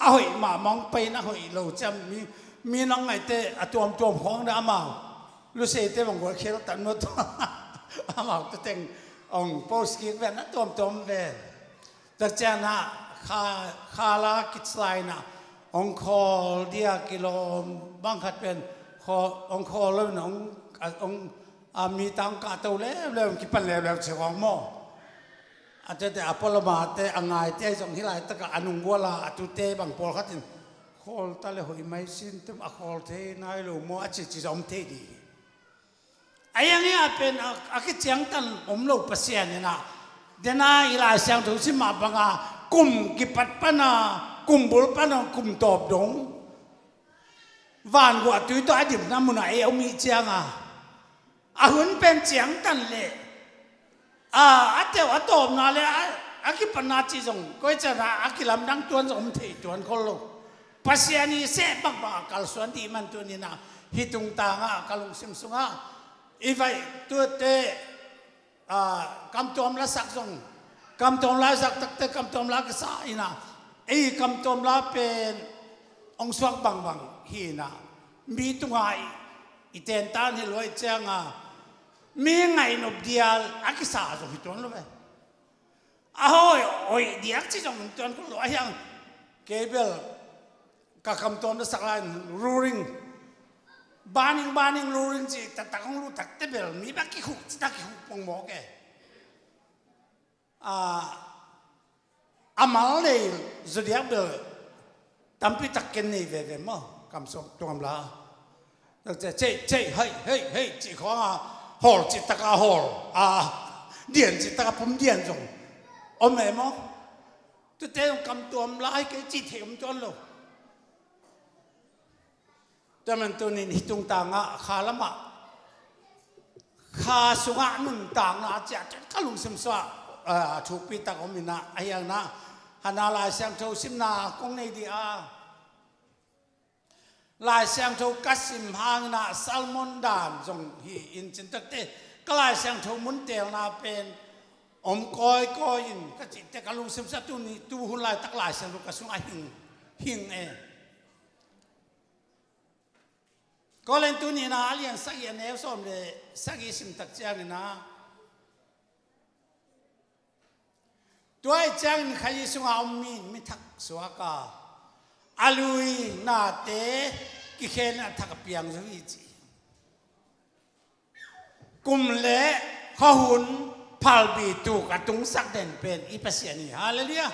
a hoih mahmah hong pai in a hoih lo ciam mi, mi nang ngaihte a tuamtuam khawng dah amau. Luseite bang gual khial tan nuat amau tu teng hong post kik ven a tuamtuam ven. Tua ciangin ah kha, kha la kiclaina hong khawl dia kilawm bang khat pen khawl, hong khawl lo in hong, hong, a, mi tang kahto leuleu, kipan leuleu cih khawng maw. A tete a pualamate a ngaite ahi zong hih laitakah a nungguala a tute bang pawlkhat in khawl ta le hoih mai sin tum a khawl thei nai lo maw a cici zong om thei dih hi. A iang i a pen a, a kiciangtan om lo Pasian in ah, dena i Lai Siangtho sim mah banga kum kipat pana, kum bul pana, kum tawp dong vanguah tui tawh a dimna munah ei om i cianga, a hun pen ciangtan le a, a teuh a tawpna le a, a kipatna cih zong koi ciangah a kilamdang tuan zong om thei tuan khol lo. Pasian i seh bangbang a kalsuan dih man tuninah hih tungtangah ka lungsim sungah i vaih tuate, a, kamtuam lasak zong, kamtuam lasak takte kamtuam la kisa inah ei kamtuam la pen hong suak bangbang hi inah mi tungah i, i tentan hi luai cianga mi ngaihnop dial a kisa zong hi tuan lo ve. A hoi, oi diak ci zong tuan kul lo a hiang. Kei bel ka kamtuam na sak lai in ruring. Baning, baning ruring ci taktak hong lu takte bel mi bak kikhuk ci tak kikhuk pong mawk e. A, a mal lei zodiak bel tampi tak ken nei veve maw, kamsuak tuam la. Cei, cei, hei, hei, hei, cih khawng a hawl, cih taka hawl a, dian cih taka pum dian zong om e maw. Tute zong kamtuam lai kei cih thei om tuan lo. Tua man tunin hih tungtangah kha lamah kha sungah nuntakna a ciah tua ka lungsim suah, a, thukpi tak om inah a hiangna hana Lai Siangtho simna kong nei dih a. Lai Siangtho ka sim hanginah Salmon dan zong hi in cin takte ka Lai Siangtho mun teelna pen om kawikawi in ka cihte ka lungsim sa tuni tu hun laitak Lai Siangtho ka sungah hing, hing e. Korin tunina a lian sagih a neu sawm le sagih simtak cianginah tua ih ciangin Kha Jesu sungah a om mi in mi thak suak a, a lui nate kikhen a thak a piang zo hi ci. Kum le khuahun phalbi tuk a tungsak den pen i Pasian hi. Halleluiah.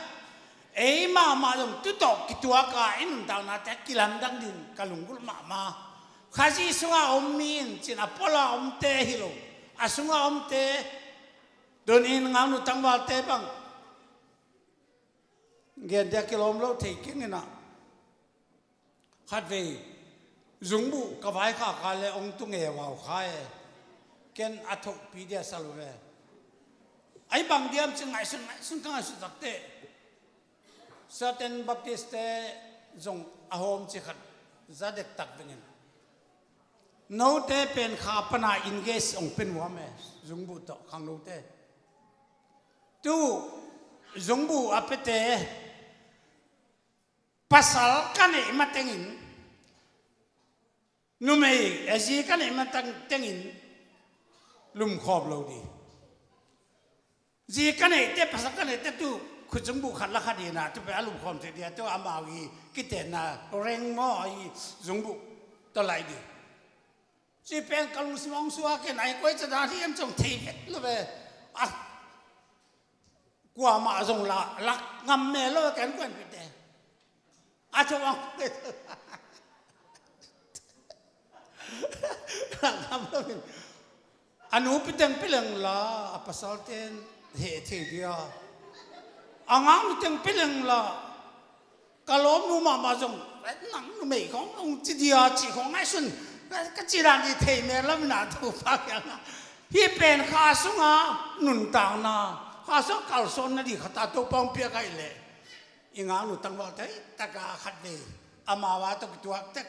Ei mahmah zong tu tawh kituak a i nuntaknate kilamdang din ka lunggulh mahmah. Kha Jesu sungah a om mi in cin a puala omte hi lo, a sungah a omte. Tunin ngaknu tangvalte bang gen dia kilawm lo thei keng inah khatvei zungbuh ka vaikhak a le ong tu ngeu au kha e. Ken a thohpi dia sa lo ve. Ai bang diam ci ngaihsun ngaihsun ka ngaihsun takte. Certain Baptist te zong a hawm ci khat za dektak vengin note pen kha pana engage ong pe nuam e. Zungbuh tawh khangnote tu zungbuh a pete pasal ka neih matengin numei a zi ka neih matengin lumkhawm lo dih. Zi ka neihte pasal ka neihte tu khut zungbuh khat la khat inah tu pe a lumkhawm thei dia tu amau i kitenna reng maw a i zungbuh tawh laih dih. Ci pen ka lungsim hong suak in ai koi ca dan hiam cong thei vet lo ve. A kuamah zong la lak ngam me lo ve ken kuan pite. A cong hong lak ngam lo in a nupi teng pileng la a pasal ten heh thei dia. A ngaknu teng pileng la ka lawmnu mahmah zong nang numei khong nong ci dia cih khong ngaihsun Ka, ka cih dan i thei mel lo in ah Topa kiangah, hih pen kha sunga nuntakna, kha sunga kalsuanna ding khat a Topa hong piak ahih leh i ngaknu tangval thei taka khatvei amau a tawh kituak tek,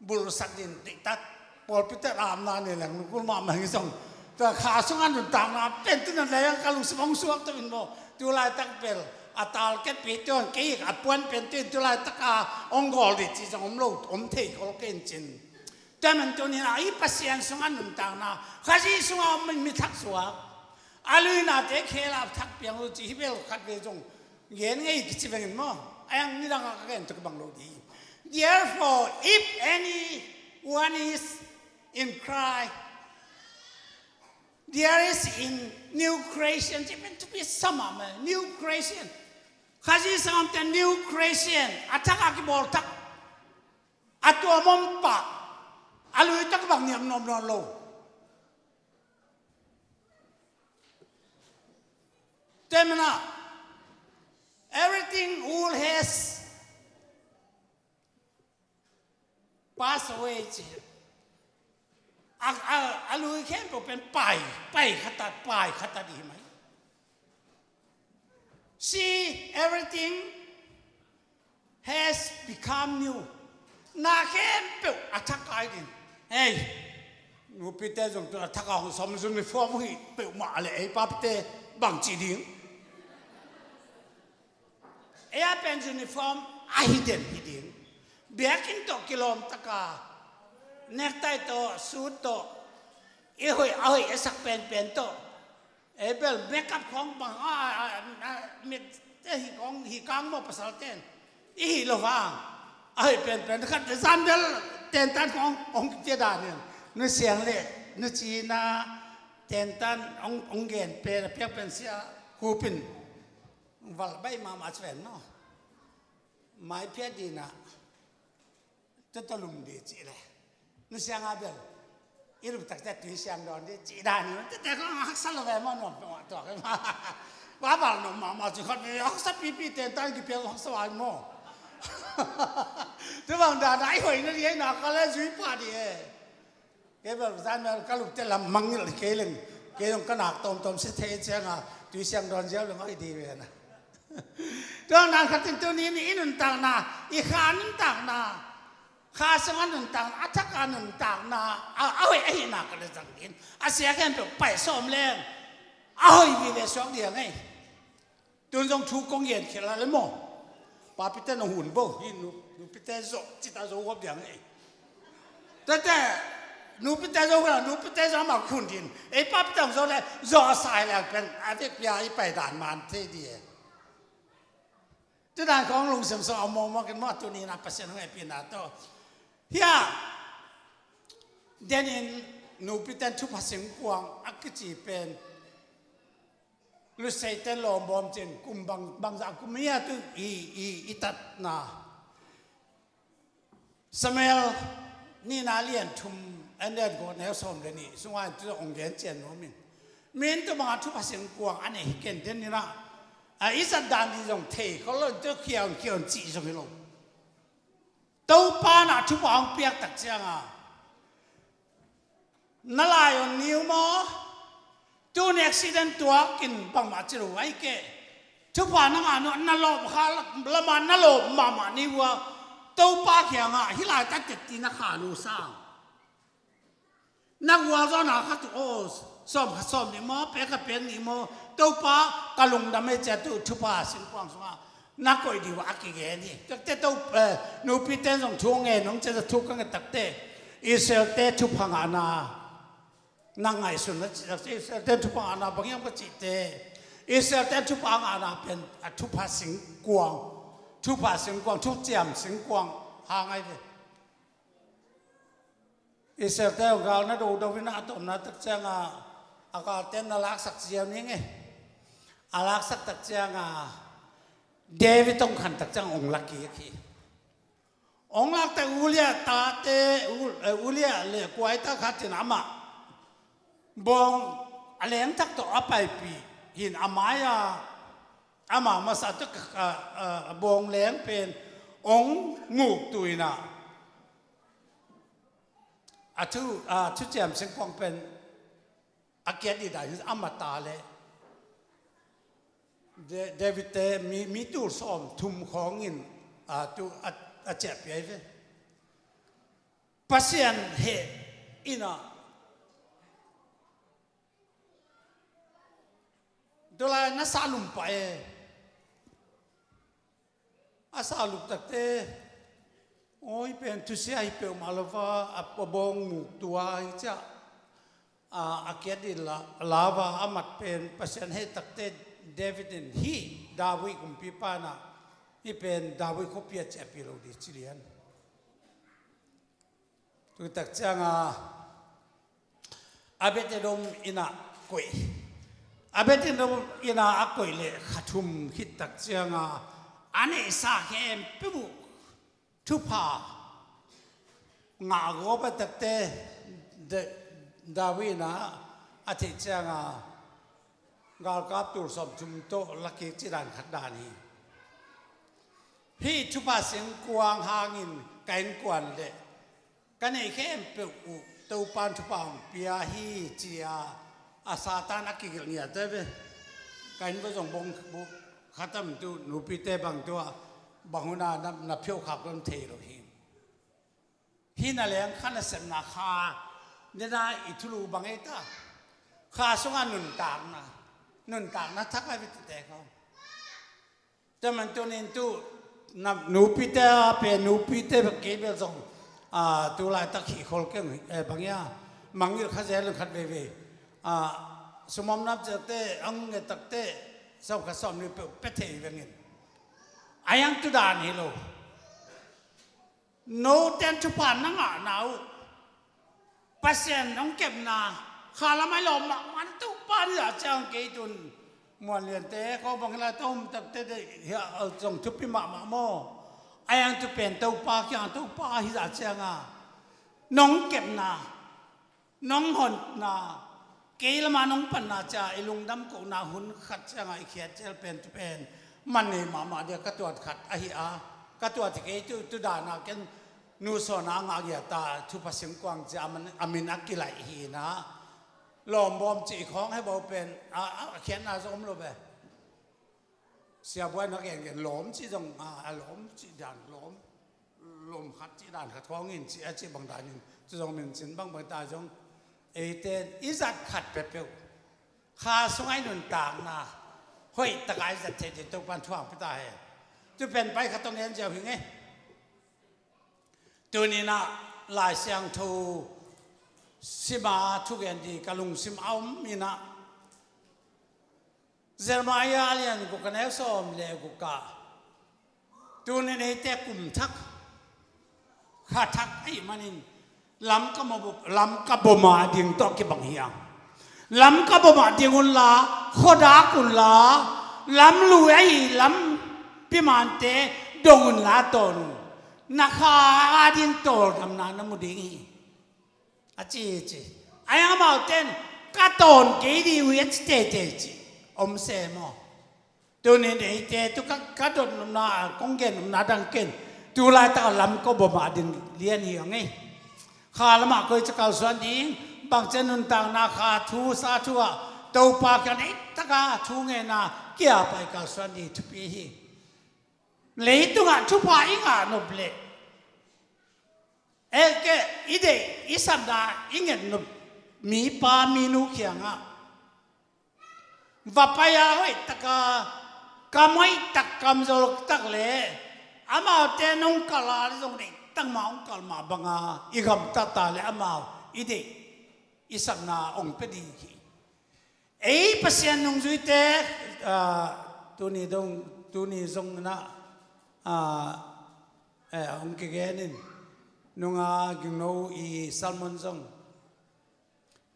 bulhsak ding deihtat, pawlpi tek lamna nei leng lungkul mahmah hi zong, tua kha sunga nuntakna pen tu na lei ka lungsim hong suak to in maw, tu laitak bel a tal kepite hong kei a puan pen tu in tu laitaka hong gawl ding cih zong om lo, om thei khol kei in cin. Tua man tuni-in ah hih Pasian sunga nuntakna, Khazih sunga om mi thak suak, a luinate khel a thak piang uh cih hih bel khatvei zong gen ngei kici vengin maw. A yang nidang a ka gen tuk bang lo ding. Therefore, if anyone is in Christ, there is in new creation. Even to be some of a new creation. Khazih sangam te new creation. A thak a kibawl thak. A tuam om pah. A lui tak bang niam nuam nawn lo. Tua manin ah, everything old has passed away ci. A, a, a lui khempeuh pen pai, pai khat a, pai khat a ding hi mai. See, everything has become new. Na khempeuh a thak a hi ding. Hei, nupite zong tu a thak a hong sawm uniform hi peuhmah leh ei papite bang ci ding. Ei a pen uniform a hi den hi ding. Biakinn tawh kilawm taka, necktie tawh, suit tawh, i hoih, a hoih a sak penpen tawh. Ei bel makeup khawng bang a, a, a, a, mit te hi khawng hi kang maw pasal ten. I hi lo hang. A hoih penpen khat zan bel tentan khawng hong tia dan in. Nu Siang le Nu Cina tentan hong, hong gen pen, a piak pen sia hupin. Val bai mahmah ci ven maw. Mai phiat ding ah. Tua tua lum ding cih leh. Nu Siang a bel. I lum tak teh tui siang dawn ding cih dan in. Tete kong haksa lo ve maw nuam peuh ah tua kei mah. Ba bal nuam mahmah ci khat ve haksa pipi tentan kipiak haksa vai maw. Tua bang dan a i hoih na ding a i nak a leh zui pah ding e. Kei bel zan bel ka lupte lam mangngilh kei leng, kei zong ka nak tawmtawm si thei ciangin tui siang dawn ziau leng a i ding ve na. Tua nang khatin tuni-in i nuntakna, i kha nuntakna, kha sunga nuntakna, a thak a nuntakna, a, a hoih ahihna ka leh zang ding. A sia khempeuh paih sawm leng a hoih vive suak ding a ngei. Tun zong thu kong gen khel a le maw. Papite nong hun bo hi, nu, nupite zawh cita zo gop diang ei. Tete, nupite zo hun, nupite zawh mah hun din. Ei papite hong zo le zawh a sai leng pen a vekpi a i pai dan man thei ding e. Tudan kong lungsim sung a mawkmawk in maw tuni-in a Pasian hong hehpihna tawh. Hia, denin nupite thupha singkuang a kici pen Luseite lawmbawm cin kum bang, bangzah kum hi a tu i, i, i tatna. Samuel nihna lian thum, a lian kua neu sawm le nih sungah tu zong hong gen cian nuam in. Min tu bangah thupha singkuang a nei hi ken den inah. A i zat dan ding zong thei khol lo in tu khiaun khiaun cih zong hi lo. Topa na thupha hong piak tak cianga. Na lai on niu maw? Tuni accident tuakin bangmah ci lo ai keh. Thupha na ngah nuah na lawp kha lama na lawp mahmah niu a. Topa kiangah hih laitak tetti na kha nu sang. Na gualzawhna khat uh aw, sawm khat sawm nih maw, pek khat pek nih maw, Topa ka lungdam ei cia tu thupha singkuang sungah na koih dih uh a kigen hi. Takte to, eh, nupite zong thu ngen hong cia thu ka nget takte Israelte thupha ngahna na ngaihsun na cih takte Israelte thupha ngahna bang hiam ka cihte Israelte thupha ngahna pen a thupha singkuang, thupha singkuang, thuciam singkuang hang ai ve. Israelte hong gal na dodo in a tomna tak cianga a galte na laksak ziau ning e. A laksak tak cianga David hong khan tak cianga hong lak kik hi. Hong lak tak Ulia tate, U-, eh, Ulia le kuaita khat in amah bawng a leng tak tawh a paipih hin a mai-a ama masa tak a, a, a bawng leng pen hong nguk tu inah A thu, a thuciam singkuang pen a kiat dih dan hi, a mata le Da-, David te mi, mi tul sawm thum khawngin, a, tu, a, a ciahpih ahi ve. Pasian heh in ah, tu lai na sa lum pah e. A sa lum takte, aw, hih pen thusia hi peuhmah lo va, a, a bawng muk tua hi ciah, a, a kiat dih la, la va, a mat pen Pasian heh takte, David in hih David kumpipa in ah, hih pen David khuapi a ciahpih lo dih ci lian. Tua tak ciangin Obed-edom in ah koih. Obed-edom in ah a koih leh kha thum khit tak ciangin a neihsa khempeuh uh thupha ngah gawp a takte, Da-, David in ah a theih ciangin galkap tul sawm thum tawh la kik ci dan khat dan hi. Hih thupha singkuang hangin ka innkuan le ka neih khempeuh uh Topa'n thupha hong pia hi, ci-a a Satan a kigelh ngiat ve. Ka inn va zong bawng khat om, tu nupite bang tua bang hun a na, na phiau khak lon thei lo hi. Hih na leng kha nasepna kha, nena i thulu bang ei ta. Kha sungah nuntakna, nuntakna thak a vite khawng. Tua man tunin tu na nupite a pen, nupite bek kei bel zong, a, tu laitak hih khol keng, eh, bang ia, mangngilh kha zel khat veivei. A, sum om nam ciangte, ang nge takte, sawm khat sawm nih peuh pia thei vengin. A iang tu dan hi lo. Note in thupha na ngahna uh, Pasian hong kepna kha lam ah i lawm mahmah, Topa ni zah ciang kei tun muan liante khawng bang hi lai, tua um takte de, hiah zong thupi mahmah maw? A iang tu pen Topa kiang, Topa hi zah ciangin nong kepna, nong honna, kei lamah nong panna, ci-a i lungdam kohna hun khat ciangin i khiat cial pen tu pen man nei mahmah dia ka tuat khat ahi a, ka tuat hi kei tu, tu dana ken nu sawna a ngah giat a, thupha singkuang ci-a a min a kilaih hi na, lawmbawm cih khawng he bo pen a, a, a khiatna zong om lo ve. Siabuai na gengen lawm cih zong, a, a lawm cih dan lawm, lawm khat cih dan khat khawng in cih a cih bang danin, tu zong min cin bangbang ta zong, eite in i zat khat peuhpeuh kha sungah i nuntakna hoih taka i zat theih ding Topa'n thu hong pia ta hen. Tu pen pai khat hong gen ziau hi ing ei. Tuni-in ah Lai Siangtho sima thugen ding ka lungsim a om in ah, Jeremiah a lian guk a neu sawm le guk ah, tuni-in eite kum thak, kha thak ahih manin, Lamka bawm, Lamka bawm a ding tawh kibang hi hang. Lamka bawm a ding unla, khuadak unla, lamlui ahi lampi mante dong unla tawn un. Na kha a ding tawldamna na mu ding hi, a ci hi ci. Ahi hang amaute in ka tawn kei ding uh hi a ci teitei ci om se maw? Tuni-in eite tu ka, ka dot nopna, kong gen nopna dang ken, tu laitak a Lamka bawm a ding lian hi hang ei. Kha lamah koi ci kalsuan ding, bangci a nuntakna kha thu sa thu ah Topa kiang deih taka thu ngeina kia pai kalsuan ding thupi hi. Leitungah thupha i ngah nop leh, eh, kei, i deih i satna i nget nop mipa minu kiangah va pai a, hoih taka kam, hoih tak kam, zol tak le amaute nong kalh a le zong deih tak mah hong kalh mah banga i gamta ta le amau i deih i satna hong pia ding hi. Ei Pasian nungzuite, ah, tuni dong, tuni zong na, ah, eh, hong kigen in, nunga gingno i sermon zong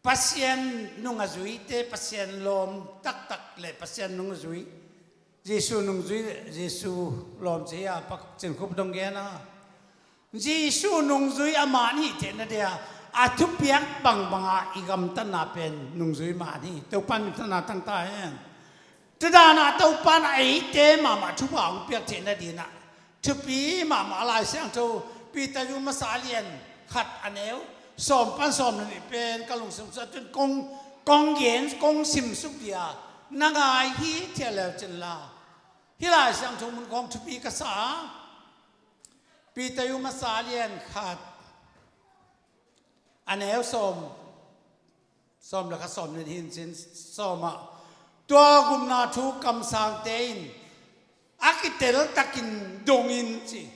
Pasian nung a zuite, Pasian lawm taktak le Pasian nung a zui, Jesu nungzui, Jesu lawm ci a, Pak Cin Khup dong gen a, Jesu nungzui a man hih theihna dia a thupiak bangbanga i gamtatna pen nungzui man hi. Topa minthanna tang ta hen. Tua dana Topa in eite mahmah thupha hong piak theihna dingin ah thupi mahmah Lai Siangtho Peter zu masa a lian khat a neu sawm pan sawm le nih pen ka lungsim sung ah tun kong, kong gen, kong simsuk dia na ngai hi thei leu cin la. Hih Lai Siangtho mun khawng thupi ka sa a, Peter masa lian khat, a neu sawm, sawm le khat, sawm le nih hin cin sawm ah, tua gupna thu kamsangte in a kitel takin dongin ci.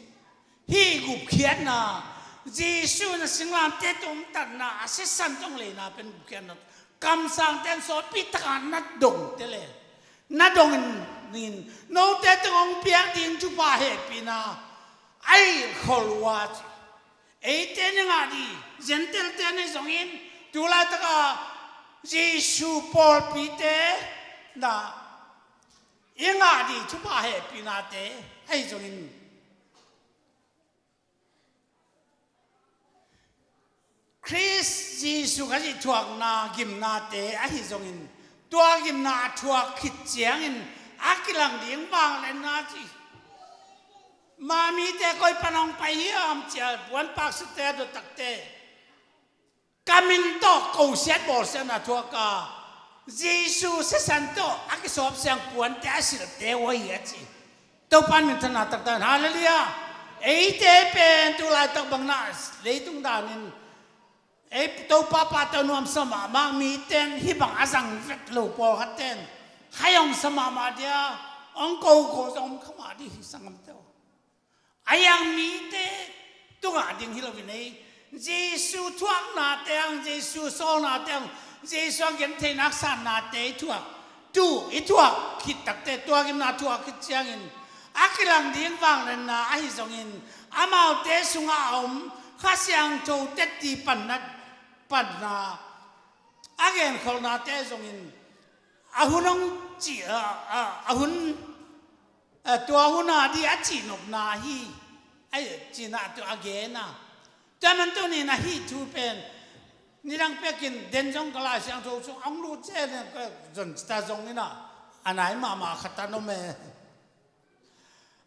Hih gupkhiatna, Jesuh in a singlamteh tungah omtatna, a sisan tungah leina pen gupkhiatna, kamsangte in sawtpi takin na dongte le na dongin, note tungah hong piak ding thupha hehpihna a hilhkhol uh a ci. Eite in i ngah ding, Gentile-te in zongin, tu laitak a Jesuh pawlpite na i ngah ding thupha hehpihnate ahi zongin, Khrist Jesuh Khazih thuakna gimnate ahi zongin, tua gimna a thuak khit ciangin a kilang ding vangliatna ci. Mah mite koi pan hong pai hiam ci a puanpak sute a dot takte, ka min tawh kosiat bawlsiatna thuak a, Jesuh sisan tawh a kisawpsiang puante a silhte uh ahi a ci. Topa in minthanna taktak hen. Halleluiah. Eite pen tu laitak bangin leitung danin, ei Topa pahtawi nuamsa mahmah mite in hih bang a zang vet lo, pawlkhatte in hai hong sa mahmah dia, hong ko ko zong om kha mah ding hi, sanggamte aw. A hiang mite tungah ding hi loin ei, Jesuh thuaknate hang, Jesuh sawlnate hang, Jesuh a gentheihna a sannate i thuak, tu i thuak khit takte, tua gimna thuak khit ciangin a kilang ding vangliatna ahi zongin, amaute sungah a om Kha Siangtho tetti panna, panna a genkholhnate zongin a hun hong ci, a, a, a hun, a, tua hun a ding a cihnopna hi, a cihna tua a gen a. Tua man tunin a hih thu pen nidang pekin den zong ka Lai Siangtho sung a hong lut zen, ka zon cita zong in a, a nai mahmah khat a om e.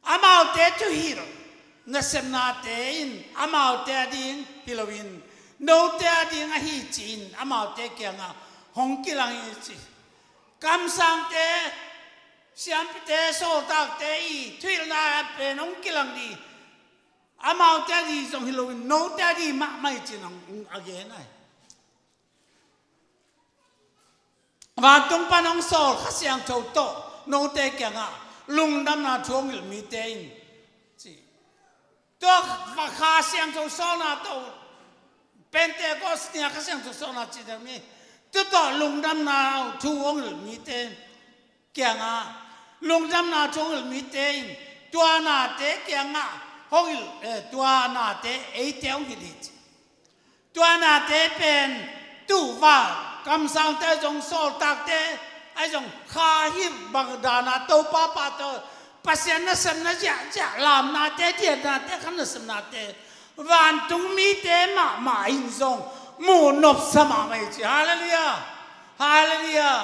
Amaute thuhilh nasepnate in amaute a ding hi loin, note a ding ahi ci-in amaute kiangah hong kilang hi ci. Kamsangte, siampite, sawltakte i thuhilhna pen hong kilang ding, amaute a ding zong hi loin, note a ding mahmah hi ci-in hong, hong a gen ahi. Vantung pan hong sawl Kha Siangtho tawh note kiangah lungdamna thu hong hilh mite in ci. Tua Kha Siangtho sawlna tawh, Pentecost ni-a Kha Siangtho sawlna ci deuh ni, tua tawh lungdamna thu hong hilh mite kiangah, lungdamna thu hong hilh mite in tua nate kiangah hong hilh, eh, tua nate eite hong hilh hi ci. Tua nate pen tu-a kamsangte zong, sawltakte ahi zong, kha hih bang dana Topa pahtawi, Pasian nasepna ziahziah, lamnate, diatnate, kha nasepnate, vantung mite mahmah in zong muh nopsa mahmah hi ci. Halleluiah. Halleluiah.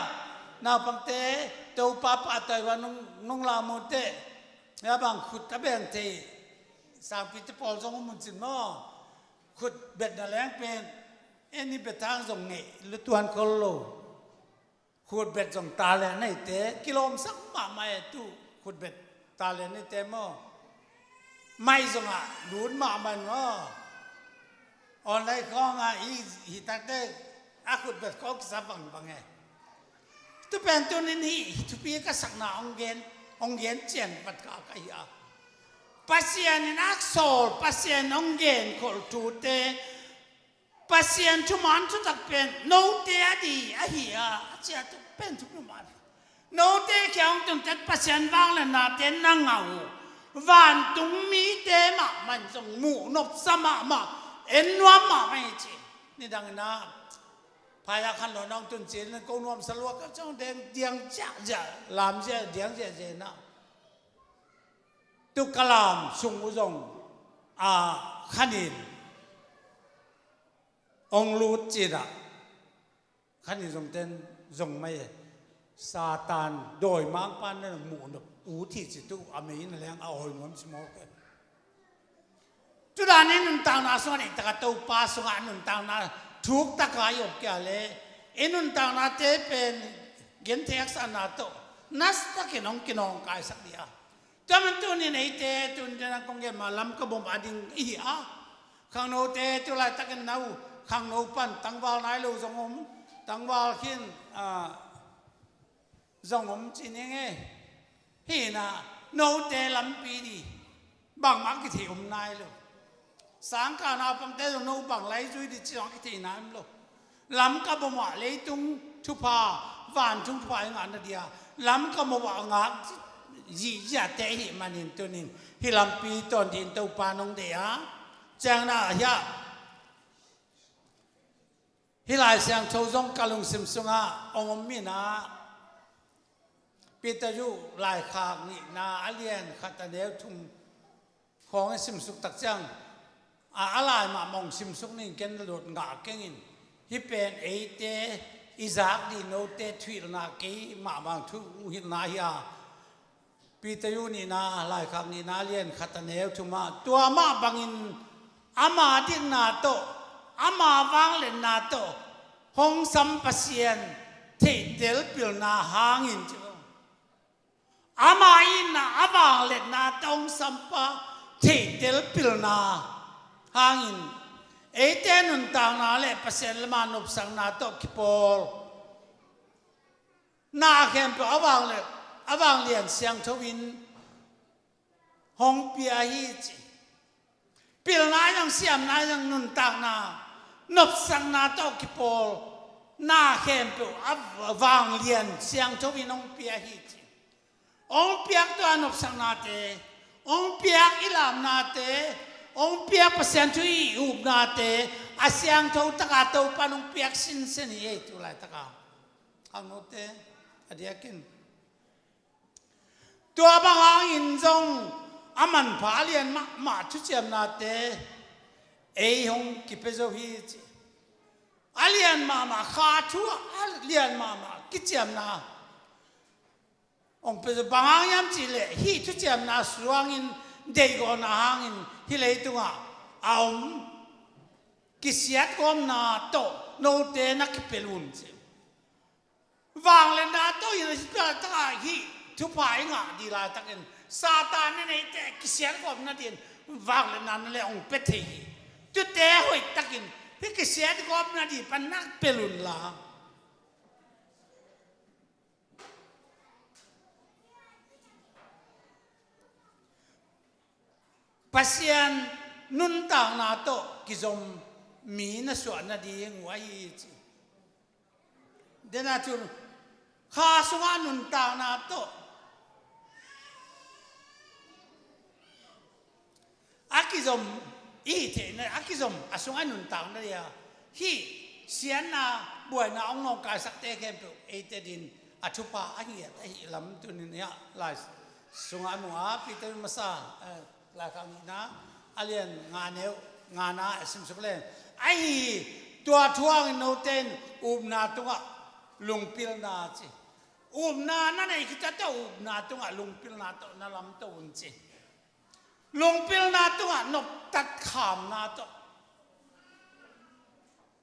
Naupangte, Topa pahtawi a nong, nong lam uh teh, a bang khut a beng thei sangpite pawl zong om uh cin maw. Khutbetna leng pen en i bethang zong ngeih lutuan khol lo. Khutbet zong talent neite kilawmsak mahmah e tu. Khutbet talent neite maw, mai zongah lut mahmah in maw. Online khawngah i hih takte a khutbet khawng kisa vangbang e. Tu pen tunin hih thupi ka sakna hong gen, hong gen cian vat ka, ka hi a. Pasian in a sawl, Pasian hong genkholh thute, Pasian thuman thutak pen note a ding ahi a, a cih a tu pen thupi mah. Note kiang hong tuntet Pasian vangliatnate na ngah uh, vantung mite mahmah in zong muh nopsa mahmah, en nuam mahmah hi ci. Nidang in a, phaya khan lo nong tun cil in ko nuamsa lua ka ciang deng diang ziahziah, lam ziah diang ziahziah in a. Tu ka lam sung uh zong, a, khanin hong lut cin a, khanin zong ten zong mai e. Satan dawimangpa in na muh nop ut hi ci tu, a mei in a leng a awi nuam ci mawk e. Tudan i nuntakna sungah, i taka Topa sungah nuntakna thuk taka i om kei a leh, i nuntaknate pen genthei haksatna tawh nasakin hong kinawngkaisak ding a. Tua man tunin eite, tunin kong gen mah, Lamka bawm a ding i hi a. Khangnote tu laitakin na uh, khangno pan tangval nai lo zong om, tangval khin, ah, zong om ci ning e. Hi na, note lampi ding bangmah kithei om nai lo. Sangkah naupangte zong no bang lai zui ding ci zong kithei nai om lo. Lamka bawm ah leitung thupha, vantung thupha i ngahna ding a, Lamka bawm ah ngak zihziahte i hih manin tunin hih lampi tawn dingin Topa nong deih a. Ciangin ah hiah, hih Lai Siangtho zong ka lungsim sungah hong om in ah, Peter laikhak nihna a lian khat a neu thum khawng i simsuk tak ciang, a, a lai mahmah hong simsuk ning, ken lut ngah keng in. Hih pen eite i zak ding, note thuhilhna, kei mahmah thuhilhna hi a. Peter nihna, laikhak nihna a lian khat a neu thum ah, tua mah bangin ama dikna tawh, ama vangliatna tawh hong sam Pasian theihtel pilna hangin ci. Ama itna, a vangliatna tawh hong sampa theihtel pilna hangin eite nuntakna le Pasian lamah nopsakna tawh kipawl na khempeuh a vanglian, a vanglian siangtho in hong pia hi ci. Pilna zong, siamna zong, nuntakna, nopsakna tawh kipawl na khempeuh a vanglian siangtho in hong pia hi ci. Hong piak tua nopsaknate, hong piak i lamnate, hong piak Pasian thu i upnate, a siangtho taka Topa in hong piak sinsen hi ei tu laitaka. Khangnote, a diakin. Tua bang hangin zong a manpha a lian mahmah thuciamnate ei hong kipia zo hi ci. A lian mahmah kha thu, a lian mahmah kiciamna hong pia zo. Bang hang hiam cih leh hih thuciamna suangin deihgawhna hangin hih leitungah a om kisiatgawpna tawh note na kipelh un ci. Vangliatna tawh in a si takah hih thupha i ngah ding laitakin Satan in eite kisiatgawp nadingin vangliatna na le hong pia thei hi. Tuate hoih takin hih kisiatgawp nading pan na pelh un la. Pasian nuntakna tawh kizom mi na suah nading uh ahi ci. Dena cun kha sungah nuntakna tawh a kizom i hih theihna, a kizom a sungah nuntakna dia hih siatna buaina hong nawngkaisakte khempeuh eite din a thupha a ngiat ahih lam tunin hiah lai sungah a mu a, Peter masa, eh, Laikhak nihna a lian nga neu ngana a simsuk leng ahi hi. Tua thu hangin note in upna tungah lungpilna ci. Upna na nei khit ciang upna tungah lungpilna tawh na lamto un ci. Lungpilna tungah noptat khamna tawh.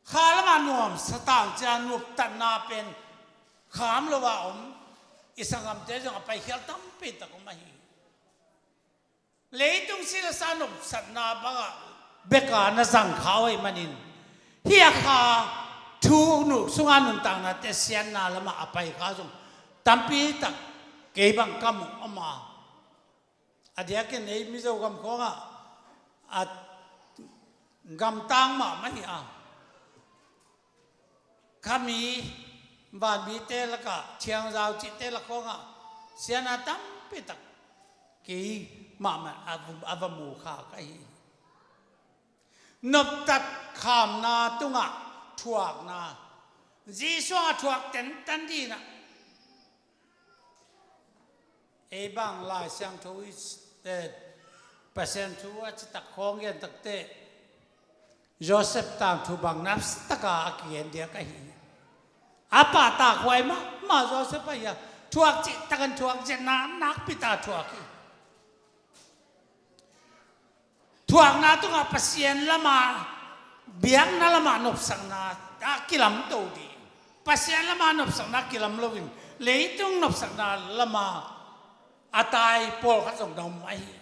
Kha lamah nuamsa tang ciang noptatna pen kham lo a om i sanggamte zong a paikhial tampi tak om ahi. Leitung si le sa nopsakna bangah beka na zang kha uh ahih manin hih a kha thu nu sungah nuntaknate siatna lamah a pai kha zong tampi tak kei bang ka mu om a. A diakin ei Mizo gam khawngah a gamtang mahmah hi a, khami vanmite lakah thiangzau cihte lak khawngah siatna tampi tak kei mahmah a, a va mu kha ka hi. Noptat khamna tungah thuakna, Jesuh a thuak tentan dinah ei bang Lai Siangtho i, eh, Pasian thu a citak khawng gen takteh Joseph tangthu bang napsa taka a kigen diak ahi. A pahtakhuai mahmah Joseph ahi a, thuak cihtakin thuak, zia nak nakpi ta thuak hi. Thuakna tungah Pasian lama, biakna lama nopsakna ah kilamto dih. Pasian lama nopsakna kilam loin leitung nopsakna lama a tai pawlkhat zong na om ahi.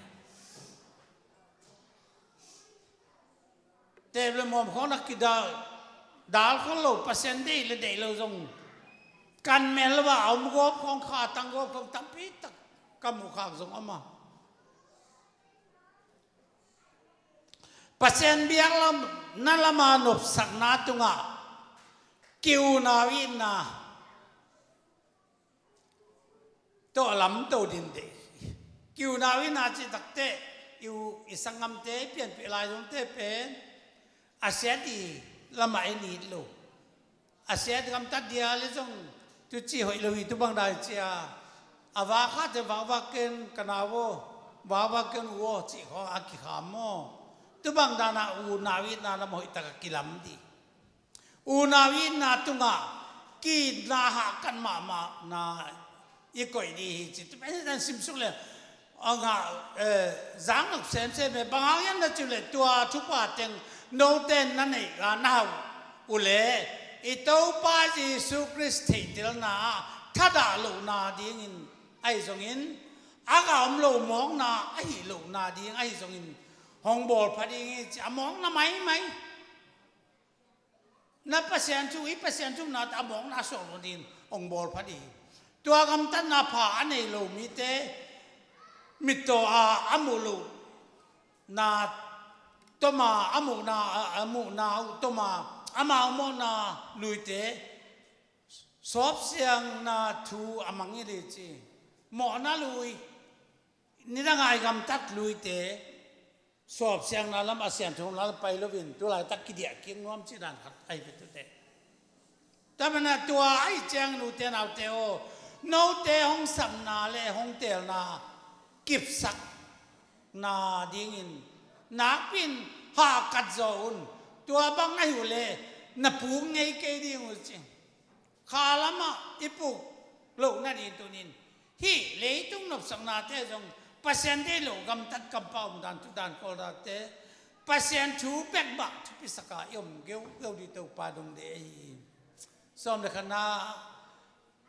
Teep le muam khawng na kidal, dal khol lo, Pasian deih le deih lo zong kan mel lo a, a om gawp khawng, kha tang gawp khawng tampi tak ka muh khak zong om a. Pasian biakna lama nopsakna tungah ki-unau itna tawh a lamto ding deih. Ki-unau itna cih takteh i u, i sanggamte, i pianpih lai zongte pen a siat i lamah i nit lo. A siat gamtat dia le zong tuci hoih lo hi, tu bang dan cia a vakhate vakvak ken ka nau aw, vakvak ken u aw cih khawng a kikham maw? Tu bang dana unau itna lam hoih taka kilam dih. Unau itna tungah ki-itna hahkat mahmahna i koih dih hi ci. Tu pen hi dan simsuk le a ngah, eh, zang lok semsem e, bang hang hiam na cih uh leh tua thupha teng note na neih a na hauh uh leh i Topa Jesu Khrist theihtelna ah thadah lohna dingin ahi zongin, a ka om lo mawkna ahi lohna ding ahi zongin hong bawlpha ding hi ci, a mawkna maimai. Na Pasian thu, i Pasian thu na ta mawkna suak lo ding hong bawlpha ding hi. Tua gamtatna pha a nei lo mite, mittaw a, a muh lo na toma, a muhna, a, a muhna uh toma, amau mawhna luite, sawpsiangna thu a mangngilh hi ci. Mawhna lui, nidang a i gamtat luite, sawpsiangna lam a siangtho lam pai loin tu laitak kidiah kik nuam cih dan khat ahi ve tute. Tua manin tua ahih ciangin ute naute aw, note hong sapna le hong teelna kipsakna dingin nakpi-in hahkat zaw un. Tua bang ahi uh leh na puk ngei kei ding uh ci. Kha lamah i puk loh nading tunin hih leitung nopsaknate zong, Pasian deih loh gamtat kampau om dan, thu dan, kawl dante, Pasian thu bek mah thupisak a i om geugeu ding Topa dong deih ahi hi. Sawm le khatna,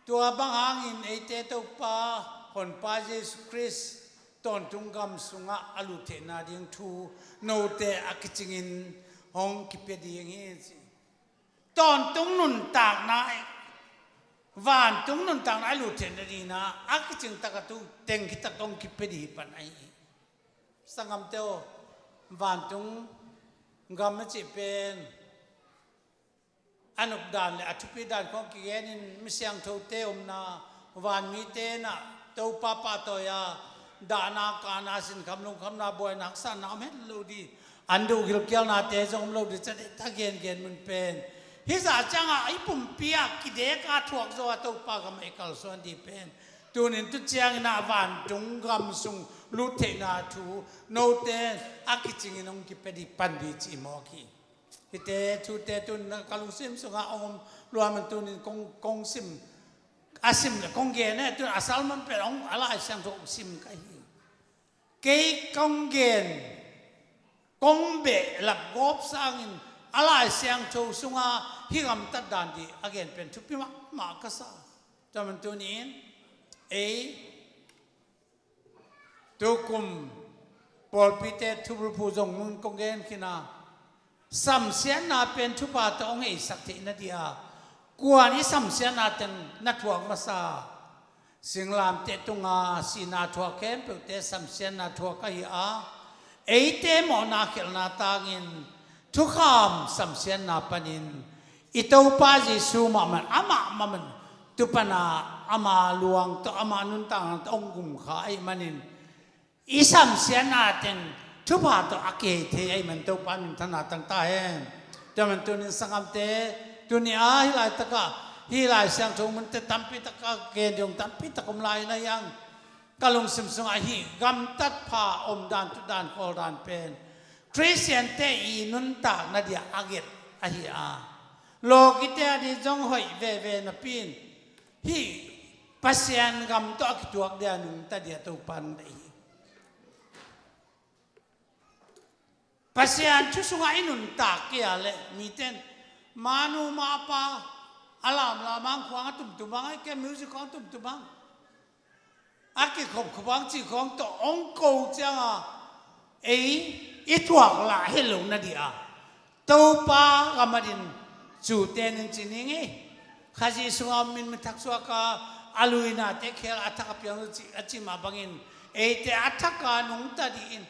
tua bang hangin eite Topa Honpa Jesu Khrist tawntung gam sungah a lut theihna ding thu note a kicingin hong kipia ding hi ci. Tawntung nuntakna, vantung nuntakna a lut theihna dingin a kicing taka tu teng khit tak hong kipia ding hi pan ahi hi. Sanggamte aw, vantung gam a cih pen a nop dan le a thupi dan khawng kigenin mi siangthote omna, vanmite na Topa pahtawi a dahna, kahna, sinkham, lungkhamna, buaina, haksatna om het lo ding. An duh gilkialnate zong om lo ding, ca deih ta gengen mun pen. Hih zah ciangah i pumpi ah kidek a thuak zaw a Topa gam ah i kalsuan ding pen, tunin tu ciangin ah vantung gam sung lut theihna thu note a kicingin hong kipia ding pan ding ci mawk hi. Hihte thute tun ka lungsim sungah hong om lua man tunin kong, kong sim, a sim le kong gen eh, tun a sermon pen hong a Lai Siangtho sim ka hi. Kei kong gen, kong behlap gawp sangin a Lai Siangtho sunga hih gamtat dan ding a gen pen thupi mahmah ka sa. Tua man tunin ei tukum pawlpite thupulphu zong nun kong gen khin a, samsiatna pen thupha tawh hong heisak theih na ding a, kuan i samsiatna teng na thuak masa? Singlamteh tunga sihna thuak khempeuhte samsiatna thuak ahi a, eite mawhna khialhna tangin thukham samsiatna panin i Topa Jesu mahmah, amah mahmah tu pana ama luang tawh, ama nuntakna tawh hong gumkha ahih manin i samsiatna teng thupha tawh a kihei thei ahih man Topa minthanna tang ta hen. Tua man tunin sanggamte, tuni a hih laitakah hih Lai Siangtho munte tampi takah gen ding tampi tak om lai na hiang. Ka lungsim sungah hih gamtat pha, om dan, tu dan, kawl dan pen Khristiante i nuntakna dia a gelh ahi a, lawkite a ding zong hoih veve napi-in hih Pasian gam tawh a kituak dia nungta dia Topa nung deih hi. Pasian thu sungah i nuntak kei a leh mite in manu mapa a lamlam ang khuang a tumtum ang, a i ke music khuang a tumtum ang, a kikhopkhop ang cih khuang tawh hong ko ciang a, ei i thuak lah het lo na dih a, Topa gam a din cute ning ci ning ei. Khazih sungah om in, mi thak suak a, a luinate khel a thak a piang lo ci, a cih mah bangin eite a thak a nungta dih in,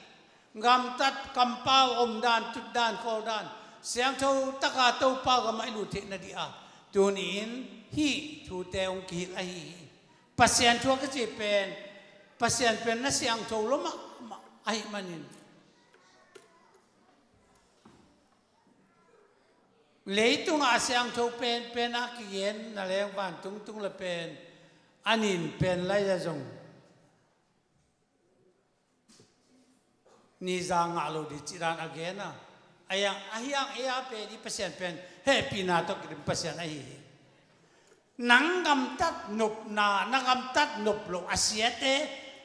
gamtat, kampau, omdan, tutdan, khawldan, siangtho taka Topa gam ah i lut theih na dih a, tuni-in hih thute hong kihilh ahi hi. Pasian thu a kici pen, Pasian pen na siangtho lo mahmah ahih manin, leitungah a siangtho penpen a kigen na leng, vantung tung le pen a nin pen lai-a zong ni za ngah lo dih cih dan a gen a, a hiang, a hiang ei a pen i Pasian pen hehpihna tawh kidim Pasian ahi hi. Nang gamtat nopna, na gamtat nop loh a siate,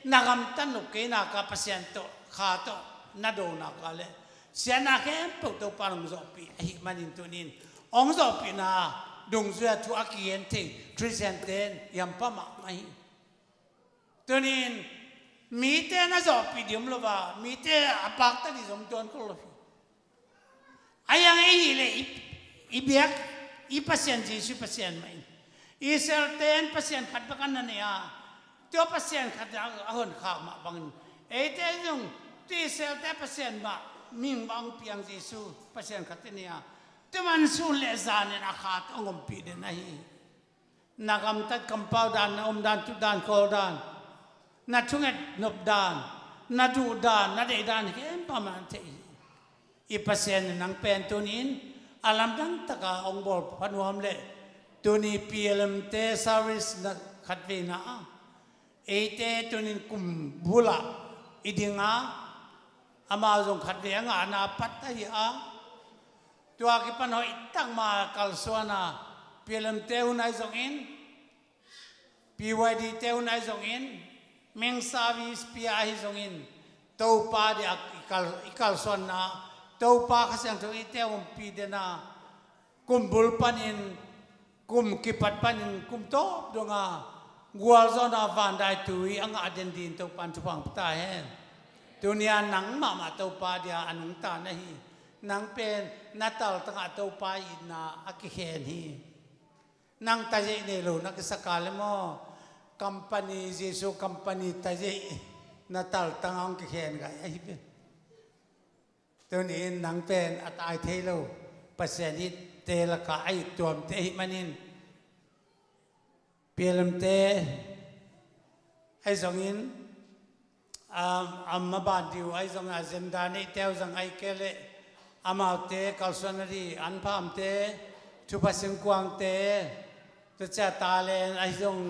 na gamtat nop kei nak a Pasian tawh, Kha tawh na do nak a leh, siatna khempeuh Topa in hong zawhpih ahih manin tuni-in hong zawhpihna dungzui a thu a kigen thei Khristiante in i hampha mahmah hi. Tuni-in mite na zawhpih ding om lo a, mite a pakta ding zong tuan khol lo hi. A hiang ei hi leh i, i biak i Pasian Jesu Pasian mah in, Israel-te in Pasian khat bek an na nei a, tua Pasian khat a, a honkhak mah bangin, eite zong tua Israel-te Pasian mah, mihing mah hong piang Jesu Pasian khat i nei a, tua man sun le zan in a Kha tawh hong ompih den ahi hi. Na gamtat kampau dan, na omdan, tutdan, khawldan, na thunget nopdan, na duhdan, na deihdan khempeuh amah in thei hi. I Pasian in nang pen tuni-in a lamdang taka hong bawl pha nuam leh, tuni P L M-te service na khatveina ah eite tuni-in kum bul ah i ding a, amau zong khatvei a ngahna a pat ahi a, tua kipan hoih tak mah kalsuan a, P L M-te hun ahi zongin, P Y D-te hun ahi zongin, meng service pia ahi zongin, Topa dia i kal, i kalsuanna, Topa Kha Siangtho eite ompih den a, kum bul panin, kum kipat panin, kum tawp dong a gualzawhna vandaitui a ngah den ding Topa in thupha hong pia ta hen. Tuni-a nang mahmah Topa dia a nungta na hi. Nang pen na taltang ah Topa itna a kikhen hi. Nang taizei nei lo na kisak a leh maw, company, Jesu company taizei na taltang ah hong kikhen gai ahi pen. Tuni-in nang pen a tai thei lo, Pasian itte lakah a it tuamte ahih manin, P L M-te ahi zongin, um, a maban ding uh ahi zongin, agenda neihte uh zong ahih kei leh amaute kalsuan a ding, anphamte, thupha simkuangte, tua ciang talent ahi zong,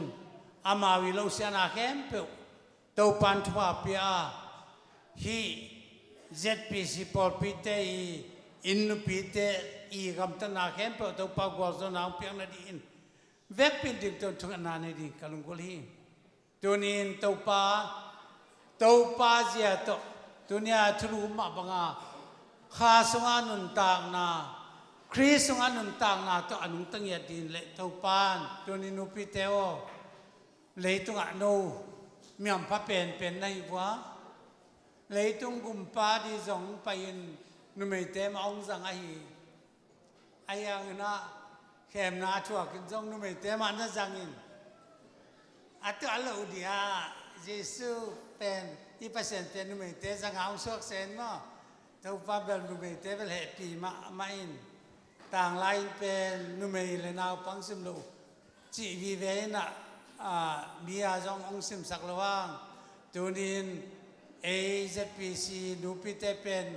amau i lohsiatna khempeuh Topa in thupha pia a, hih Z P C pawlpite i inn nupite i gamtatna khempeuh Topa gualzawhna hong piak nadingin vekpi in ding tawh thungetna nei ding ka lunggulh hi. Tuni-in Topa, Topa zia tawh, tuni-a thulu mah banga Kha sungah nuntakna, Khrist sungah nuntakna tawh a nungta ngiat ding leh Topa in tuni nupite aw, leitungah no mi hampha penpen na hi uh a, leitung gumpa ding zong pai-in numeite mah hong zang ahi. Ahi hangin ah khemna a thuakin zong numeite mah na zangin, a tuah loh ding a, Jesu pen, i Pasian pen numeite zanga hong suak sen maw? Topa bel numeite bel hehpih mahmah in, tanglai in pen numei le naupang sim loh cih vive in ah, a, mi a zong hong simsak lo hang. Tuni-in ei Z P C nupite pen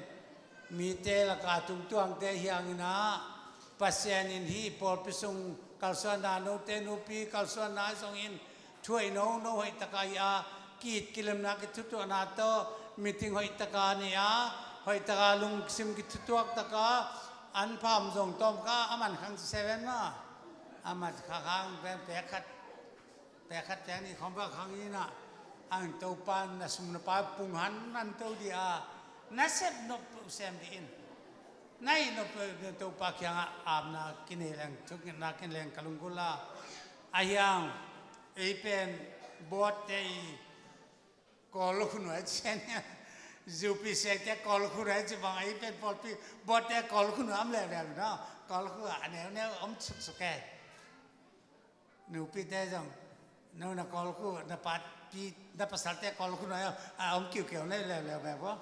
mite laka tungtuangte hi hangin ah, Pasian in hih pawlpi sung kalsuanna, note nupi kalsuanna ahi zongin, thu hoih no, no hoih taka hi a, ki-it kilemna kithutuahna tawh meeting hoih taka nei a, hoih taka lungsim kithutuak taka, anpham zong tawm ka a man khang ci seven ma, a man kha khang pen pek khat, pek khat pek nih khawng bek khang in ah, ang Topa in na sum na pai pung hanhan to ding a, Na sep nop peuh sem dih in. Na hih nop peuh in Topa kiangah apna kinei leng, thungetna kinei leng ka lunggulh a. A hiang, ei pen board te i Kawl khun uh a ci nia. Zupi siate Kawl khun uh a ci bang, ei pen pawlpi board te Kawl khun uh am leuleu na. Kawl khun uh a neuneu om suksuk e. Nupite zong, no na Kawl khun, na papi, na pasalte Kawl khun uh a om kiukiu na leuleu ve bo.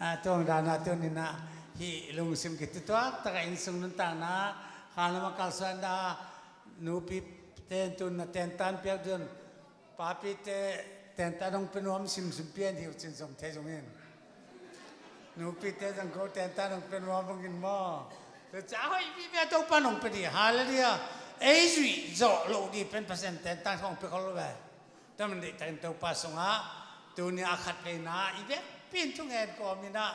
A, tuang dana tuninah hih lungsim kitutuak taka innsung nuntakna, khanlama kalsuanna, nupite tun na tentan piak dun, papite tentan hong pe nuam simsim pian hi uh cin zong thei zongin. Nupite zong ko tentan hong pe nuam bangin maw. Tua ci a hoih vive Topa nong pe dih, halleluiah. Ei zuih zawh loh dih pen Pasian tentan hong pe khol lo ve. Tua man deihtakin Topa sungah tuni a khat veina i vekpi in thungen kawminah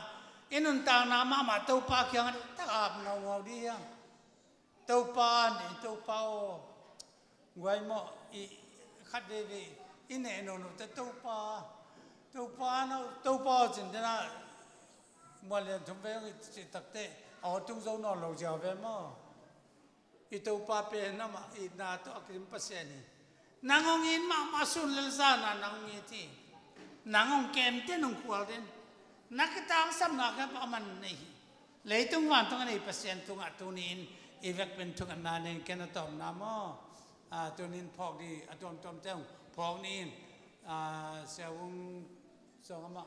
i nuntakna mahmah Topa kiangah deihtak ap ngaungau dih hiam? Topa ni, Topa aw. Guai mawh i khat veivei i neh nono te Topa, Topa no, Topa aw cin dena mual lian thum vei hong i cih takteh a aw tung zo nawn lo ziau ve maw? I Topa pen amah itna tawh a kidim Pasian hi. Nang hong it mahmah sun le zana nang hong it hi. Nang hong kem ten hong khual den. Na kitangsapna khempeuh a man nei hi. Leitung vantung a nei Pasian tungah tuni-in i vekpi in thungetna nei ken a tawpna maw? A, tuni-in phawk dih a tuamtuamte hong phawk ni in, a, Sia Vung Suang amah,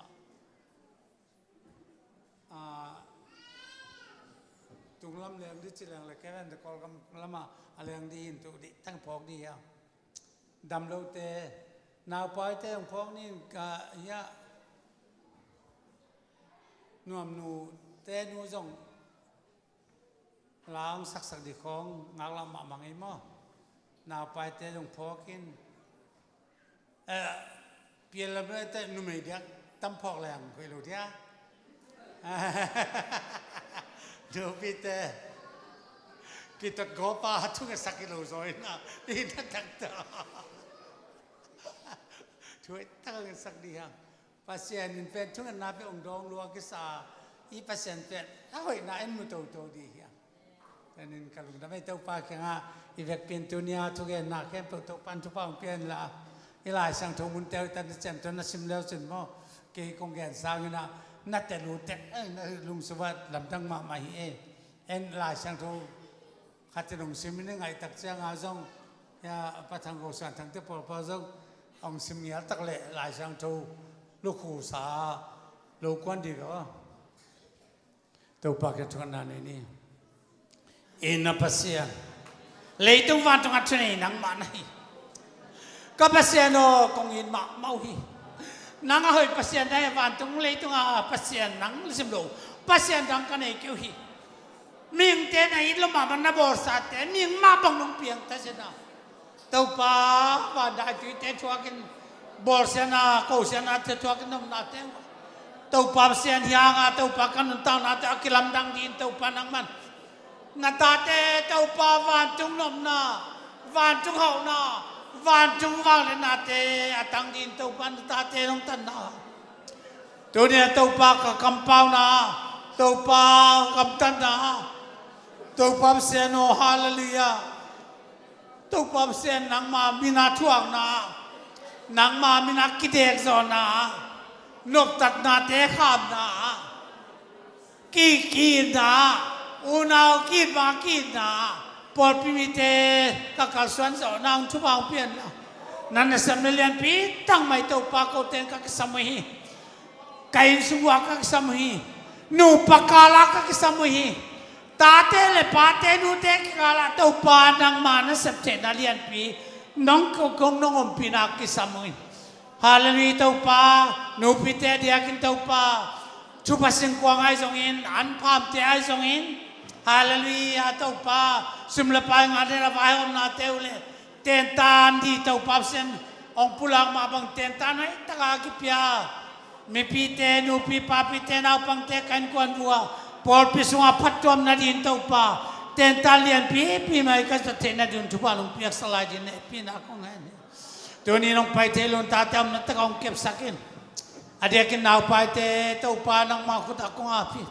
a, tunglam leng dih ci leng le kei ven te Kawlgam lamah a leng dih in tu dih tang phawk dih hiam? Dam lote, naupaite hong phawk ni in ka hiah nuamnute nu zong la hong saksak dih khawng ngaklah mahmah ngei maw? Naupaite hong phawk in, eh, pial lam te numei diak tam phawk leng hoih lo dia. Nupite kitot gawpa thungetsak hi lo zaw ina i na takta. Thuai tak a ngetsak dih hang. Pasian in pen thungetna pen hong dawng lua kisa i Pasian pen a hoihna en mu toto dih hiam? Tua in ka lungdam ei Topa kiangah i vekpi in tuni a thugenna khempeuh Topa in thupha hong pia in la, i Lai Siangtho munte uh i tan na ciamtuan na sim leu cin maw? Kei kong gen sanginah na tel uh tek ei na lungsim ah lamdang mahmah hi ei. En Lai Siangtho khat in hong sim in i ngaihtak cianga zong, hia Pa Thang Ko Suan Thangte pawlpawh zong hong sim ngial tak leh Lai Siangtho lukhu sa lo kuan dih ve aw. Topa kiang thungetna nei ni. I na Pasian, leitung vantung a thunei nangmah na hi. Ka Pasian aw, kong it mahmah uh hi. Nang a hoih Pasian na hi, vantung leitung a Pasian nang sim lo Pasian dang ka nei kei uh hi. Mihingte na it lo mahmah na bawlsate mihing mah bang nong piang ta zen a. Topa, van daituite thuakin, bawlsiatna kosiatnate thuakin, nopnate uh, Topa Pasian hianga Topa ka nuntaknate a kilamdang dih in Topa nangman na tate Topa vantung nopna, vantung hauhna, vantung vangliatnate a tang dih in Topa na tate nong tanna. Tuni a Topa ka kampauna, Topa gamtatna, Topa Pasian aw, halleluiah. Topa Pasian nangma mina thuakna, nangma mina kidekzawhna, noptatnate khamna, ki-itna, unau ki-itna, ki-itna, pawlpi mite ka kalsuan zawhna hong thupha hong pianna. Na nasepna lianpi tangmai Topa kote in ka kisam uh hi. Ka innsung uh ah ka kisam uh hi. Nupa kala ka kisam uh hi. Tate le pate nute kikala Topa nangma nasep theihna lianpi nong kong nong ompihna kisam uh hi. Halleluiah Topa, nupite diakin Topa, thupha singkuang ahi zongin, an phamte ahi zongin, halleluiah Topa, sum le pai ngate le vaihawmnate uh le tentan dih Topa Pasian hong pulak mah bang tentan hoih taka kipia mipite, nupi papite, naupangte, ka innkuan vua, pawlpi sungah phattuam nadin Topa tentan lianpipi mai ka zat theih nadin thupha nong piaksak lai ding hehpihna kong ngen hi. Tuni nong pai thei lo tate a omna takah hong kepsak in. A diakin naupaite Topa nangmah khut ah kong ap hi.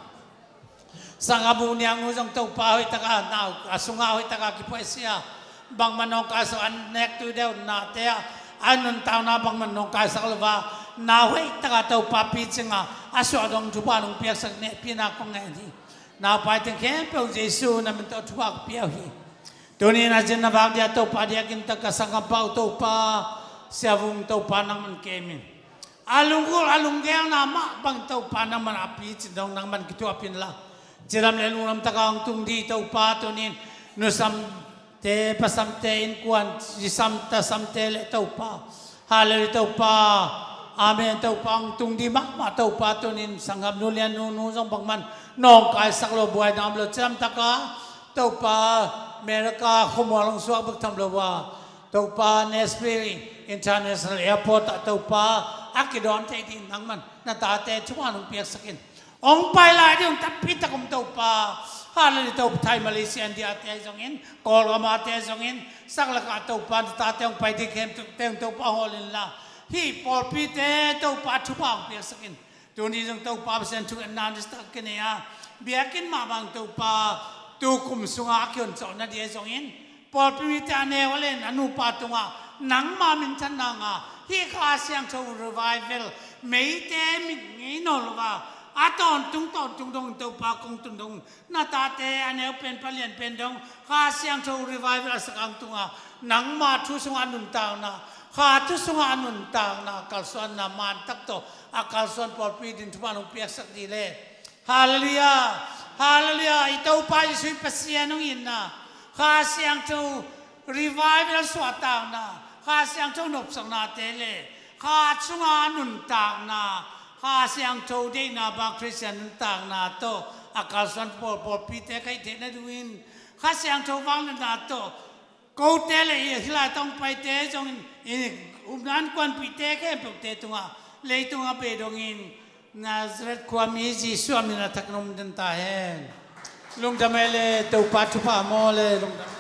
Sanggam u niang u zong Topa hoih taka nau a sungah hoih taka kiphuaisia, bangmah nawngkaisak, an nek tui deuhnate ah a nuntakna bangmah nawngkaisak lo a, nau hoih taka Topa picing a, a suah dong thupha nong piaksak nehpihna kong ngen hi. Naupaite khempeuh Jesu na min tawh thupha ka pia uh hi. Tuni in a zin a vak dia Topa diakin taka sanggam pau Topa, siavung Topa nangman kem in. A lunggulh a lunggelna mah bang Topa nangman a picin dong nangman kithuah pin la. Cidam le lungdam taka hong tung di Topa tuni in nusamte pasamte innkuan zisam tasamte le Topa. Halleluia Topa. Amen Topa hong tung di mahmah Topa tuni in sanggam nu lian nu nu zong bangman nawngkaisak lo buaina om lo cidam taka Topa America khuamual hong suak bek tham lo a Topa Nashville International Airport ah Topa a kidawn thei ding nangman na tate thupha nong piaksak in. Hong pai lai ding hong tampi tak om Topa. Halleluia Topa Thai Malaysia India te zongin Kawlgam a te zongin saklaka Topa na tate hong pai ding khempeuh te hong Topa hawl in la. Hih pawlpite Topa thupha hong piaksak in. Tuni zong Topa Pasian thu en nan tak kine a biakinn mah bang Topa tukum sunga a kihon cawhna dia zongin pawlpi mite a neu a len a nupa tungah nangma minthanna nga hih Kha Siangtho revival meite mit ngei nawn lo a a tawntung tawntung dong Topa kong tun dong na tate a neu pen palian pen dong Kha Siangtho revival a sakang tunga nangma thu sunga a nuntakna Kha thu sunga a nuntakna kalsuanna man tak tawh a kalsuan pawlpi din thupha nong piaksak di le. Halleluia. Halleluia. I Topa Jesuh i Pasian hong itna Kha Siangtho revival suahtakna Kha Siangtho nopsaknate le Kha sunga a nuntakna Kha Siangtho deihna bang Khristian nuntakna tawh a kalsuan pawlpawlpite ka hih theihna dingin Kha Siangtho vangliatna tawh kote le hih lai tawng paite zongin i upna innkuanpihte khempeuhte tungah leitung a bei dongin Nazareth khuami Jesuh a min a thak nong min ta hen. Lungdam e le Topa thupha maw le lungdam.